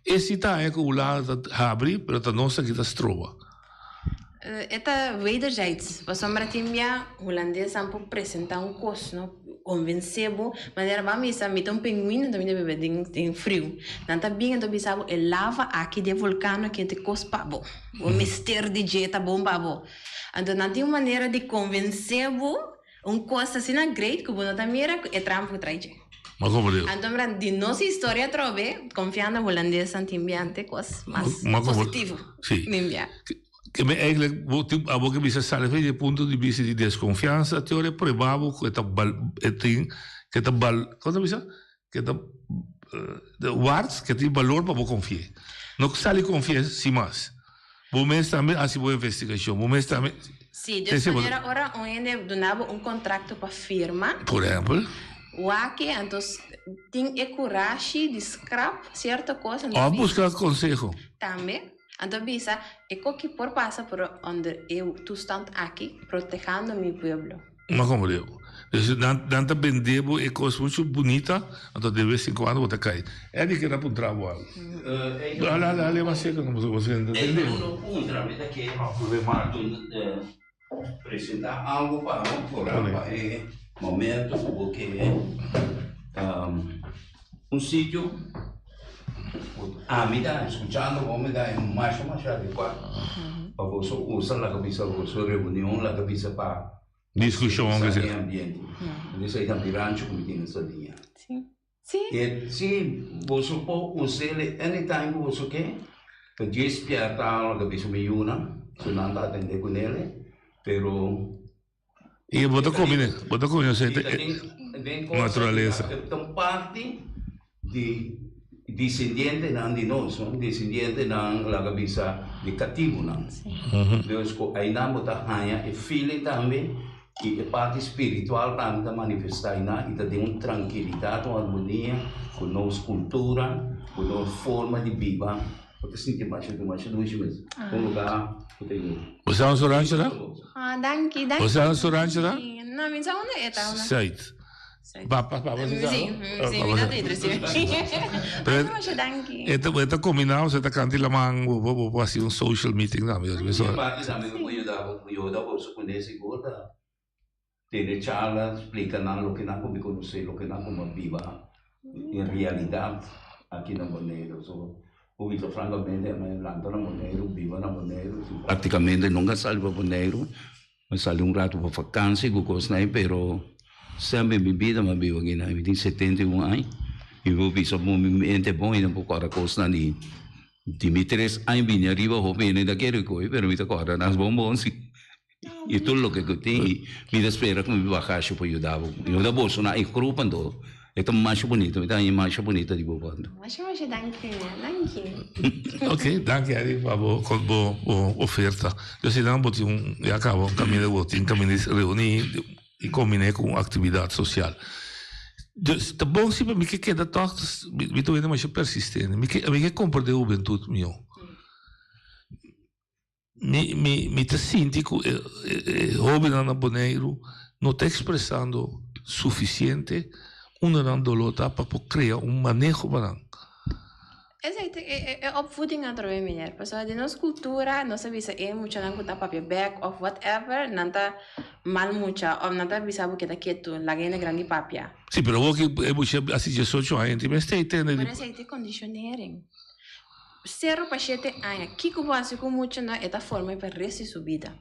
e si ta haña ku Hulanda ta habri, pero ta nos aki ta stroba. E ta wederzijds, pasobra tin bia Hulandesnan por presenta un kos, no, konvensé bo, manera bo a misa mi ta un penguin anto mi ta biba den den friu. Nan ta bin anto bisa bo e lava aki di e volcano aki ta e kos pa bo. Bo mester di dje ta bon pa bo. Anto nan tin un manera di konvensé bo un kos asina great ku bo no ta mira ku e trampa ku trae dje. Ma komo digo? Anto mira di nos historia atrobe konfiando hulandesnan tin biante kos mas Ma komo positivo si. tin bia. Ke mi eigenlijk bo tin abo ke bisa sali for di e punto di bista di deskonfiansa te ora e prueba bo ku e ta bal e tin ke ta bal komo ta bisa? Ke ta waard, ke tin balor pa bo konfi'é. No sali konfi'é sin mas. Bo mes tambe hasi bo investigashon, bo mes tambe. Sí, dus manera ora un hende duna bo un kontrakto pa firma. Por ehèmpel. Wak e, anto tin e kurashi di skrap sierto kos. Òf buska konseho. Tambe. Anto bisa, e koki por pasa pero onder e toestand aki, protehando mi pueblo. Ma como digo? Dus nan, nan ta bende bo e cos mucho bunita, anto de vez en cuando bo ta cay. Eddie keda puntra bo algo. Dale, dale, dale mas cerca, como bo ta tende. Uno puntra, mi ta ke presenta algo pa bo, por pa e momento cu bo ke un sitio cu ami ta escuchando bo, mi ta masha masha adecua pa boso usa laga bisa boso reunion, laga bisa pa Discusion Sa aunke sea. e ambiente. Entonces ei ta mi rancho ku mi tin esa liña. Sí. Sí. E sí, boso por us'el anytime ku boso ke. Ta djis spièrta laga bisa mi yunan, su nan ta atendé ku nele, pero I bo ta kombine, bo ta kombine Sí, ta den, den cosa naturalesa. Ta un parti di disendientenan di nos, no? Disendientenan laga bisa di katibunan. Dus ku einan bo ta haña e feeling tambe i e parti spiritual tambe ta manifestá einan i ta den un trankilidat, un armonia ku nos kultura, ku nos forma di biba. Bo ta sinti masha masha dushi mes. Un lugá ku ta yuda. Bo sa un rancho ta? Ah, danki, danki. Bo sa un rancho ta? No, mi sa unda e ta. Zuid. Papa, papa si sa. Sí, sí, mi ta tritri, sí. Pero Masha danki. e ta, e ta combina, o sea, ta canta laman, bo, bo, bo, bo hasi un social meeting tambe. Mi parti tambe mi por yuda bo, yuda boso kuné sigur ta tene charla, splika nan loke nan ku mi konosé, loke nan ku mi a biba en realidat aki na Boneiru. So, bo bisa frankamente ami a lanta na Boneiru, biba na Boneiru, praktikamente nunka a sali pa Boneiru. Mi sali un rato pa vakantie ku kosnan ei, pero semper mi bida mi a biba aki nan. Mi tin 71 aña i mi por bisa bo mi mente bon i no por kòrda kosnan di di mi tres aña bini ariba hopi hende ta kere koe pero mi ta kòrda nan bon bon si i tur loke ku tin i mi ta spera ku mi bagashi por yuda bo. Yuda boso na e grupo anto. E ta masha bunita, mi ta haña masha bunita di bo banda. Masha masha danki Daniel, danki. Ok, danki Eric pa bo bo bo oferta. Yo si nan bo tin un ya caba un caminda bo tin caminda di reuni y combine cu un actividad social. Dus ta bon si pa mi ke keda toch mi ta wende masha persistente. Mi ke mi ke comprende hubentud miho. Mi mi mi ta sinti ku e e hóbennan na Boneiru no ta ekspresando sufisiente unda nan doló ta pa por krea un maneho pa nan. Esei ta e e opvoeding atrobe meneer. Pasobra den nos kultura nos ta bisa e muchanan ku ta papia bèk òf whatever nan ta mal mucha òf nan ta bisa bo keda ketu laga hende grandi papia. Si, pero awor ku e mucha hasi diesocho aña tin mester e tende di. Pero esei ta e conditionering. Sero pa shete aña. Kiko bo hasi ku mucha nan e ta forma pa e resto di su bida.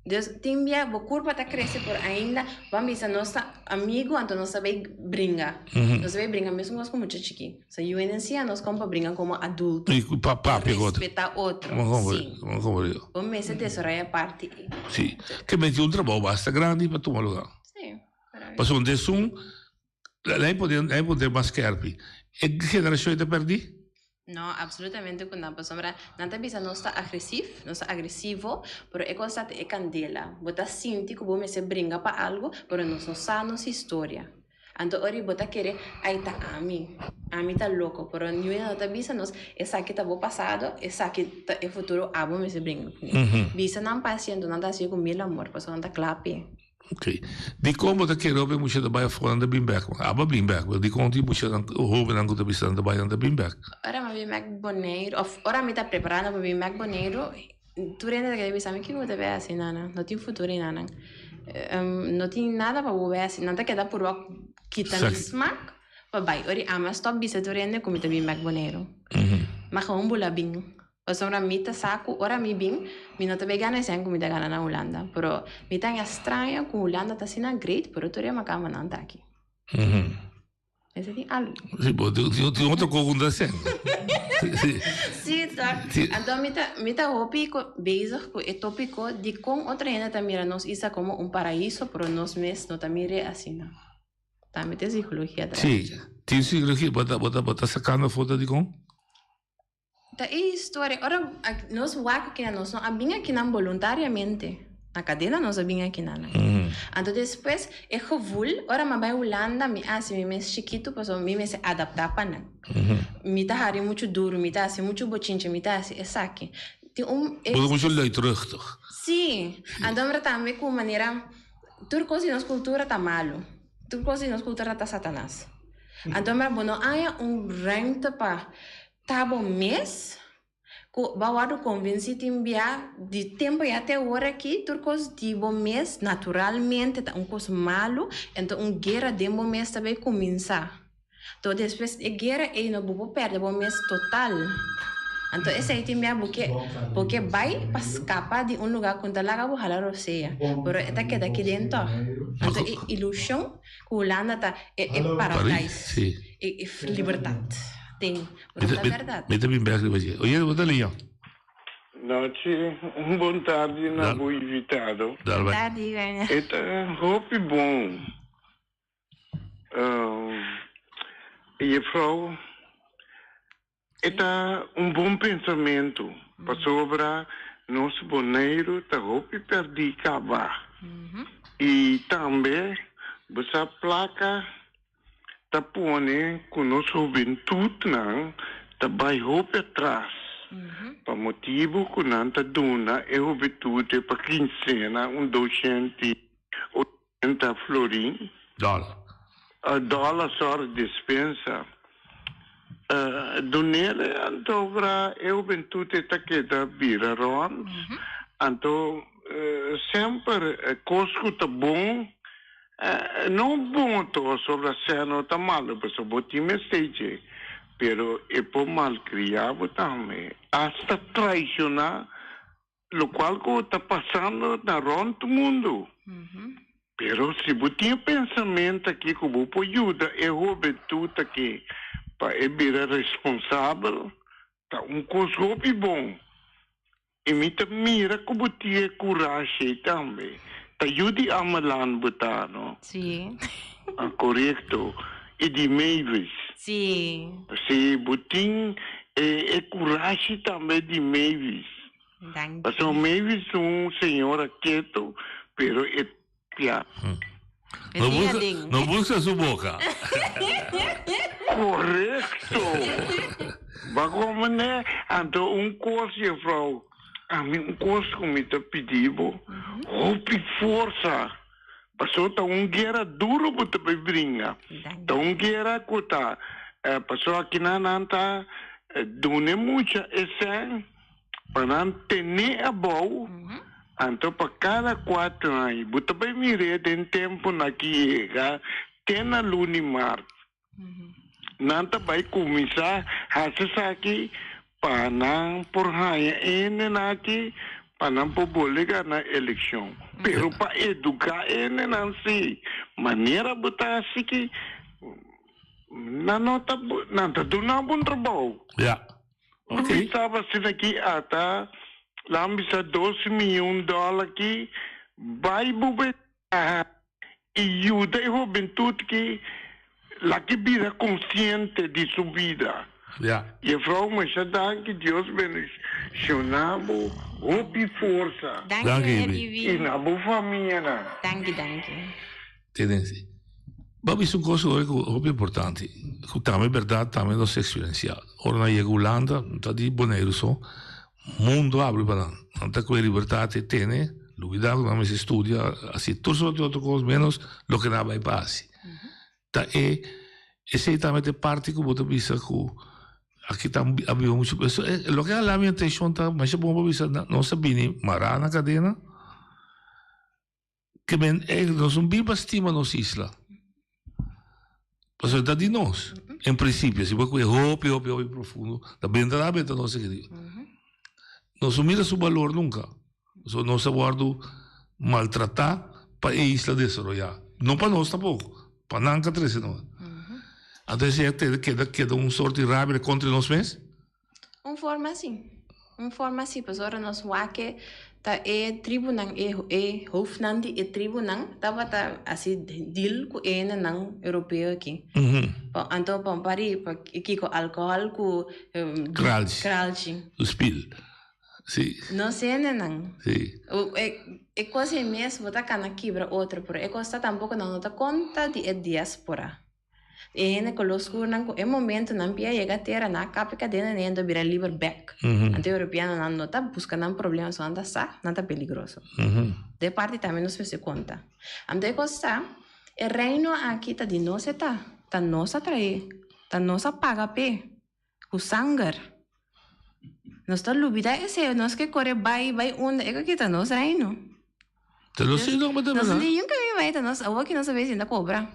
Dus tin bia bo kurpa ta krese pero ainda bo a bisa nos ta amigu anto nos ta bay bringa. Nos ta bay bringa mesun kos ku mucha chikí. So yu hende siña nos kon pa bringa komo adulto. I pa papia ku otro. Respetá otro. Si. Bo mester desaroyá e parti ei. Si. Ke mester un trabou basta grandi pa tuma lugá. Si. Pasobra esun Lei poder, lei poder mas skerpi. E generashon ei ta pèrdí? No, absolutamente ku no, pasobra nan ta bisa nos ta agresief, nos ta agresivo, pero e kos ta e kandela. Bo ta sinti ku bo mester bringa pa algu, pero nos no sa nos historia. Anto ora bo ta kere, ai ta ami, ami ta loko, pero niun hende no ta bisa nos esaki ta bo pasado, esaki ta e futuro abo mester bringa kuné. Bisa nan pasiento, nan ta hasié ku mil amor, pasobra nan ta kla p'e. Ok. Dikon bo ta kere hopi mucha ta bai afó nan ta bin bek? Abo a bin bek, pero dikon tin muchanan, hobennan ku ta bisa nan ta bai nan ta bin bek? Ora mi a bin bek Boneiru, òf ora mi ta preparando pa bin bek Boneiru, tur hende ta kere bisa mi, kiko bo ta bai hasi nana? No tin futuro einan. No tin nada pa bo bai hasi. Nan ta keda purba kita mi smak pa bai. Ora ami a stòp bisa tur hende ku mi ta bin bek Boneiru. Mi a gewoon bula bin. Pasobra mi ta sa ku ora mi bin, mi no ta bay gana esei ku mi ta gana na Hulanda. Pero mi ta haña straño ku Hulanda ta asina great, pero tur e makamanan ta aki. Mester tin algu. Sí, bo tin otro kos ku no ta haciendo. Sí. Sí, ta. Anto mi ta mi ta hopi bezig ku e topiko dikon otro hende ta mira nos isla komo un paraiso, pero nos mes no ta mir'é asina. Tambe tin psikologia tras. Sí, tin psikologia. Bo ta bo ta bo ta sakando foto dikon? Ta e historia, ora nos wak akinan nos no a bin akinan boluntariamente, na kadena nos a bin akinan. Anto despues e gevoel, ora mi a bai Hulanda mi a hasi mi mes chikitu pasobra mi mester adapta pa nan. Mi ta hari muchu duru, mi ta hasi muchu bochinche, mi ta hasi esaki. Tin un. Bo ta muchu luidruchtig. Si, anto mi tambe ku manera tur kos di nos kultura ta malu, tur kos di nos kultura ta satanas. Anto mi bo no haña un ruimte pa Ta bo mes ku bo a wòrdu konvensí tin bia di tempu ya te awor aki tur kos di bo mes naturalmente ta un kos malu enton un guera den bo mes ta bay kuminsá. Anto despues e guera ei no bo por pèrdè bo mes total. Anto esei tin bia bo ke bo ke bai pa skapa di un lugá ku no ta laga bo hala rosea pero e ta keda aki den tòg. Anto e ilushon Ku Hulanda ta e e paradijs, e e libertat den, pero no ta bèrdat. Mi ta bin bèk riba dje. Oye, bo ta liña? Nochi, un bon tardi na bo invitado. Dal bai. Tardi, Werner. E ta hopi bon. Jefrouw, E ta un bon pensamentu, pasobra nos Boneiru ta hopi pèrdí kaba. I tambe bo sa plaka ta pone ku nos hubentutnan ta bai hopi atras, pa motibu ku nan ta duna e hubentut pa kinsena un doshenti 80 florin. Dòler. Dòler, sòri, despensa. Dunele anto ora e hubentut e ta keda bira rònt, anto semper kos ku ta bon, no bon to sobra sè no ta malu pasobra bo tin mester dje, pero e por malkriá bo tambe, asta traishoná Locual cu ta pasando na rond mundo. Pero si bo tin e pensamento aki cu bo por yuda e hobentud aki pa e bira responsabel, ta un cos hopi bon. Y mi ta mira cu bo tin e curashi ey tambe. Ta yu di Ameland bo ta, no? Sí. Ah, corecto. Y di Mavis. Sí. Sí, bo tin e, e curashi tambe di Mavis. Danki. Pasobra Mavis ta un señora keto, pero e pia. E No tin busca, adin. no busca su boca. Correcto. Ba como ne, anto un cos, juffrouw, ami un cos cu mi ta pidi bo, hopi forsa. Pasobra ta un guera duro bo ta bay bringa. Ta un guera cu ta, pasobra akinan nan ta duna e mucha e sèn pa nan tene abou, anto pa cada cuatro aña. Bo ta bay mir'é den temponan ki yega te na luna di mart. Nan ta bai kuminsá hasi esaki pa nan por haña hendenan aki. pa nan por bolbe gana elekshon. Pero pa eduká hendenan si, manera bo ta hasi ki nan no ta nan ta duna bo un trabou. Ja. Bo bisaba asina ki ata lan bisa dos miyon dòler ki bai bo be traha i yuda e hobentut ki laki bira konsiente di su bida. Ja. Jefrouw masha danki Dios bendiciona bo hopi forsa. Danki meneer Ivi. I na bo famianan. Danki danki. Tenensi. Bo a bisa un kos hoor ku hopi importante, ku tambe bèrdat tambe nos eksperensiá. Ora nan yega Hulanda, no ta di Boneiru so, mundu a abri pa nan. Nan ta ku e libertat e tene, lubidá ku nan mester studia, hasi tur sorto di otro kos ménos loke nan a bai pa hasi. Ta e, esei tambe ta e parti ku bo ta bisa ku aki ta a biba muchu. Loke a hala mi atenshon ta masha bon pa bisa nos a bini mará na kadena. Ke men eigenlijk nos no bin pa stima nos isla. Pasobra ta di nos. En principio, si bo kue hopi, hopi, hopi profundo, ta benta ta benta nos aki. Nos no mira su balor nunca. Pasobra nos a wordo maltrata pa e isla desaroya. No pa nos tampoco, pa nan ka trece nos. Anto esey a keda keda un soort di rabia contra nos mes. Un forma si. Un forma si, pasobra nos wak ta e tribunan, e e hoofdnan di e tribunan tabata hasi deal ku e hendenan europeo aki. Pa anto pa un pari pa kiko alkohòl ku Kralchi. kralchi. Ku spil. Si. Nos hendenan. Si. E e kos ei mes bo ta kana kibra otro, pero e kos ta tampoko nan no ta konta di e diaspora. E hende koló skurnan ku e momento nan pia yega tera nan a kap e kadena den a bira liber bek. Anto e europeanonan no ta buska nan problema so nan ta sa nan ta peligroso. De parti tambe nos mester konta. Anto e kos ta e reino aki ta di nos e ta, ta nos a trae, ta nos a paga p'e ku sanger. Nos ta lubida esei, nos ke kore bai bai unda e ke ta nos reino. Ta nos sí no, Nos no tin nunca mi bai, ta nos awor ki nos a bay sinta cobra.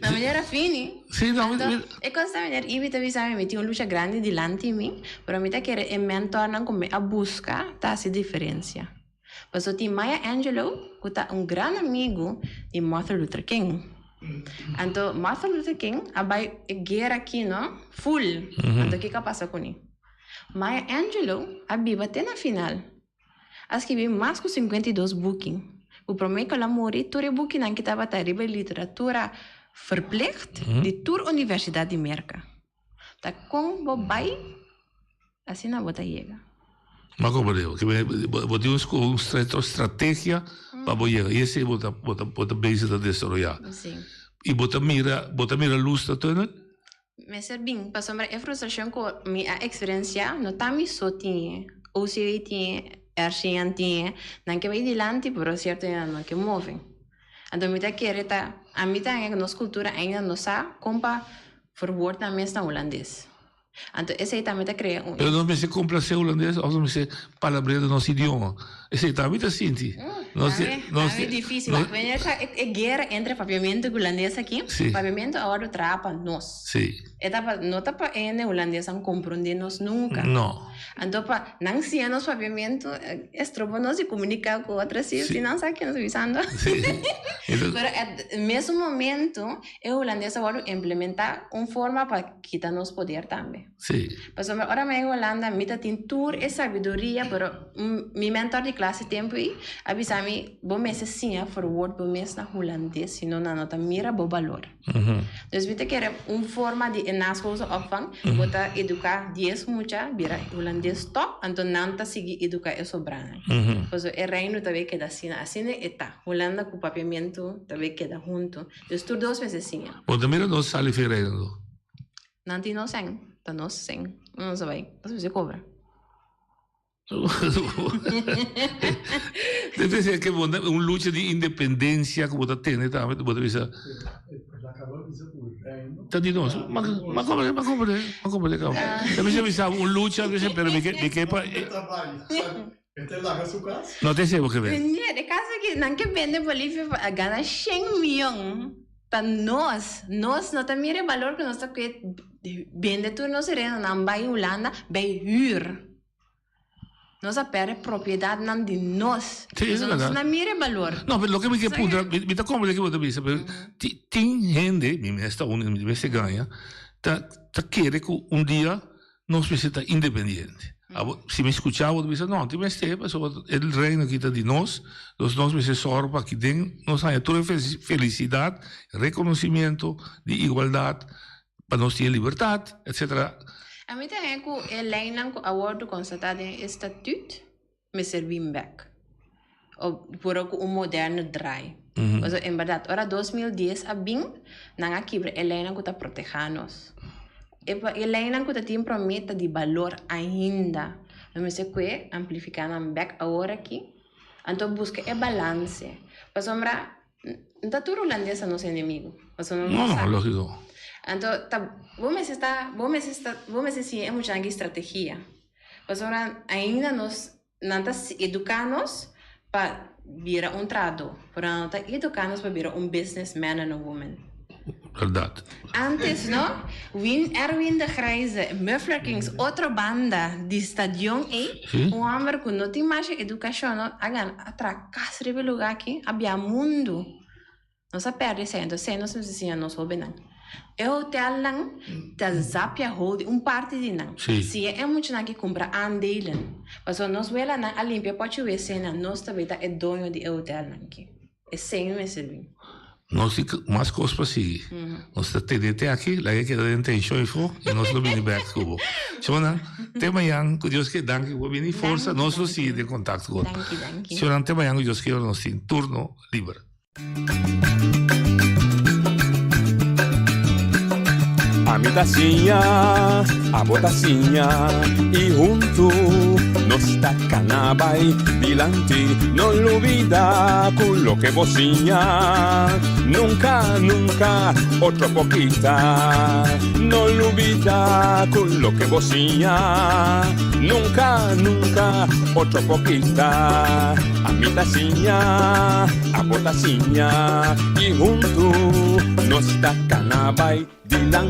Na manera fini. Sí, no, Anto, e cos ta meneer Ibi ta bisa mi, mi tin un lucha grandi dilanti mi, pero mi ta kere e mentornan cu mi a busca ta haci diferencia. Pasobra tin Maya Angelou cu ta un gran amigo di Martin Luther King. Anto Martin Luther King a bai e guera aki no, full. Anto kico a pasa cune? Maya Angelou a biba te na final. A skibi mas ku 52 buki. Ku promé ku el a muri, tur e bukinan ki tabata riba e literatura verplicht di tur universidat di Merka. Ta kon bo bai, asina bo ta yega. Ma komo digo, ke bo tin un strategia pa bo yega i esei bo ta bo ta bezig ta desaroyá. I bo ta mira bo ta mira lus na tùnel? Mester bin, pasobra e frustracion cu mi a experiencia no ta mi so tin e, OCW tin e, RCN tin e, nan ke bay dilanti pero cierto nan no ke move. Anto mi ta kere ta, ami ta haña cu nos cultura ainda no sa con pa verwoord nan mes na Hulandes. Anto esey tambe ta crea un. Pero nos mester complace Hulandes of nos mester palabrea den nos idioma? Esey tambe ta sinti. Tambe, tambe dificil. Wak, wanneer ta e guera entre papiamento y hulandes aki, papiamento a wordo traha pa nos. E ta pa, no ta pa hende hulandesnan comprende nos nunca. No. Anto pa nan siña nos papiamento, e stroba nos di comunica cu otro si, si nan sa ke nos ta bisando. Pero e mesun momento e hulandes a wordo implementa un forma pa kita nos poder tambe. Sí. Pasobra ora mi a Holanda mi ta tin tur e sabiduria pero mi mentor di clase tempo ei a bisa mi bo mester siña verwoord bo mes na Hulandes sino nan no ta mira bo balor. Dus mi ta kere un forma di e naschoolse opvang bo ta educa dies mucha bira Hulandes top anto nan ta sigui educa e sobranan. Pasobra e reino ta bay keda asina asina e ta Hulanda cu Papiamento ta bay keda hunto dus tur dos mester siña. Bo ta mira nos sali fi reino do? Nan tin nos sèn, ta nos sèn. Nos a bai, nos mester kobra. Debe ser ke bo un lucha di independencia ku bo ta tene tambe, bo ta bisa. Ta di nos, ma ma komprende, ma komprende, ma komprende kaba. Ta bisa bisa un lucha, pero mi ke mi ke pa. No te sebo ke bende. Meneer, e caso aki nan ke bende Bolivia pa a gana shen miyon. Ta nos, nos no ta mira e balor ku nos ta kue bende tur nos terenonan bai Hulanda, bai huur. Nos a perde propiedadnan di nos. Sí, es Nos verdad. no mira e balor. No, pero loke mi ke puntra, mi ta comprende ke bo ta bisa, pero tin hende, mi mes ta un, mi mes ta gaña, ta ta kere ku un dia nos mester ta independiente. Abo, si mi skucha bo ta bisa, no, tin mester, pasobra e reino aki ta di nos, dus nos mester sòru pa aki den nos haña tur e felisidat, rekonosimiento di igualdat, pa nos tin e libertat, etcetera. A mi ta haña ku e leinan ku a wòrdu konstatá den e statüt mester bin bèk. O puro ku un moderno draai. Pasobra en bèrdat ora 2010 a bin, nan a kibra e leinan ku ta protehá nos. E e leinan ku ta tin promé ta di balor ainda. Nos mester kue amplifiká nan bèk awor aki, anto buska e balanse. Pasobra No ta tur hulandes ta nos enemigo. Pasobra No, no sa. lógico. Anto ta bo mester ta bo mester sta bo mester siña e muchanan ki strategia. Pasobra ainda nos nan ta educa nos pa bira un trahadó, pero nan no ta educa nos pa bira un business man and a woman. Berdad. Antes no, Win Erwin de Grijze, Muffler Kings, otro banda di stadion ey, Sí. un homber cu no tin masha educacion no, a gana, a traha cas riba e lugar aki, a bia mundo. Nos a perde esey, entonces esey nos mester siña nos hobennan. E hotelnan ta zapia holding, un parti di nan. Sí. Siña e muchanan aki cumpra aandelen. Pasobra nos welanan a limpia pochi wc-nan, nos ta bay ta e doño di e hotelnan aki. Esei mi mester bin. Nos tin mas kos pa sigui. Nos ta tene te aki, laga e keda den tenshon ifo i nos lo bini bèk ku bo. Shonnan, te mañan ku Dios ke danki ku bo bini forsa, nos lo sigui den kontakto ku bo. Danki, danki. Shonnan, te mañan ku Dios ke nos tin turno liber. Ami ta siña, abo ta siña i huntu nos ta kana bai dilanti. No lubida ku loke bo siña nunka, nunka otro por kita. No lubida ku loke bo siña nunka, nunka otro por kita. Ami ta siña, abo ta siña i huntu nos ta kana bai dilanti.